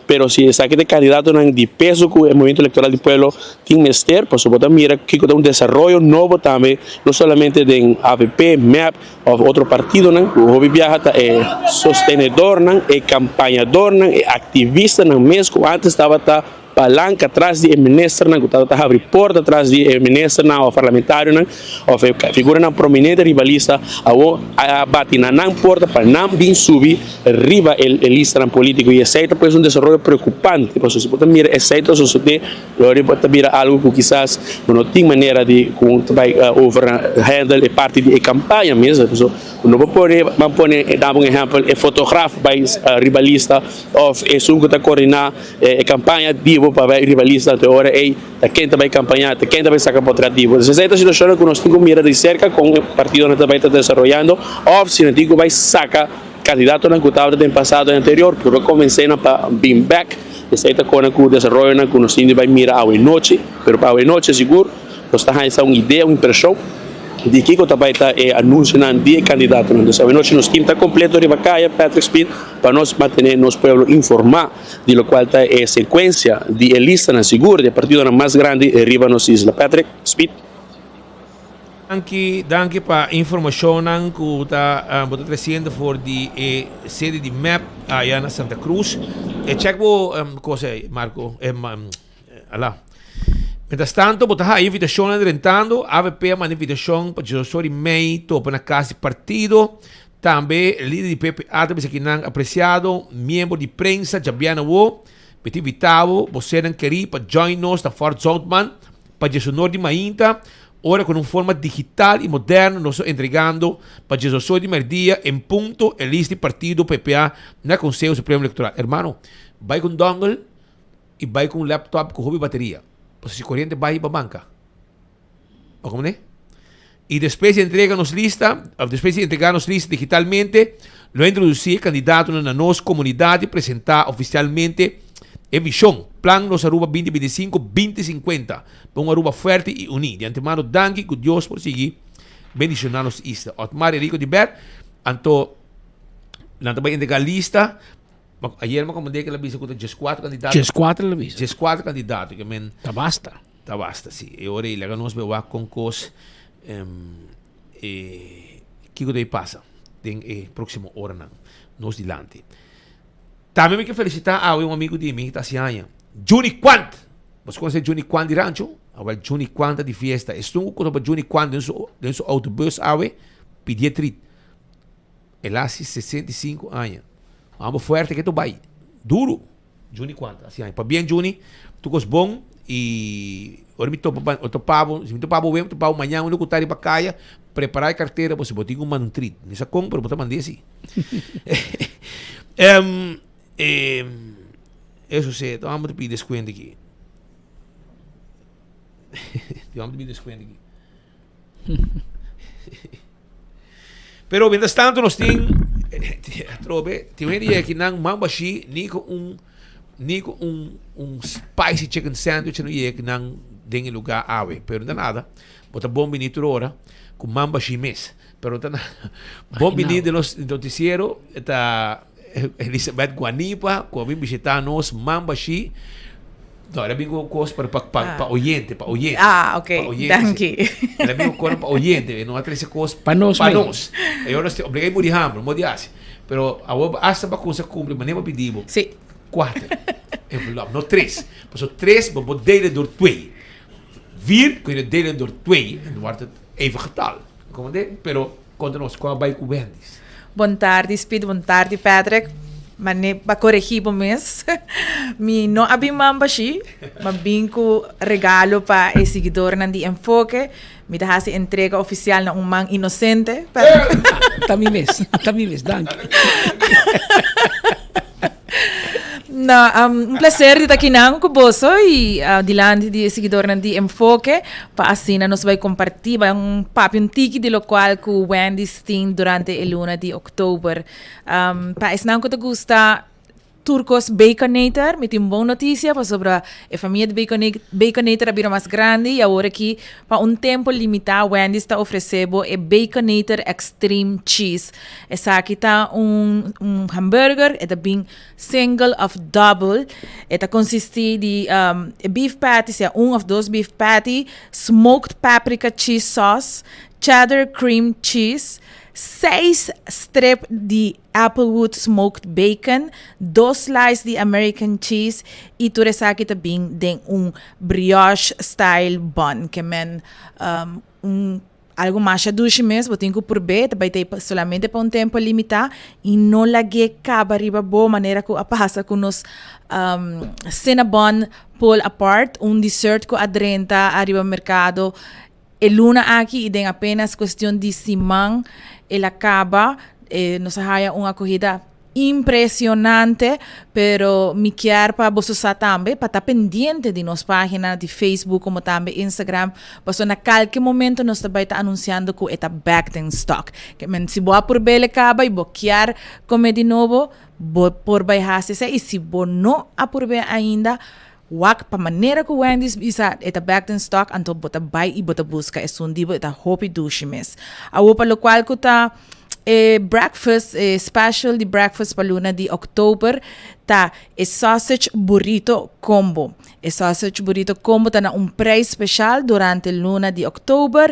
Pero si esaki ta e kandidatonan di peso ku e Movimiento Electoral di Pueblo tin mester, pasobra bo ta mira kiko ta un desaroyo nobo tambe, no solamente den avp, mep òf otro partidonan, ku hopi biaha ta e sostenedornan, e kampañadornan, e aktivistanan mes ku antes tabata palanka tras di e ministernan, ku tabata habri porta tras di e ministernan òf parlamentarionan òf e figuranan prominente riba lista, awor a bati na nan porta pa nan bin subi. Riba e listanan politico y esey ta pues un desaroyo preocupante pasobra si bo ta mira esey ta sosode lo bo ta bira algo cu kisas bo no tin manera di con ta bay over handle e parti di e campaña mes pasobra bo no por pone ban pone daba un ehempel e fotograaf bay riba lista of esun cu ta coordina e campaña di bo pa bay riba lista anto e ora ey ta ken ta bay campaña ta ken ta bay saca potret di bo entonces esey ta situacionnan cu nos tin cu mira di cerca con e partidonan ta bay ta desaroyando of si nan tin cu bay saca Kandidatonan ku tabata den pasado i anterior purba konvensé nan pa bin bèk. Esei ta kona ku desaroyonan ku nos tin di bai mira awe nochi. Pero pa awe nochi sigur nos ta haña sa un idea, un impreshon di kiko ta bai ta e anunsionan di e kandidatonan. Dus awe nochi nos tim ta kompleto riba kaya Patrick Speed pa nos mantené nos pueblo informá di lokual ta e sekuensia di e listanan sigur di e partidonan mas grandi riba nos isla. Patrick Speed. Danki, danki pa informashonnan ku ta bo ta tresiendo for di e sede di mep aya na Santa Cruz. E check bo cosa ei, Marco, e ala. Mientras tanto bo ta haya invitashonnan drentando, avp a manda invitashon pa dioso di mei topa na kas di partido. Tambe lider di PPA ta bisa kinan apresiado miembro di prensa djabièrnè awo mi ta invita bo bo sernan kerí pa join nos na Fort Zoutman pa djesonor di mainta ora ku na un forma digital i moderno nos ta entregando pa djesosor di merdia en punto e lista di partido PPA na Konseho Supremo Elektoral. Hermano bai ku un dongle i bai ku un laptop ku hopi bateria pasobra si koriente bai bo banka. Bo comprende? Y despues di entrega nos lista, of despues di entrega nos lista digitalmente, lo introduci e candidatonan na nos comunidad y presenta oficialmente e vision, Plan Nos Aruba 2025, 2050, pa un Aruba fuerte y uni. Di antemano danki cu Dios por sigui bendiciona nos isla. Otmar Enrico di Ber, anto nan ta bay entrega lista. Ayer mi a comprende cu el a bisa cu ta 14 candidato. 14 el a bisa. 14 candidato, ke men. Ta basta. Ta basta si. E ora ei laga nos bai wak kon kos e kiko ta bai pasa den e próksimo oranan nos dilanti. Tambe mi ke felisitá awe un amigu di mi ta hasi aña, Juni Quant! Boso konosé Juni Quant di rancho? Awel Juni Quant ta di fiesta. Esun ku topa Juni Quant den su den su autobus awe pidié trit. El a hasi 65 aña. Amo fuerte ke ta bai. Duru! Juni cuanta hasi aña. Pabien Juni, tur cos bon y ora mi topa ba topa bo, si mi topa bo awe, mi topa bo mañan, unda cu ta riba caya, prepara e cartera bo si bo tin cu manda un treat. Mi sa con, pero bo ta manda esi. Em, em, eso si, ta amo ta pidi descuento aki. Ta amo ta pidi descuento aki. Pero mientras tanto nos tin atrobe tin hende yega kinan man bashi ni ku un ni ku un un spicy chicken sandwich no yega kinan den e lugar awe pero no ta nada bo ta bon bini tur ora ku man bashi mes pero no ta nada bon bini den nos noticiero ta Elizabeth Guanipa ku a bin bishita nos man bashi No, el a bin ku kos pa, pa, pa, pa oyente, pa oyente. Ah, ok. Pa oyente, Danki. sí. El a bin ku kos pa oyente, e no a trese kos Pa nos pa mes. nos. E ora nos obligá muri hamber, mo di hasi. Pero awor hasta pa kusa kumpli, manera bo pidi bo. Sí. Kuater envelop, no tres. Pasobra tres bo por delen door twee. Vier kun je delen door twee en dan wordt het even getal. Comprende? Pero Konta nos kon a bai ku Wendy's. Bon tardi Speed, bon tardi Patrick. Mane pa coregi bo mes. Mi no a bin man bashi, ma bin cu regalo pa e siguidornan di Enfoke. Mi ta haci entrega oficial na un man inocente. Ta mi mes, ta mi mes, danki. No, um, un placer di ta kinan cu boso y uh, dilanti di e seguidornan di Enfoke pa asina nos bai comparti, bai un papia un tiki di locual cu Wendy's tin durante e luna di oktober. Um, pa esnan cu ta gusta tur cos Baconator, mi tin bon noticia pasobra e famia di Baconator a bira mas grandi y awor aki pa un tempo limita Wendy's ta ofrece bo e Baconator Extreme Cheese. Esaki ta un un hamburger, e ta bin single of double. E ta consisti di e beef patty, sea un of dos beef patty, smoked paprika cheese sauce, cheddar cream cheese, seis strip di applewood smoked bacon, dos slice di American cheese y tur esaki ta bin den un brioche style bun, ke men un Algo masha dushi mes, bo tin ku purb'é, ta bai ta ei solamente pa un tempu limitá i no lag'é kaba riba bo manera ku a pasa ku nos Cinnabon Pull Apart, un dessert ku a drenta ariba merkado e luna aki i den apenas kuestion di siman el a kaba. Nos a haya un akohida Impresionante, pero mi kier pa boso sa tambe pa ta pendiente di nos pagina di Facebook como tambe Instagram, pasobra na kalke momento nos ta bai ta anunciando cu e ta back den stock. Ke men si bo a purbele caba y bo kier come di nobo, bo por bai haci esey y si bo no a purbe ainda, wak pa manera cu Wendy's bisa e ta back den stock anto bo ta bai y bo ta busca esun di bo, e ta hopi dushi mes. Awor pa locual cu ta. E breakfast, e special di breakfast pa luna di oktober ta e sausage burrito combo. E sausage burrito combo ta na un prijs special durante luna di oktober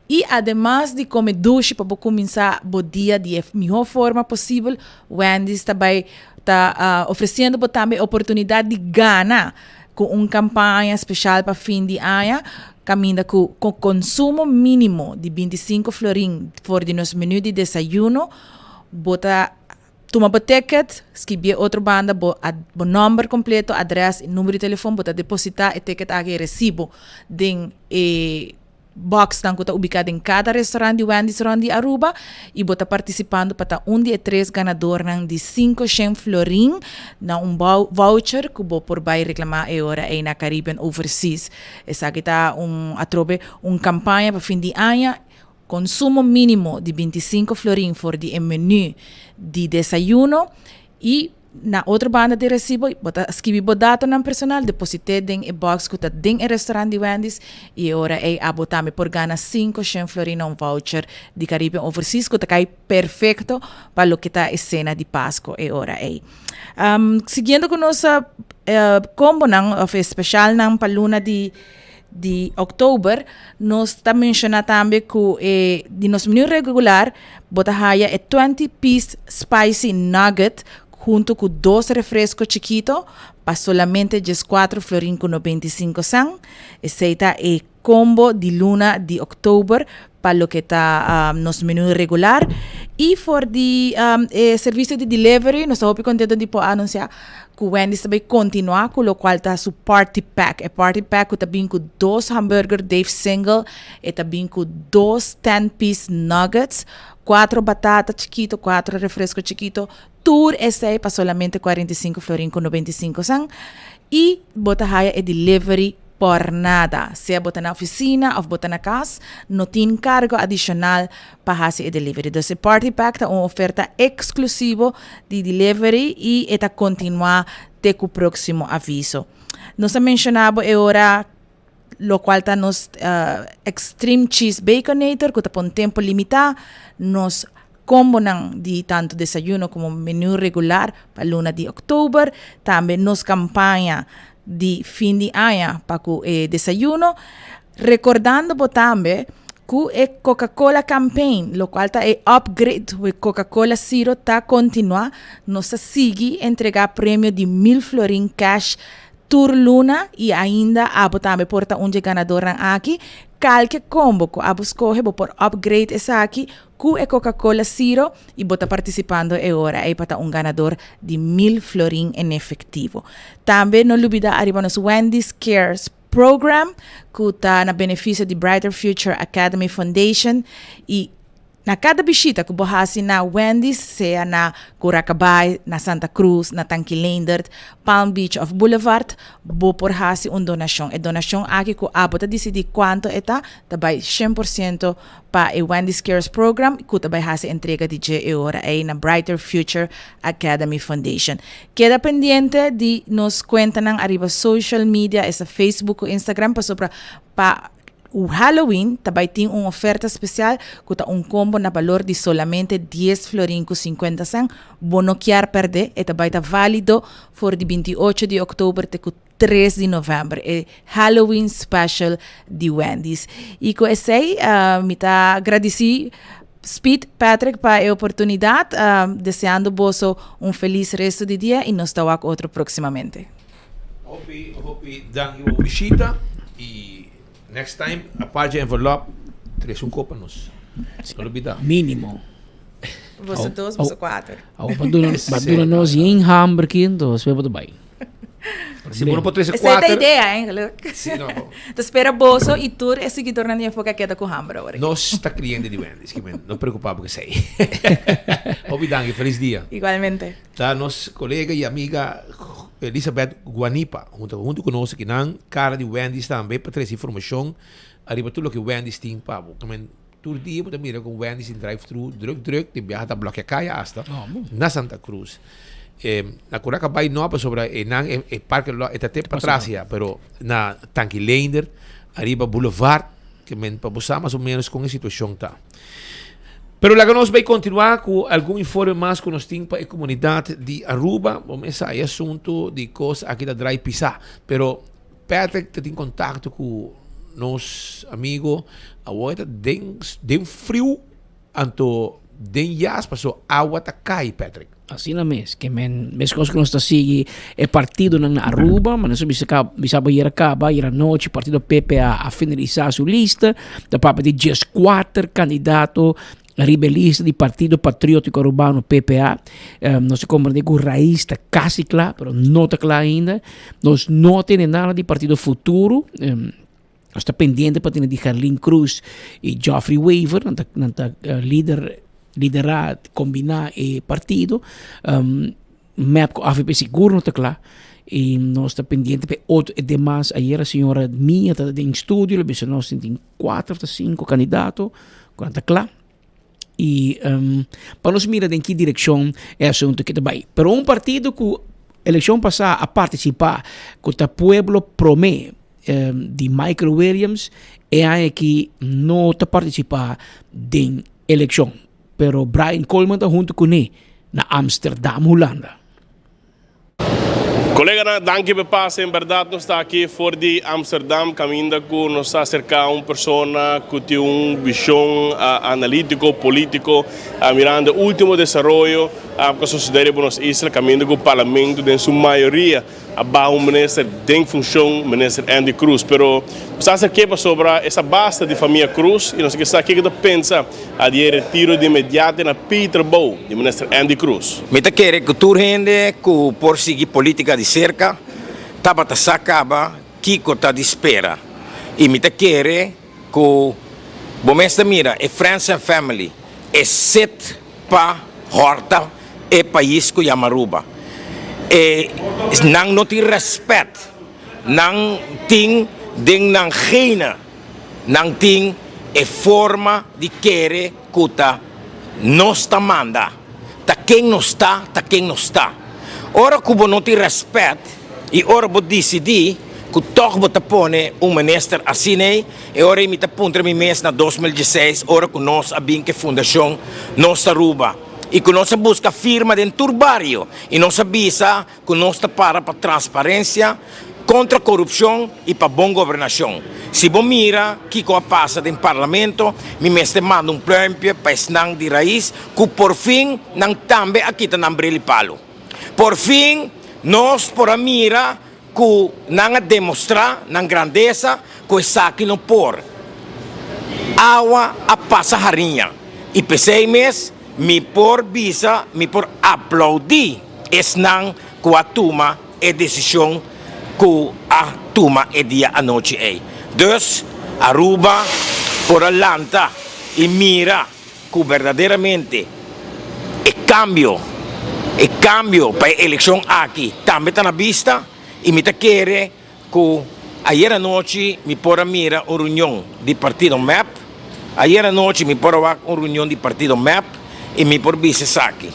y ademas di come dushi pa bo cuminsa bo dia di e miho forma posibel, Wendy's ta bay ta ofreciendo bo tambe e oportunidad di gana cu un campaña special pa fin di aña caminda cu cu consumo minimo di 25 florin for di nos menu di desayuno. Bo ta tuma bo ticket, skibi e otro banda bo bo nomber completo, adres y numero di telefon, bo ta deposita e ticket aki, e recibo den e boxnan cu ta ubica den cada restaurant di Wendy's rond di Aruba y bo ta participando pa ta un di e tres ganadornan di cinco shen florin na un voucher cu bo por bay reclama e ora ey na Caribbean Overseas. Esaki ta un atrobe un campaña pa fin di aña. Consumo minimo di binticinco florin for di e menu di desayuno y na otro banda di recibo bo ta skibi bo datonan personal, deposit'é den e box cu ta den e restaurant di Wendy's y e ora ey abo tambe por gana cinco shen florin na un voucher di Caribbean Overseas cu ta cay perfecto pa loke ta e cena di Pasco e ora ey. Siguiendo cu nos combonan of e specialnan pa luna di di oktober, nos ta menciona tambe cu e di nos menu regular bo ta haya e 20 piece spicy nugget hunto cu dos refresco chikito pa solamente 14 florin cu 95 cent. Esey ta e combo di luna di oktober pa loke ta nos menu regular. Y for di e servicio di delivery nos ta hopi contento di por anuncia cu Wendy's ta bay continua cu locual ta su party pack. E party pack cu ta bin cu dos hamburger Dave Single, e ta bin cu dos ten piece nuggets, cuatro batata chikito, cuatro refresco chikito, tur esey pa solamente 45 florin cu 95 cent. Y bo ta haya e delivery por nada. Sea bo ta na oficina of bo ta na cas, no tin cargo adicional pa haci e delivery. Dus e party pack ta un oferta exclusivo di delivery y e ta continua te cu proximo aviso. Nos a menciona bo e ora locual ta nos Extreme Cheese Baconator cu ta pa un tempo limita. Nos combonan di tanto desayuno como menu regular pa luna di october. Tambe nos campaña di fin di aña pa cu e desayuno. Recordando bo tambe cu e Coca-Cola campaign, locual ta e upgrade cu e Coca-Cola Zero ta continua. Nos ta sigui entrega premio di mil florin cash tur luna y ainda abo tambe por ta un dje ganadornan aki. Calke combo cu abo scoge bo por upgrade esaki cu e Coca-Cola Zero y bo ta participando e ora ey pa ta un ganador di mil florin en efectivo. Tambe no lubida ariba nos Wendy's Cares Program cu ta na beneficio di Brighter Future Academy Foundation y na cada bishita cu bo haci na Wendy's, sea na Curacabai, na Santa Cruz, na Tanki Leendert, Palm Beach of Boulevard, bo por haci un donacion. E donacion aki cu abo ta dicidi cuanto e ta, ta bay shen por ciento pa e Wendy's Cares Program cu ta bay haci entrega di dje e ora ey na Brighter Future Academy Foundation. Keda pendiente di nos cuentanan ariba social media, esta Facebook cu Instagram, pasobra pa Halloween ta bay tin un oferta special cu ta un combo na balor di solamente dies florin cu cincuenta cent. Bo no kier perde, e ta bay ta valido for di 28 di october te cu 3 di november, e Halloween special di Wendy's. Y cu esey mi ta gradici Speed Patrick pa e oportunidad, deseando boso un feliz resto di dia y nos ta wak otro proximamente. Hopi hopi danki pa bo bishita y next time apart dje envelop trece un kop pa nos. No lo bida. Minimo. Boso dos, boso cuater. Awo pa duna pa duna nos yen hamber ki entos despues bo ta bai. Si bo no por trece Esei ta cuater. idea, eigenlijk. Si, no. Ta spera boso y tur e siguidornan di Enfoke a keda cu hamber awor. Nos ta cliente di Wendy's, ki men no preocupa bo esei. Hopi danki, feliz dia. Igualmente. Ta nos colega y amiga Elizabeth Guanipa hunto hunto cu nos akinan, cara di Wendy's tambe pa trece informacion ariba tur loke Wendy's tin pa bo. Ki men tur dia bo ta mira con Wendy's tin drive thru druk druk, tin biaha ta blokia caya hasta na Santa Cruz. Na Curaca bay no pasobra e nan e parke lo e ta te patras ya, pero na Tanki Leendert ariba Boulevard ke men pa bo sa mas o menos kon e situacion ta. Pero laga nos bay continua cu algun informe mas cu nos tin pa e comunidad di Aruba. Bo mes sa e asunto di cos aki ta draai pisa, pero Patrick ta tin contacto cu nos amigo awor e ta den den friu anto den jas paso awa ta cay Patrick. Asina mes, ke men meskos ku nos ta sigui e partidonan na Aruba, ma nos a bisa ka bisa bo yera kaba, yera anochi partido PPA a finalisá su lista, ta papia di dieskuater kandidato. Riba e lista di Partido Patriótiko Arubano, PPA, nos a komprendé ku Raiz ta kasi kla, pero no ta kla ainda. Nos no a tene nada di Partido Futuro. Nos ta pendiente pa tene di Gerlin Cruz i Geoffrey Wever, nan ta nan ta lider liderá kombiná e partido. Mep ku avp sigur no ta kla i nos ta pendiente pa e otro e demas. Ayera señora Mia ta den studio, lo bisa nos tin kuater ta sinku kandidato ku nan ta kla. I pa nos mira den ki direkshon e asuntu aki ta bai. Pero un partido ku elekshon pasá a partisipá ku ta Pueblo Promé di Michael Williams e aña aki no ta partisipá den elekshon. Pero Brian Coleman ta huntu kuné na Amsterdam, Hulanda. Koleganan, danki pa e pase. En bèrdat nos ta aki for di Amsterdam kaminda ku nos ta aserká un persona ku tin un vishon analítiko, polítiko, mirando e último desaroyo ku a sosodé riba nos isla kaminda ku parlamento den su mayoria a baha un minister den funshon, minister Endy Croes. Pero nos ta aserk'é pasobra esa basta di famia Croes i nos ke sa kiko ta pensa di e retiro di inmediato na Peter Bou di minister Endy Croes. Mi ta kere ku tur hende ku por sigui politika di serka tabata sa kaba kiko ta di spera i mi ta kere ku bo mes ta mira e friends and family e set pa hòrta e pais ku yama Aruba e nan no tin rèspèt nan tin den nan gene nan tin e forma di kere ku ta nos ta manda, ta ken nos ta, ta ken nos ta. Ora ku bo no tin rèspèt i ora bo disidí ku tòg bo ta pone un minister asina ei, e ora ei mi ta puntra mi mes na 2016 ora ku nos a bin ku e fundashon Nos Aruba i ku nos a buska firma den tur bario i nos a bisa ku nos ta para pa transparensia, kontra korupshon i pa bon gobernashon. Si bo mira kiko a pasa den parlamento, mi mester manda un pluimpje pa esnan di rais ku porfin nan tambe a kita nan bril i palu. Porfin nos por a mira ku nan a demostrá nan grandesa ku esaki no por. Awa a pasa hariña i p'esei mes mi por bisa mi por aplaudí esnan ku a tuma e desishon ku a tuma e dia anochi ei. Dus Aruba por a lanta i mira ku berdaderamente e kambio, e kambio pa e elekshon aki tambe ta na bista i mi ta kere ku ayer anochi mi por a mira un reunion di partido mep, ayer anochi mi por a wak un reunion di partido mep i mi por bisa esaki.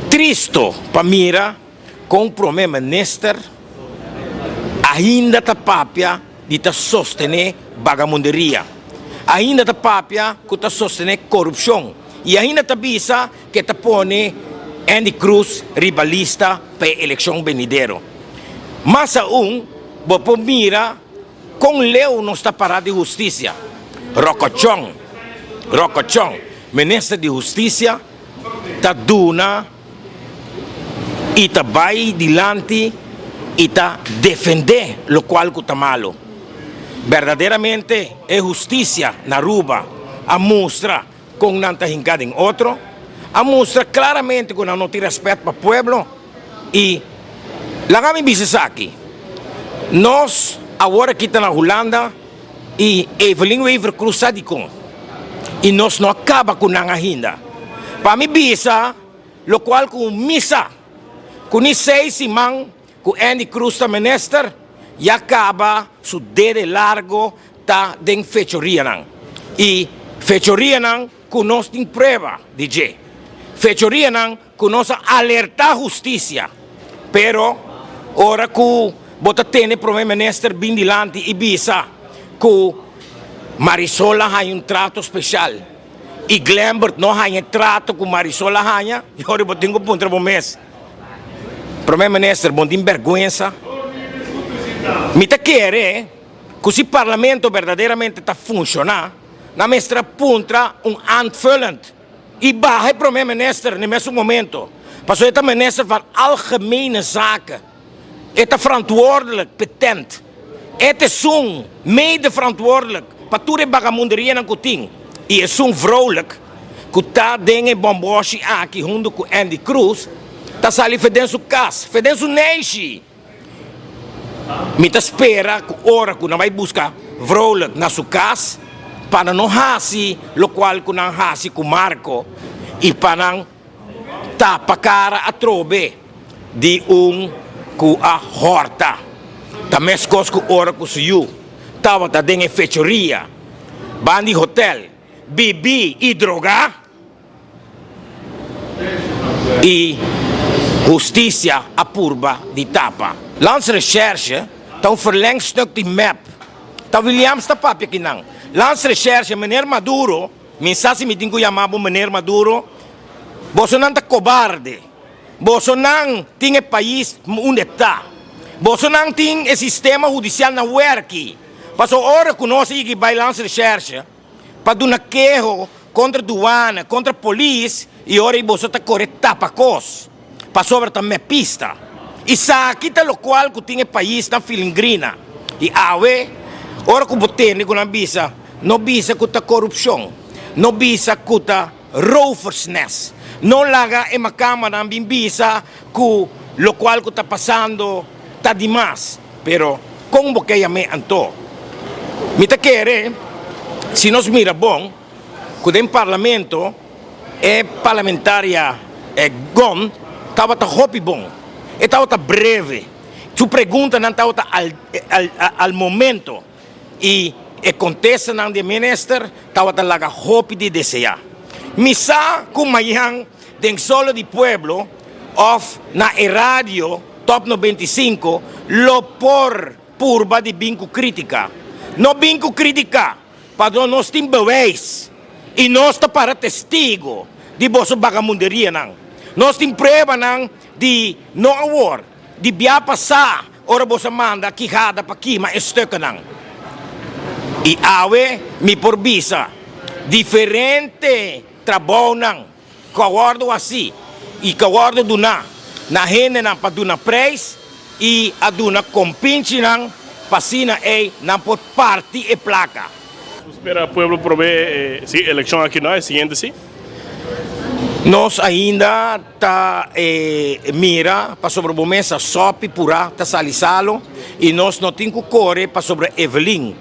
Tristo pa mira kon prome minister ainda ta papia di ta sostené bagamunderia, ainda ta papia ku ta sostené korupshon i ainda ta bisa ku e ta pone Endy Croes riba lista pa e elekshon benidero. Mas aun bo por mira kon leu nos ta pará di hustisia. Rokochon, Rokochon, minister di hustisia ta duna i ta bai dilanti i ta defendé lokual ku ta malu. Berdaderamente e hustisia na Aruba a mustra kon nan ta hinká den otro, a mustra klaramente ku nan no tin rèspèt pa pueblo i laga mi bisa esaki, nos awor aki ta na Hulanda i Evelyn Wever-Croes sa dikon i nos no a kaba ku nan ahinda. Pa mi bisa lokual ku mi sa ku ni seis siman ku Endy Croes ta minister ya kaba su dede largo ta den fechorianan i fechorianan ku nos tin prueba di dje, fechorianan ku nos a alertá hustisia, pero ora ku bo ta tene prome minister bin dilanti i bisa ku Marisol a haña un trato speshal i Glenbert no haña e trato ku Marisol a haña, i ora bo tin ku puntra bo mes, prome minister bo no tin bèrgwensa? Mi ta kere. Ku si parlamento berdaderamente ta funshoná, nan mester a puntra un aanvullend i baha e prome minister na e mesun momento, pasobra e ta minister van algemene zaken, e ta verantwoordelijk p'e tent, e ta esun mede verantwoordelijk pa tur e bagamunderianan ku tin i esun vrouwelijk. ku ta den e bòmbòshi aki huntu ku Andy Cruz ta sali fe den su kas, fe den su neishi. Mi ta spera ku ora ku nan bai buska Vrolijk na su kas pa nan no hasi lokual ku nan hasi ku Marco i pa nan tapa kara atrobe di un ku a hòrta. Ta meskos ku ora ku su yu tabata den e fechoria bandi hotel bibi i drogá i hustisia a purba di tapa. Landsrecherche ta un verlengstuk di mep. Ta Williams ta papia kinan. Landsrecherche, meneer Maduro, mi sa si mi tin ku yama bo meneer Maduro, bosonan ta kobarde. Bosonan tin e pais unda e ta. Bosonan tin e sistema hudisial na werki. Pasobra ora ku nos a yega bai Landsrecherche pa duna keho kontra duana, kontra polis, i ora ei boso ta kore tapa kos, pasobra ta mepista. Esaki ta lokual ku tin e pais na filingrina. I awe, ora ku bo tende ku nan bisa, no bisa ku ta korupshon, no bisa ku ta roversnest, no laga e makamanan bin bisa ku lokual ku ta pasando ta dimas. Pero kon bo ke yam'é anto? Mi ta kere si nos mira bon ku den parlamento e parlamentaria Gon tabata hopi bon, e tabata breve, su preguntanan tabata al momento i e kontestanan di e minister tabata laga hopi di deseá. Mi sa ku mañan den Solo di Pueblo òf na e radio Top 95 lo por purba di bin ku krítika. No bin ku krítika, pasobra nos tin bewijs i nos ta para testigo di boso bagamunderianan. Nos tin pruebanan di no awor, di bia pasá ora boso a manda kihada pa kima e stukkenan. I awe mi por bisa diferente trabounan ku a wòrdu hasí i ku a wòrdu duná na hendenan pa duna preis i a duna kompinchinan pa asina ei nan por parti e plaka. Nos spera pueblo prome e si elekshon aki no, e siguiente si. Nos ainda ta mira pasobra bo mes a sòpi purá ta sali salo i nos no tin ku kore pasobra Evelyn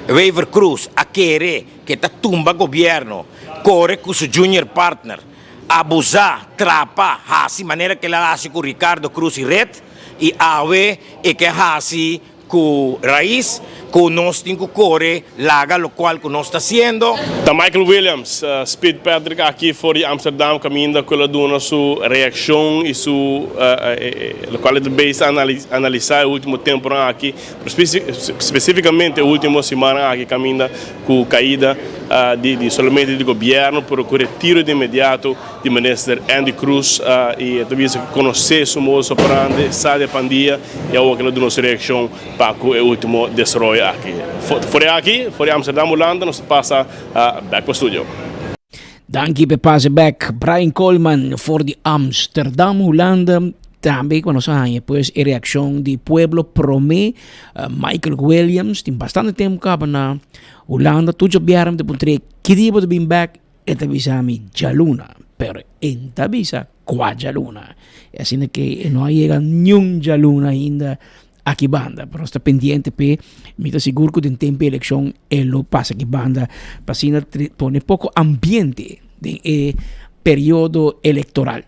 Wever-Croes a kere ke ta tumba gobierno, kore ku su junior partner, abusa, trapa, hasi manera ke el a hasi ku Ricardo Cruz i Red i awe e ke hasi ku Raiz, ku nos tin ku kore laga lokual ku nos ta hasiendo. Ta Michael Williams, Speed Patrick aki for di Amsterdam kaminda ku el a duna su reakshon i su lokual e ta bezig analisa e ultimo temponan aki, pero spesifikamente e ultimo simannan aki kaminda Ku kaida di solamente di gobierno pero ku retiro di inmediato di minister Andy Cruz y e ta bisa ku konosé su modus operandi, sa di e pandia y awor ke lo duna su reakshon pa ku e ultimo desaroyo aki. For di aki, for di Amsterdam Hulanda nos ta pasa bek pa studio. Danki p'e pase bek Brian Koolman for di Amsterdam Hulanda. Tambe ku nos a haña pues e reakshon di pueblo promé Michael Williams tin bastante tempu kaba na Hulanda tur djobièrnè mi ta puntr'é ki dia bo ta bin bèk e ta bisa mi djaluna pero e no ta bisa kua djaluna i asina ke e no a yega niun djaluna ainda aki banda pero nos ta pendiente p'e mi ta sigur ku den tempu di elekshon e lo pasa aki banda pa asina pone poko ambiente den e periodo elektoral.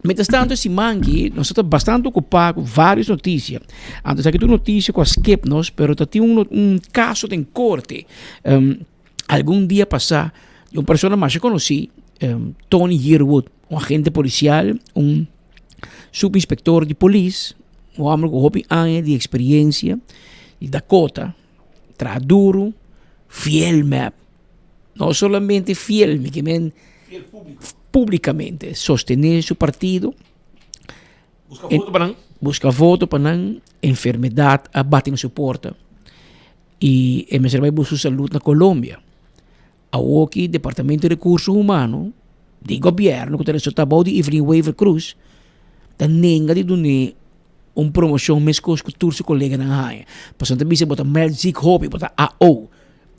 Mientras tanto e siman aki nos ta bastante ocupa cu varios noticia. Anto esaki ta un noticia cu a skip nos, pero ta tin un un caso den corte. Um, algun dia pasa di un persona masha conoci, um, Tony Yearwood, un agente policial, un subinspector di polis, un homber cu hopi aña di experiencia, di Dakota, traha duro, fiel mep. No solamente fiel, mi ke men públicamente sostené su partido. Busca voto pa nan. Busca voto pa nan. Enfermedad a bati na su porta. Y e mester bai busca su salud na Colombia. Awoki Departamento di Recurso Humano di gobierno cu ta resulta bou di Evelyn Wever Croes ta nenga di dun'é un promocion mescos cu tur su coleganan a haña. Pasobra nan ta bisa bo ta meld ziek hopi, bo ta AO.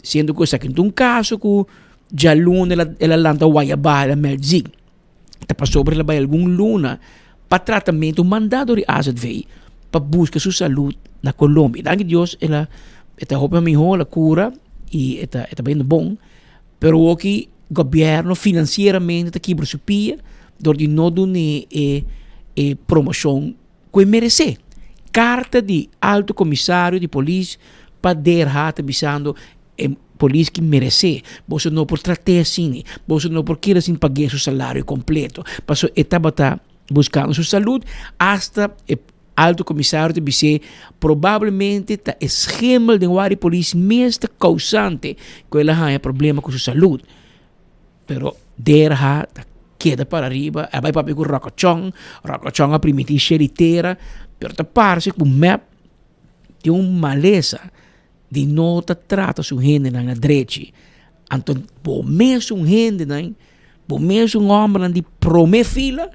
Siendo cu esaki no ta un caso cu. Djaluna el a el a lanta wayabá, el a mèld ziek. Ta pasobra el a bai algun luna pa tratamentu mandá dor di AZV pa buska su salud na Colombia. Danki Dios el a e ta hopi mihó, el a kura i e ta e ta bayendo bon. Pero awoki gobièrnu finansieramente ta kibra su pia dor di no dun'é e e promoshon ku e meresé. Karta di Alto Komisario di Polis pa DRH ta bisando e polis ki meresé. Boso no por trat'é asina, boso no por keda sin pag'é su salario kompleto, pasobra e tabata buskando su salud, asta e Alto Komisario ta bis'é probablemente ta e schemel den wak di polis mes ta kousante ku el a haña problema ku su salud. Pero DRH ta keda para riba, a bai papia ku Rokochon, Rokochon a primintí sheri tera, pero ta parse ku mep tin un malesa di no ta trata su hendenan na drechi. Anto bo mesun hendenan, bo mesun hòmbernan di promé fila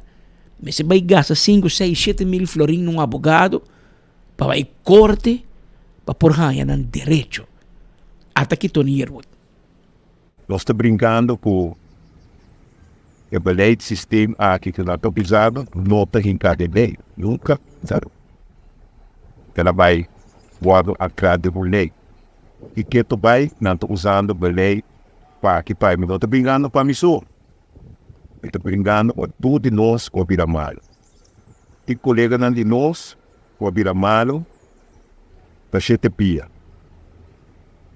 mester bai gasta sinku, seis, shete mil florin na un abogado pa bai korte pa por haña nan derecho. Ata ki Tony Yearwood. Nos ta brinkando ku e beleidssysteem aki ku nan ta usando no ta hinká den lei, nunka el a bai wòrdu ankra den un lei. I ketu bai nan ta usando beleid pa aki pa mi no ta brinkando pa mi so, mi ta brinkando pa tur di nos ku a bira malu. Tin koleganan di nos ku a bira malu ta shete pia.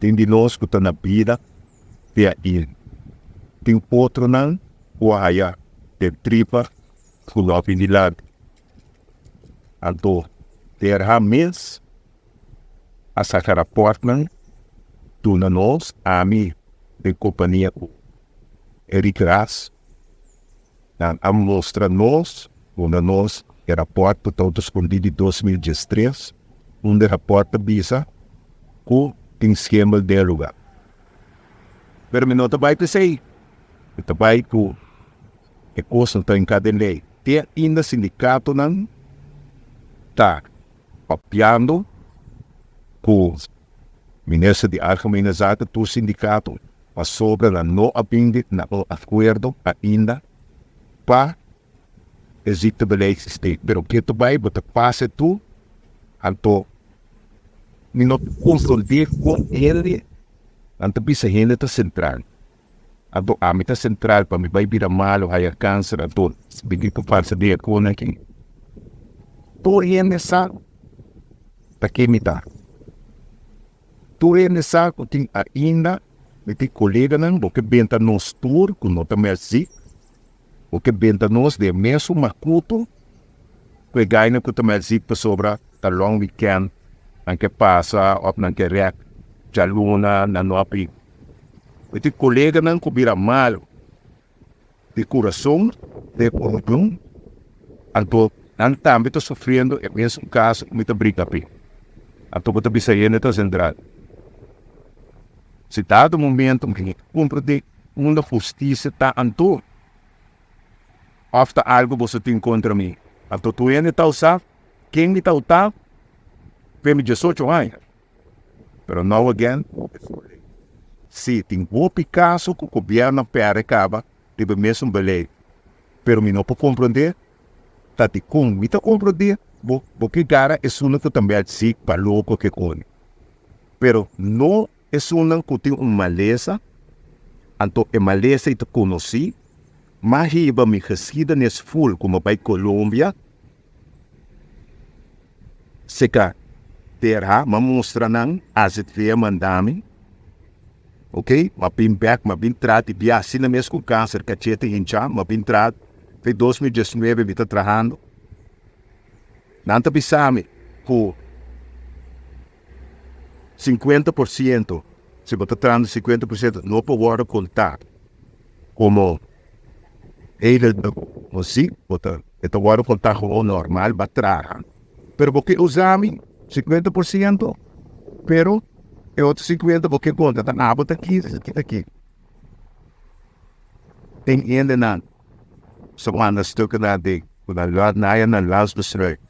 Tin di nos ku ta na bida te ainda. Tin otronan ku a haya den tripa ku no a bin dilanti. Anto TRH mes a saka rapòrtnan duna nos, ami den kompania ku Eric Ras. Nan a mustra nos, duna nos e rapòrt ku ta skondí di 2013, unda e rapòrt ta bisa ku tin skembel den e lugá. Pero mi no ta bai p'esei, mi ta bai ku e kosnan ta hinká den lei. Te ainda sindikatonan ta papiando ku Minister di Algemene Zaken tur sindikato pasobra nan no a bini na un akuerdo ainda pa e ziektebeleidssysteem. Pero ke ta bai bo ta pasa tur, anto mi no ta konfront'é kon hende, nan ta bisa hende ta sentral. Anto ami ta sentral pa mi bai bira malu, haya kanser, anto mi tin ku pasa di e kona aki. Tur hende sa ta ke mi ta. Tur hende sa ku tin ainda mi tin koleganan bo ke benta nos tur ku no ta mèrsí, bo ke benta nos den e mesun makutu ku e gainan ku ta mèrsí pasobra ta long weekend nan ke pasa òf nan ke rèk djaluna nan no a bin. Mi tin koleganan ku bira malu di kurason den orgón, anto nan tambe ta sufriendo e mesun kaso ku mi ta bringa p'e. Anto bo ta bisa hende ta sentral. Si dado momento mi kumpra di unda hustisia ta anto, òf ta algu boso tin kontra mi? Anto tur hende ta usa ken mi ta uta p'e mi diesocho aña. Pero now again, si tin hopi caso cu gobierno a perde caba riba e mesun beleid. Pero mi no por comprende ta dicon mi ta comprende bo bo ke gara esunnan cu ta meld ziek pa loco ke coni. Pero no esunnan cu tin un malesa, anto e malesa y ta conoci, m'a hiba mi geschiedenis full cu m'a bay Colombia, Seka TRH m'a mustra nan azv a manda mi ok m'a bin bek m'a bin traha di bia asina mes ku kanser kachete hincha m'a bin traha fe 2019 mi ta trahando nan ta bisa mi ku 50% si bo ta trahando 50% no por wòrdu konta komo Hele si bo ta e ta wòrdu kontá gewoon normal ba traha pero bo ke usa mi 50% pero e otro 50 bo ke konta ta abo ta ki ta ki tin hendenan sa manda stuknan den ku nan lo a haya nan landsbesluit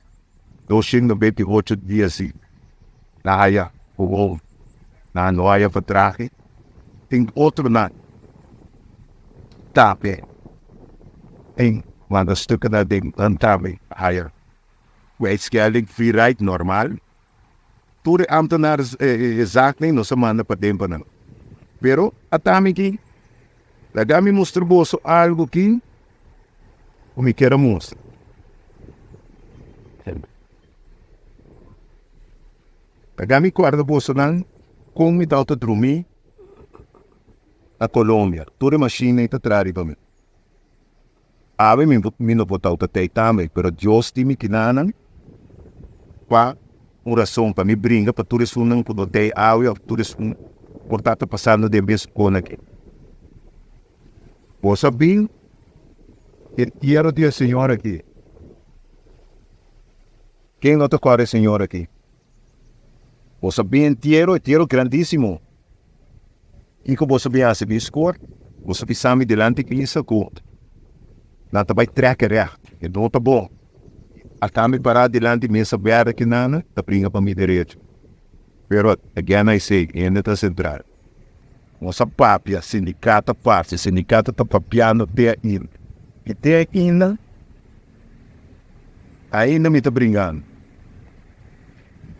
228 dia si nan haya gewoon nan no haya vertraging tin otronan. tambe en manda stukken den nan tambe haya kwijtschelding, free ride normal. Tur e ambtenaar e zaaknan nos a manda paden pa nan. Pero atami aki, laga mi mustra boso algo aki ku mi kier a mustra. Laga mi kòrda bosonan kon mi tabata drumí na Colombia. Tur e mashinnan ta traha riba mi. Awe mi mi no por tauta tei tambe, pero Dios tin mi kinanan pa un rason, pa mi bringa pa tur esunnan ku no tei awe òf tur esun por ta ta pasando den mes kona aki. Bo sa bin entiero di e señor aki. Ken no ta kòrda e señor aki? Bo sa bin entiero, entiero grandísimo. Kiko boso bin hasi bin skor? Boso bisa mi dilanti misa ku nan ta bai trèk e règt. E no ta bon. Ata mi pará dilanti mesa bèrdè kinana ta bringa pa mi derecho. Pero, again I say, hende ta sentral. Nos a papia, sindikato a papia, sindikato ta papiando te ainda. I te ainda. Ainda mi ta bringando.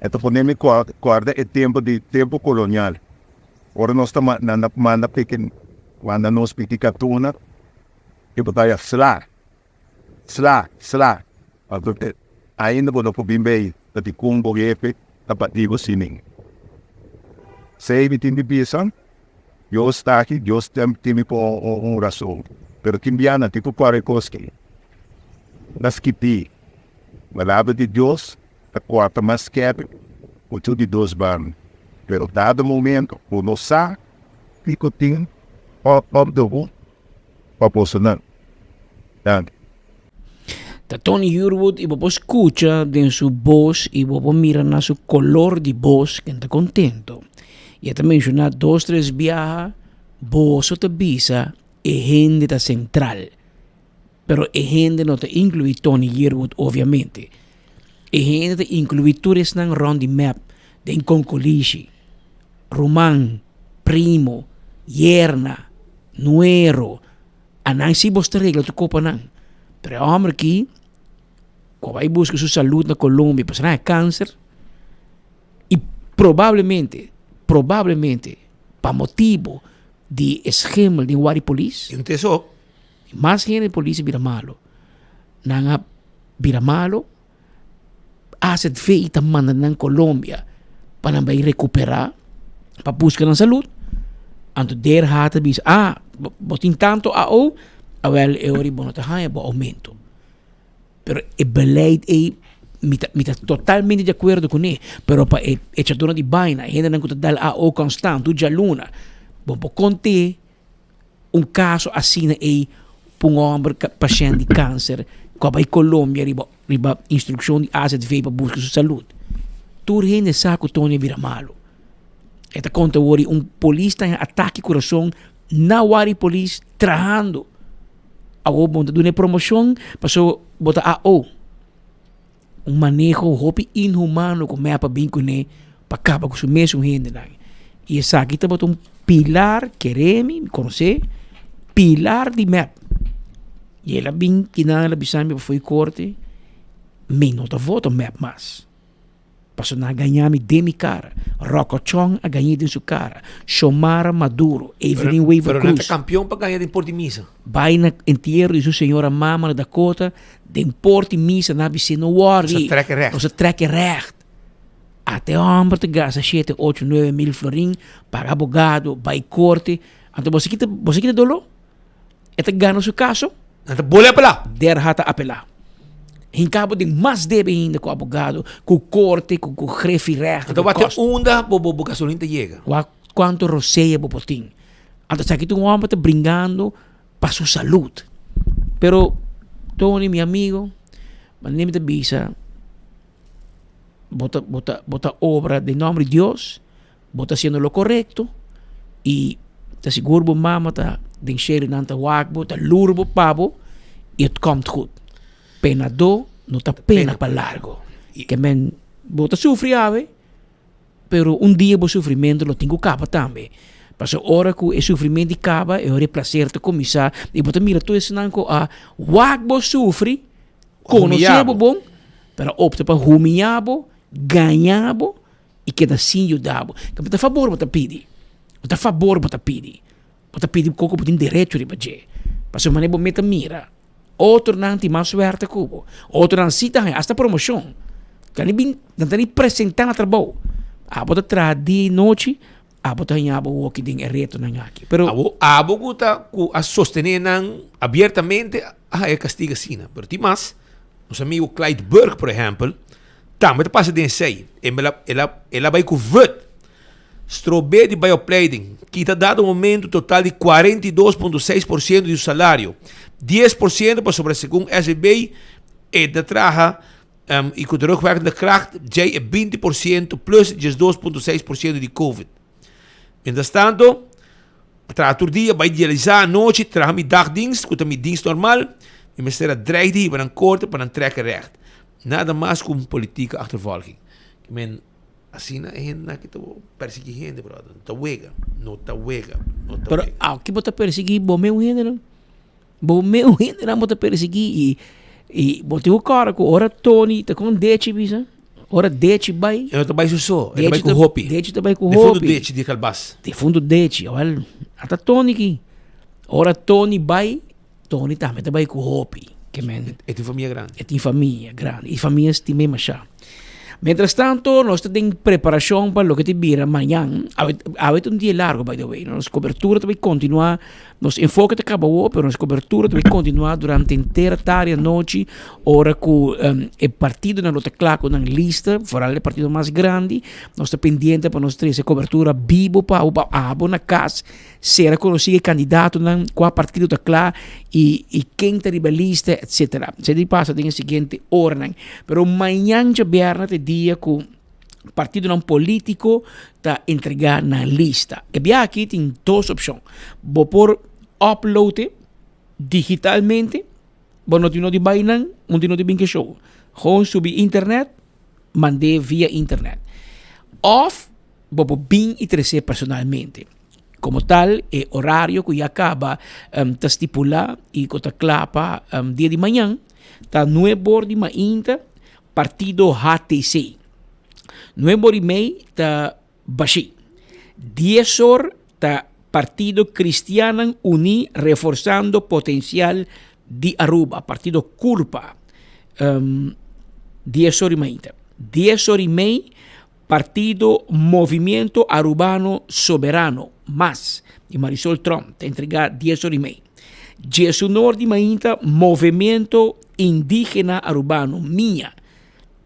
E ta pone mi kòrda e tempu di tempu kolonial. Ora nos ta nan a manda piki manda nos piki katuna i bo ta haya sla, sla, sla. Anto ainda bo no por bin bei ta dikon bo hefe ta bati bo sining. Esei mi tin di bisa, Dios ta aki, Dios tin mi pa un rason. Pero tin bia nan tin ku kòrda e kos ki ta skibí. Palabra di Dios ta kòrta mas skèpi ku tur di dos banda. Pero dado momento ku no sa kiko tin op de hoek pa bosonan. Danki. Ta Tony Yearwood y bo por scucha den su bos y bo por mira na su color di bos ken ta contento. Y e ta menciona dos tres biaha boso ta bisa e hende ta central. Pero e hende no ta inclui Tony Yearwood obviamente. E hende ta inclui tur esnan rond di mep den Concolishi, ruman, primo, yerna, nuero. Anan si bos ta regla tu kopa nan. Pero e homber aki, ku a bai buska su salud na Colombia pasobra nan a kanser, i probablemente, probablemente pa motibo di e schemel den wari polis. I un te so. Mas hende polis a bira malo. Nan a bira malo, AZV ta manda nan Colombia pa nan bai recupera, pa busca nan salud. Anto der hat a bisa, ah, bo tin tanto AO, awel e ora bo no ta haña bo aumento. Pero e beleid ei, mi ta, mi ta totalmente di acuerdo cune, pero pa e echadornan di baina, e hendenan cu ta dal AO constant, tur djaluna, bo por conte Un kaso asina ei pa un hòmber pashènt di kanser ku a bai Colombia riba riba instrukshon di AZV pa buska su salud. Tur hende sa ku Tony a bira malu. E ta konta wor di un polis ta haña atake kurason na wari polis trahando. Awor bo no ta duna e promoshon pasobra bo ta AO. Un maneho hopi inhumano ku mep a bin kuné pa kaba ku su mesun hendenan. I esaki tabata un pilar, kere mi, mi konosé, pilar di mep. I el a bin kinan, el a bisa mi pa fo'i korte, mi no ta vota mep mas. Pasobra nan a gaña mi den mi kara. Rocco Chong a gañ'é den su kara. Xiomara Maduro, Evelyn Wever Pero nan ta Cruz. kampion pa gaña den por di misa. Bai na entiero di su señora mama na Dakota, den por di misa nan a bis'é no wòri. Nos a trek e règt. Nos a trek e règt. Ata e hòmber ta gasta shete, ocho, nuebe mil florin, paga abogado, bai korte. Anto bo sa kita, bo sa kita doló? E ta gana su kaso. Nan ta bole apelá. Derha ta apelá. Hinka bo den mas debe ainda ku abogado, ku korte, ku ku greffirechter. Anto wak te unda bo bo gasolin ta yega. Wak kuantu rosea bo por tin. Anto esaki ta un homber ta bringando pa su salud. Pero Tony mi amigo, manera mi ta bisa, bo ta bo ta bo ta obra den nomber di Dios. Bo ta haciendo lo corecto y ta sigur bo mama ta den sheri nan ta wak bo, ta lur bo pa bo y het komt goed. Penadó no ta pena pa largo. Ke men bo ta sufri awe, pero un dia bo sufrimento lo tin ku kaba tambe. Pasobra ora ku e sufrimentu kaba, e ora e plaser ta kuminsá i bo ta mira tur esnan ku a wak bo sufri, konosé bo bon, pero a opta pa humiyá bo, gañá bo i keda sin yuda bo. Bo ta fabor bo ta pidi, bo ta fabor bo ta pidi, bo ta pidi koko bo tin derecho riba dje. Pasobra manera bo meta mira, otronan tin mas suerte ku bo, otronan si ta haña asta promoshon, ta ni bin, nan ta ni presentá na trabou. Abo ta traha dia i nochi, abo ta haña bo woki den e retonan aki. Pero. Abo, abo ku ta, ku a sostené nan abiertamente a haña kastigu asina. Pero tin mas, nos amigu Clyde Burke, por ehèmpel, Tambe ta pasa den esei. El a, el a, el a bai ku vut. Strobé di bai opleiding. Kita dado momento total di 42.6% di su salario. 10% pasobra segun SVB e ta traha um, i ku terugwerkende kracht djei e 20% plus 12.6% di covid. Mientras tanto, a traha tur dia, bai dialisá anochi, traha mi dagdienst, ku ta mi dienst normal, mi mester a dreig di hiba nan korte pa nan trek recht. Nada mas ku un politieke achtervolging. Ke men asina e hendenan aki ta persiguí hende, brother. No ta wega, no ta wega, no ta Pero wega. aki bo ta persiguí bo meu hendenan. Bo meu hendenan bo ta persiguí i i bo tin ku kòrda ku ora Tony ta kon Dechi bisa, ora Dechi bai. E no ta bai su so, e ta bai ku hopi. Dechi ta bai ku hopi. Defuntu Dechi di Kalbas. Defuntu Dechi, awel ata Tony aki. Ora Tony bai. Tony tambe ta bai ku hopi. Ke men. E tin famia grandi. E tin famia grandi. I famia stim'é mashá. Mientras tanto nos ta den preparashon pa loke ta bira mañan. Awe awe ta un dia largo by the way. Nos kobertura ta bai kontinuá. Nos enfoke ta kaba awor pero nos kobertura ta bai kontinuá durante henter tardi anochi ora ku e partidonan lo ta kla ku nan lista, foral e partido mas grandi. Nos ta pendiente pa nos trese kobertura bibo pa abo pa abo na kas. Sera konosí e kandidatonan, kua partido ta kla i i ken ta riba lista, etsetera. Esei ta pasa den e siguiente oranan. Pero mañan djabièrnè ta e dia ku partidonan polítiko ta entregá nan lista. E biaha aki tin dos opshon. Bo por upload e digitalmente, bo no tin no di bai nan, bo no tin no di bin ke show. Gewoon subi internet, mand'é via internet. Òf bo por bin i tres'é personalmente. Komo tal, e orario ku ya kaba ta stipulá i ku ta kla pa dia di mañan ta nuebe or di mainta, partido HTC. Nuebe or i mei ta Bashí. Dies or ta Partido Kristiannan Uní Reforsando Potensial di Aruba, Partido Kurpa. Dies or i mainta. Dies or i mei Partido Movimiento Arubano Soberano, mas, di Marisol Tromp ta entrega dies or i mei. Diesunor di mainta Movimiento Indigena Arubano, mia,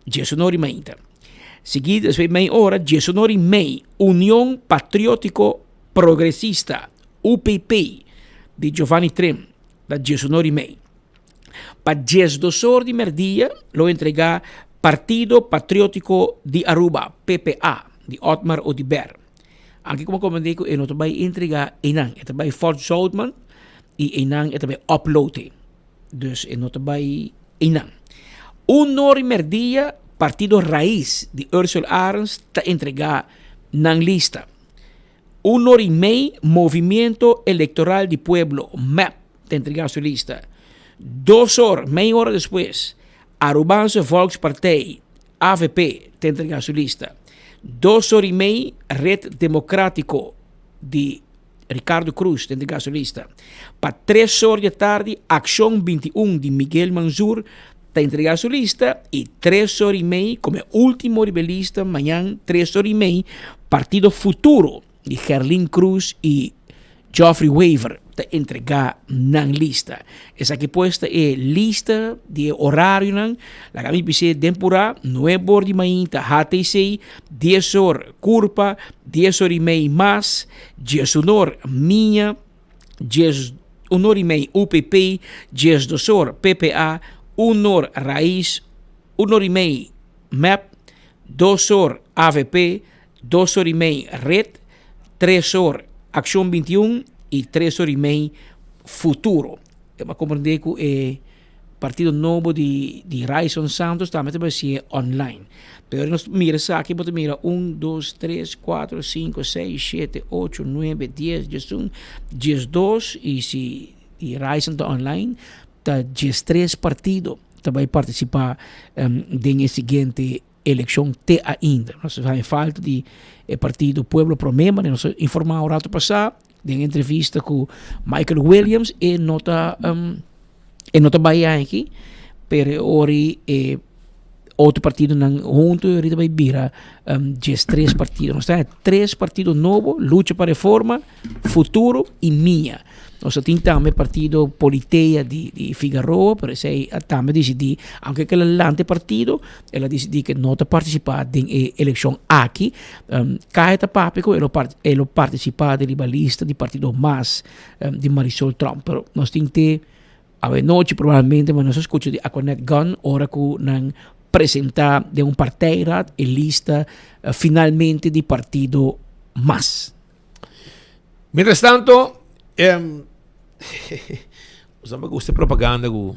diesunor di mainta. Sigui despues mei ora, diesunor i mei, Union Patriotico Progresista, UPP, di Giovanni Trim, ta diesunor i mei. Pa diesdosor di merdia lo entrega Partido Patriotico di Aruba, PPA, di Otmar Oduber. Anke como comprende cu e no ta bay entrega eynan, e ta bay Fort Zoutman y eynan e ta bay upload e. Dus e no ta bay eynan. Un or y merdia Partido Raiz di Ursel Arends ta entrega nan lista. Un or y mei Movimiento Electoral di Pueblo, mep, ta entrega su lista. Dos or, mei ora despues, Arubaanse Volkspartij, avp, ta entrega su lista. Dos or y mei, Red Democratico di Ricardo Croes ta entrega su lista. Pa tres or di atardi, Accion 21 di Miguel Mansur ta entrega su lista y tres or y mei, como e ultimo riba e lista, mañan tres or y mei, Partido Futuro di Gerlin Croes y Geoffrey Wever ta entrega nan lista. Esaki pues ta e lista di e orarionan. Laga mi bis'é den purá, nuebe or di mainta HTC, dies or Curpa, dies or y mei mas, diesun or Miña, dies un or y mei UPP, diesdos or PPA, un or Raiz, un or y mei mep, dos or avp, dos or y mei Red, tres or Accion 21 y tres or y mei Futuro. E a comprende cu e. Partido Nobo di di Ryson Santos tambe ta basi'é online. Pero nos mira esaki bo ta mira un, dos, tres, kuater, sinku, seis, shete, ocho, nuebe, dies, diesun, diesdos i si di Ryson ta online ta diestres partido ta bai partisipá den e siguiente elekshon te ainda. Nos ta haña falta di e partido Pueblo Promé, manera nos a informá un rato pasá den entrevista ku Michael Williams e no ta e no ta bai aki, pero e ora e otro partidonan huntu e ora ta bai bira diestres partido. Nos ta haña tres partido nobo, Lucha pa Reforma, Futuro y Mia. Nos a tin tambe partido Politea di di Figaroa, pero esei a tambe disidí, aunke ke el a lanta e partido, el a disidí ke no ta partisipá den e elekshon aki. Kaya ta papia ku e lo e lo partisipá den riba lista di partido mas di Marisol Tromp, pero nos tin te awenochi probablemente mas nos a skucha di Aquanet Gunn ora ku nan presentá den un partijraad e lista finalmente di partido mas. Mientras tanto, um, Usa me gusta propaganda ku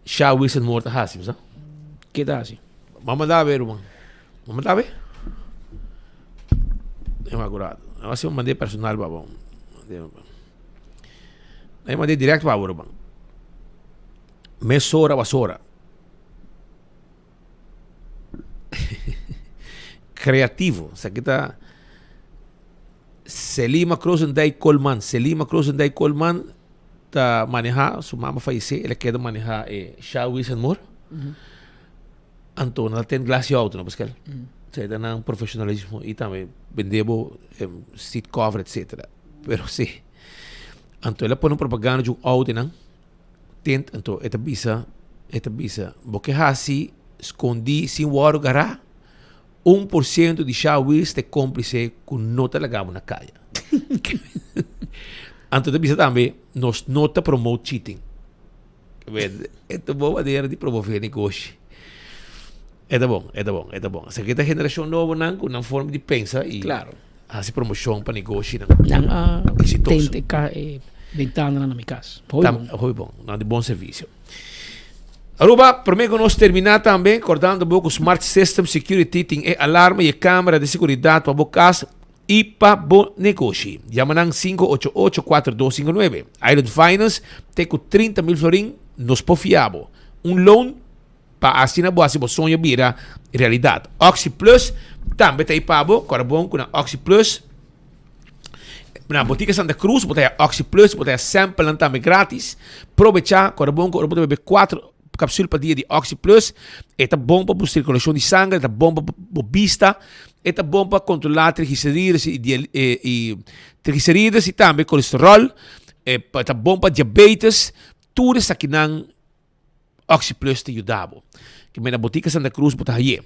Sha Wilson Moore ta hasi, usa? Ke ta hasi? Mama da be, ruman. Mama da be? Eu agora, eu assim mandei personal pa bom. Eu mandei direct pa ruman. Mesora basora. Creativo. Esaki ta Selima Krozendijk Koolman. Selima Krozendijk Koolman ta maneha, su mama fayece, el a keda maneha e Sha Wilson Moore. Anto nan ta ten glas di auto, no Pascal? Esei ta nan profesionalismo y tambe bende bo seat cover etcetera. Pero si. Anto el a pone un propaganda di un auto nan. Tent anto e ta bisa, e ta bisa, bo ke hasi skondí sin wòrdu gará? Un por siento di Sha Wills ta e kómplise ku no ta laga bo na kaya. Anto e ta bisa tambe, nos no ta promote cheating. E ta bon manera di promové negoshi. E ta bon, e ta bon, e ta bon. Esaki ta generashon nobonan ku nan forma di pensa i. Klaro. Hasi promoshon pa negoshinan Nan a eksitoso. tente ka e bentananan na mi kas. Hopi bon. Hopi bon. Nan di bon servisio. Aruba, prome ku nos terminá tambe, kordando bo ku Smart System Security tin e alarma i e kamera di seguridat pa bo kas i pa bo negoshi. Yama nan 588 4259. Island Finance te ku 30 mil florin nos por fia bo. Un loan Pa asina bo hasi bo soño bira realidad. Oxi Plus tambe ta ei pa bo. Kòrda bon ku na Oxi Plus, na Botica Santa Cruz bo ta haya Oxi Plus, bo ta haya samplenan tambe gratis. Probechá, kòrda bon ku ora bo ta bebe kuater kapsul pa dia di Oxi Plus, e ta bon pa bo sirkulashon di sanger, e ta bon pa bo bista, e ta bon pa kontrolá triglicerides i i triglicerides i tambe kolesteròl, e ta bon pa diabetes, tur esakinan. OxyPlus ta yuda bo. Ke mena Botica Santa Cruz bo ta haye.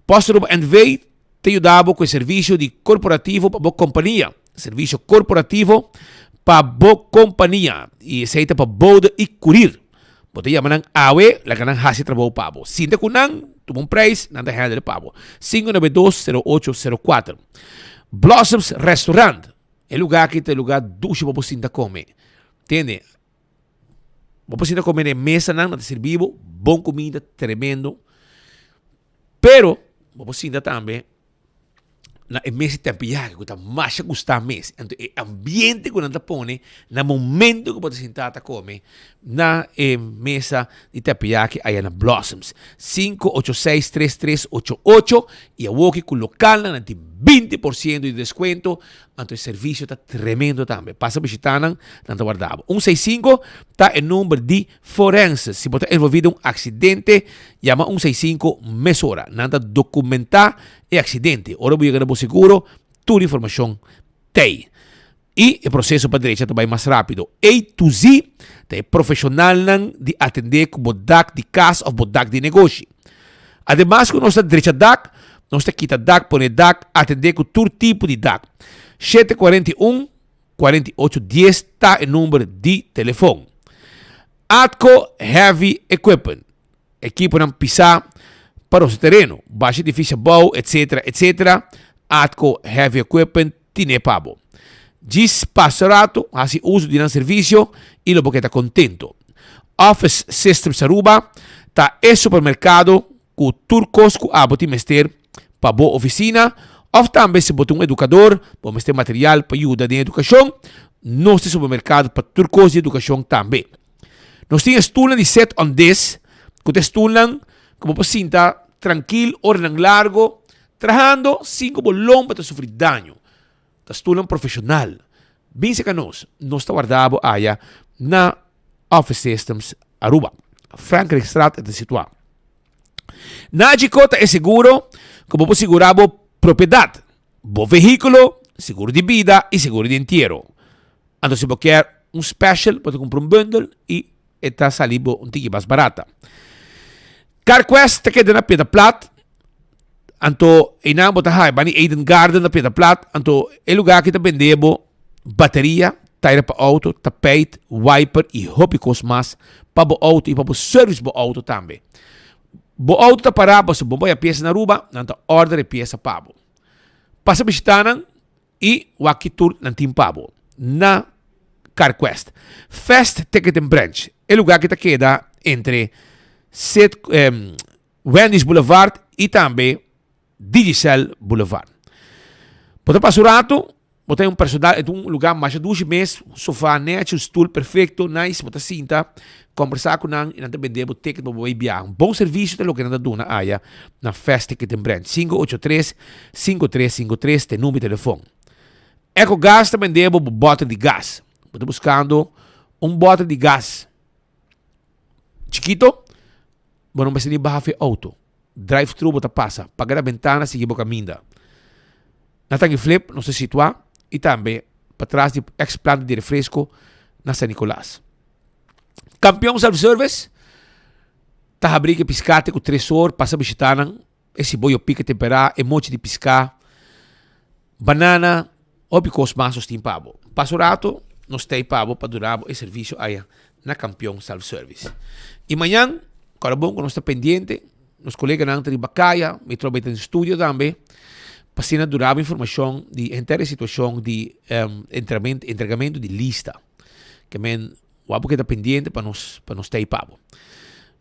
Post Aruba NV ta yuda bo ku e servisio di korporativo pa bo kompania. Servisio korporativo pa bo kompania. I esei ta pa bode i kurir. Bo ta yama nan awe, laga nan hasi trabou pa bo. Sinta ku nan, tuma un prijs, nan ta handle pa bo. 592-0804. Blossoms Restaurant. E lugar aki ta e lugar dushi pa bo sinta kome. Tende? Bo por sinta come den mesanan, nan ta sirbi bo bon comida, tremendo. Pero, bo por sinta tambe na e mesa di tempiahe ku ta masha gusta mes. Anto e ambiente ku nan ta pone na momento ku bo ta sinta ta come na e mesa di tempiahe aya na Blossoms. 5863388 y awoki ku lokalnan nan tin 20% di descuento. Anto e servisio ta tremendo tambe. Pasa bishita nan, nan ta warda bo. Un seis sinku ta e number di forense. Si bo ta envolvi den un aksidente, yama un seis sinku mesora. Nan ta dokumentá e aksidente. Ora bo yega na bo seguro, tur informashon t'ei. I e proseso pa drecha ta bai mas rápido. A to Z ta e profeshonalnan di atendé ku bo dak di kas òf bo dak di negoshi. Ademas ku nos ta drecha dak, nos ta kita dak, pone dak, atendé ku tur tipo di dak. 741 48 10 ta e number di telefon. Atco Heavy Equipment, ekiponan pisá pa rosa tereno, basha edifisio abou, etc. Etc. Atco Heavy Equipment tine pa bo. Djis pasa rato, hasi uso di nan servisio i lo bo keda kontento. Office Systems Aruba ta e supermercado cu tur cos cu abo tin mester pa bo oficina of tambe si bo ta un educador bo mester material pa yuda den educacion, nos tin supermercado pa tur cos di educacion tambe. Nos tin e stoelnan di sit on this cu ta e stoelnan cu bo por sinta trankil oranan largo trahando sin cu bo lomba ta sufri daño. Ta stoelnan profesional. Bin cerca nos, nos ta warda bo aya na Office Systems Aruba. Frankrijkstraat e ta situa. Nagico ta e seguro cu bo por sigura bo propiedad, bo vehiculo, seguro di bida y seguro di entiero. Anto si bo kier un special bo ta cumpra un bundle y e ta sali bo un tiki mas barata. CarQuest ta keda na Piedra Plat, anto einan bo ta haya bani Eden Garden na Piedra Plat, anto e lugar aki ta bende bo bateria, taira pa auto, tapijt, wiper y hopi cos mas pa bo auto y pa bo service bo auto tambe. Bo auto ta para pasobra bo bai a pieza na Aruba, nan ta order e pieza pa bo. Pasa bishita nan y wak ki tur nan tin pa bo na CarQuest. Fast Ticketing Branch, e lugar ki ta keda entre Sit, Wendy's Boulevard y tambe Digicel Boulevard. Bo ta pasa un rato, bo ta un personal, e un lugar masha dushi mes, un sofa nechi, un stoel perfecto, nice, bo ta sinta, combersa cu nan y nan ta bende bo ticket pa bo bay biaha. Un bon servicio ta loke nan ta duna aya na Fast Ticketing Branch. 583 5353 ta e number di telefon. Ecogas ta bende bo bo bottle di gas. Bo ta buscando un bottle di gas chikito, bo no mester ni baha for e auto. Drive thru bo ta pasa, paga na bentana sigui bo caminda. Na Tangi Flip nos ta situa y tambe patras di ex planta di refresco na San Nicolas. Campeon Self Service ta habri ke pisca te cu tres or, pasa bishita nan, e siboyo pica tempera, e mochi di pisca, banana, hopi cos mas nos tin pa bo. Pasa un rato nos ta ey pa bo pa duna bo e servicio aya na Campeon Self Service. Y mañan, ora bon cu nos ta pendiente, nos coleganan ta riba caya, mi trobe ta den studio tambe, pa asina duna bo informacion di henter e situacion di entregamento di lista. Ke men wak bo keda pendiente pa nos pa nos ta ei pa bo.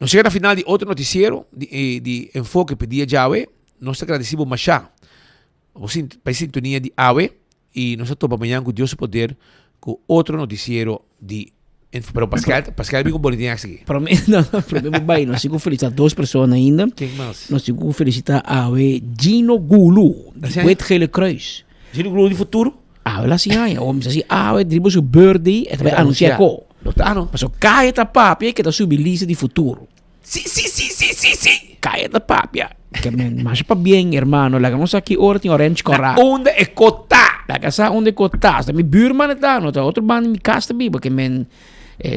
Nos yega na final di otro noticiero di di Enfoke pa e dia djawe. Nos ta gradeci bo masha pa bo pa e sintonia di awe y nos ta topa mañan cu Dios su poder cu otro noticiero di Enfoke. Pero Pascal, Pascal bin cu boletin aki. Prome, no, prome bo bai, nos tin cu felicita dos persona ainda. Ken mas? Nos tin cu felicita awe Gino Gulu di Wit Gele Kruis. Gino Gulu di futuro? Awe la sin aña, o mi sa si awe riba su birthday e ta bai anuncia ko. No ta no. Paso kaya ta papia ke ta subi lista di futuro. Si si si si si si. Kaya ta papia. Ke men masha pabien hermano, laga nos sa ki ora tin orange kora. Na unda e ko ta. Laga sa unda e ko ta. Hasta mi buurman e ta, no ta otro banda di mi kas ta biba ke men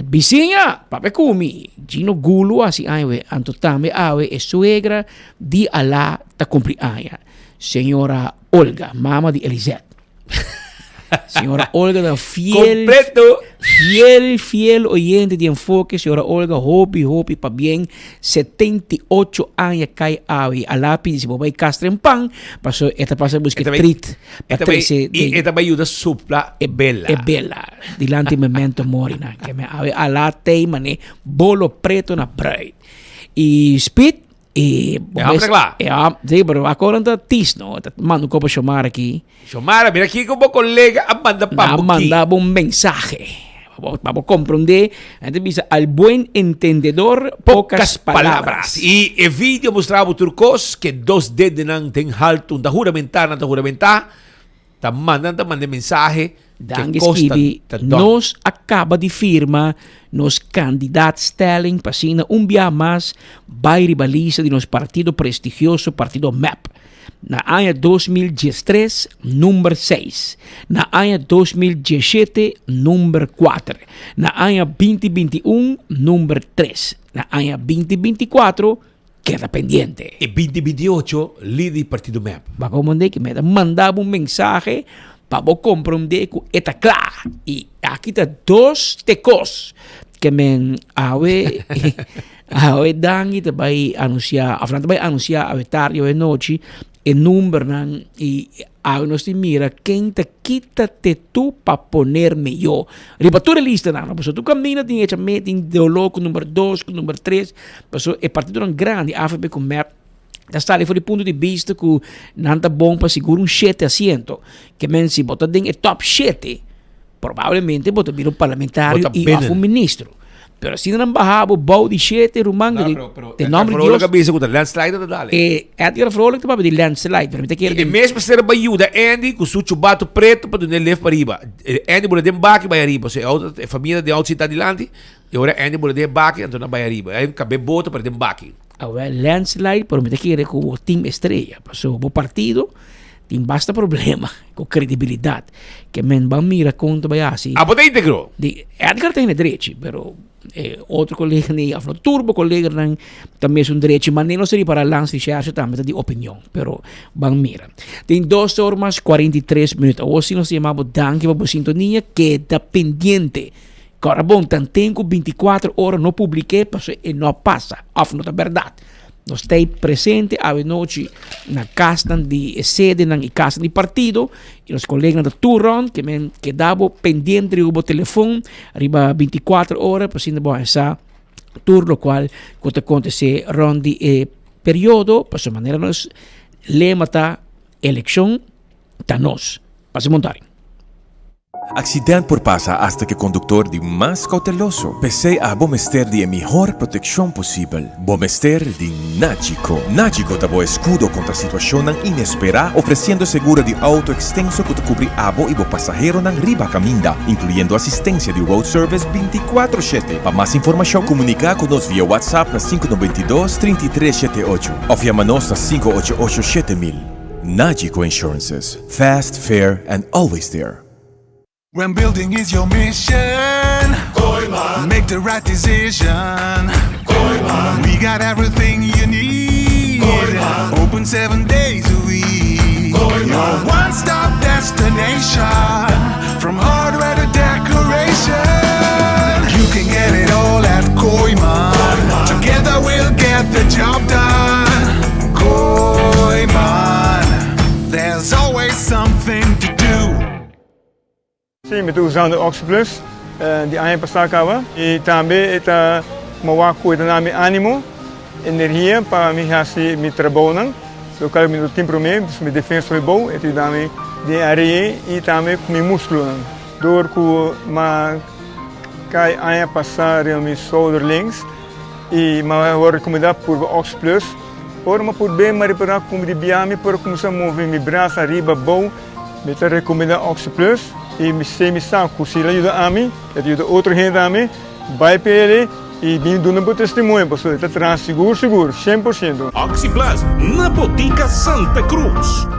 bisiña papia ku mi. Gino Gulu hasi aña we, anto tambe awe e suegra di Alá ta kumpli aña. Señora Olga, mama di Elisette. Señora Olga ta fiel, Completo. fiel, fiel oyente di Enfoke. Señora Olga, hopi, hopi pabien. 78 aña kai awe. Alá pidi si bo bai kas tren pan, paso e ta pasa buska E ta bai- trit pa e ta bai- trese i e ta bai yuda supla e bela. E bela. Dilanti memento mori nan. Ke me awe alá tei mane bolo preto na bruid. I Speed, E E hambre kla. E ham, sí, pero akora ta tis, no? Ta manda un kopo Shomara aki. Shomara, mira kiko bo kolega a manda pa Na bo ki. manda bo un mensahe. Pa bo komprondé, nan ta bisa al buen entendedor pocas Pocas palabras. palabras. I e video mustra bo tur kos, ke dos dedenan den haltu, ta huramentá, nan ta huramentá. Ta manda nan ta manda e mensahe Danki skibi, nos a kaba di firma nos kandidaatstelling pa asina un bia mas bai riba lista di nos partido prestigioso partido mep. Na aña 2013 number seis, na aña 2017 number kuater, na aña 2021 number tres, na aña 2024 Keda pendiente. E binti binti ocho lider di partido mep. Bo a komprondé ku mi ta manda bo un mensahe pa bo komprondé ku e ta kla. I aki ta dos te kos ke men awe awe Dangui ta bai anunsiá òf nan ta bai anunsiá awe tardi awe nochi. e numbernan y awe nos tin mira ken ta Quítate tú pa ponerme yo. Riba tur e listanan, no? Pasobra tur kaminda tin echa me, tin doló ku number dos, ku number tres. Pasobra e partidonan grandi, avp ku mep, ta sali for di punto di bista ku nan ta bon pa sigur un shete asiento. Ke men si bo ta den e top shete, probablemente bo ta bira un parlamentario i òf un ministro. Pero asina nan baha bo bou di shete ruman, No, pero, pero den Edgar nomber di Vrolijk Dios. a bisa ku ta landslide ta dale. E Edgar Vrolijk ta papia di landslide, pero mi ta kere E den mes mester bai yuda Andy ku su chubato preto pa dun'é lift pa riba. Andy bula den baki bai ariba. So e auto, e famia ta den auto sinta dilanti, i ora Andy bula den e baki anto nan bai ariba. Ei kab'é boto pero den baki. Awel landslide, pero mi ta kere ku bo tin estrella, pasobra bo partido tin basta problema ku credibilidad. Ke men ban mira kon ta bai hasi. Abo ta integro? Di Edgar ta hende drechi, pero e otro coleganan ei, of no tur bo coleganan ta mesun drechi, ma ne nos ta ripara Lans Recherche tambe ta di opinion, pero ban mira. Tin dos or mas 43 minuut. Awor si nos ta yama bo danki pa bo sintonia, keda pendiente. Kòrda bon, tanten ku 24 ora no publik'é pasobra e no a pasa òf no ta bèrdat. Nos ta ei presente awe nochi na kasnan di e sedenan i kasnan di partido i nos koleganan ta tur rònt ke men keda bo pendiente riba bo telefon riba 24 ora pa asina bo haña sa tur lokual ku ta kontesé rònt di e periodo pasobra manera nos lema ta elekshon ta nos. Pasa montari. Accident por pasa hasta cu e conductor di mas cauteloso. P'esey abo mester di e mihor proteccion posibel. Bo mester di Nagico. Nagico ta bo escudo contra situacionnan inespera, ofreciendo seguro di auto extenso cu ta cubri abo y bo pasaheronan riba caminda, incluyendo asistencia di road service binticuatro shete. Pa mas informacion, comunica cu nos via WhatsApp na 592 33 shete ocho of yama nos na 588 7000. Nagico Insurances. Fast, fair and always there. When building is your mission, Kooyman. Make the right decision. Kooyman. We got everything you need. Kooyman. Open seven days a week. Kooyman. Your one-stop destination. From hardware to decoration. You can get it all at Kooyman. Kooyman. Together we'll get the job done. Kooyman. There's always something to do. Sí, mi ta usando OxyPlus di aña pasá kaba i tambe e ta mawá ku e ta na mi ánimo, energia pa mi hasi mi trabounan, lokal mi no tin promé, pues mi defensa hopi bou, e ta yuda mi den área ei i tambe ku mi múskulonan. Dor ku m'a kai aña pasá riba mi shouder links i m'a wòrdu rekomendá purba OxyPlus. Ora mi por ben, mi a repará ku di bia mi por a kuminsá move mi brasa ariba abou. Mi ta rekomendá OxyPlus i mi sé mi sa ku si el a yuda ami, el ta yuda otro hende tambe. Bai pa el i bin duna bo testimonio pasobra e ta traha sigur sigur, shen por shento. OxyPlus na Botica Santa Cruz.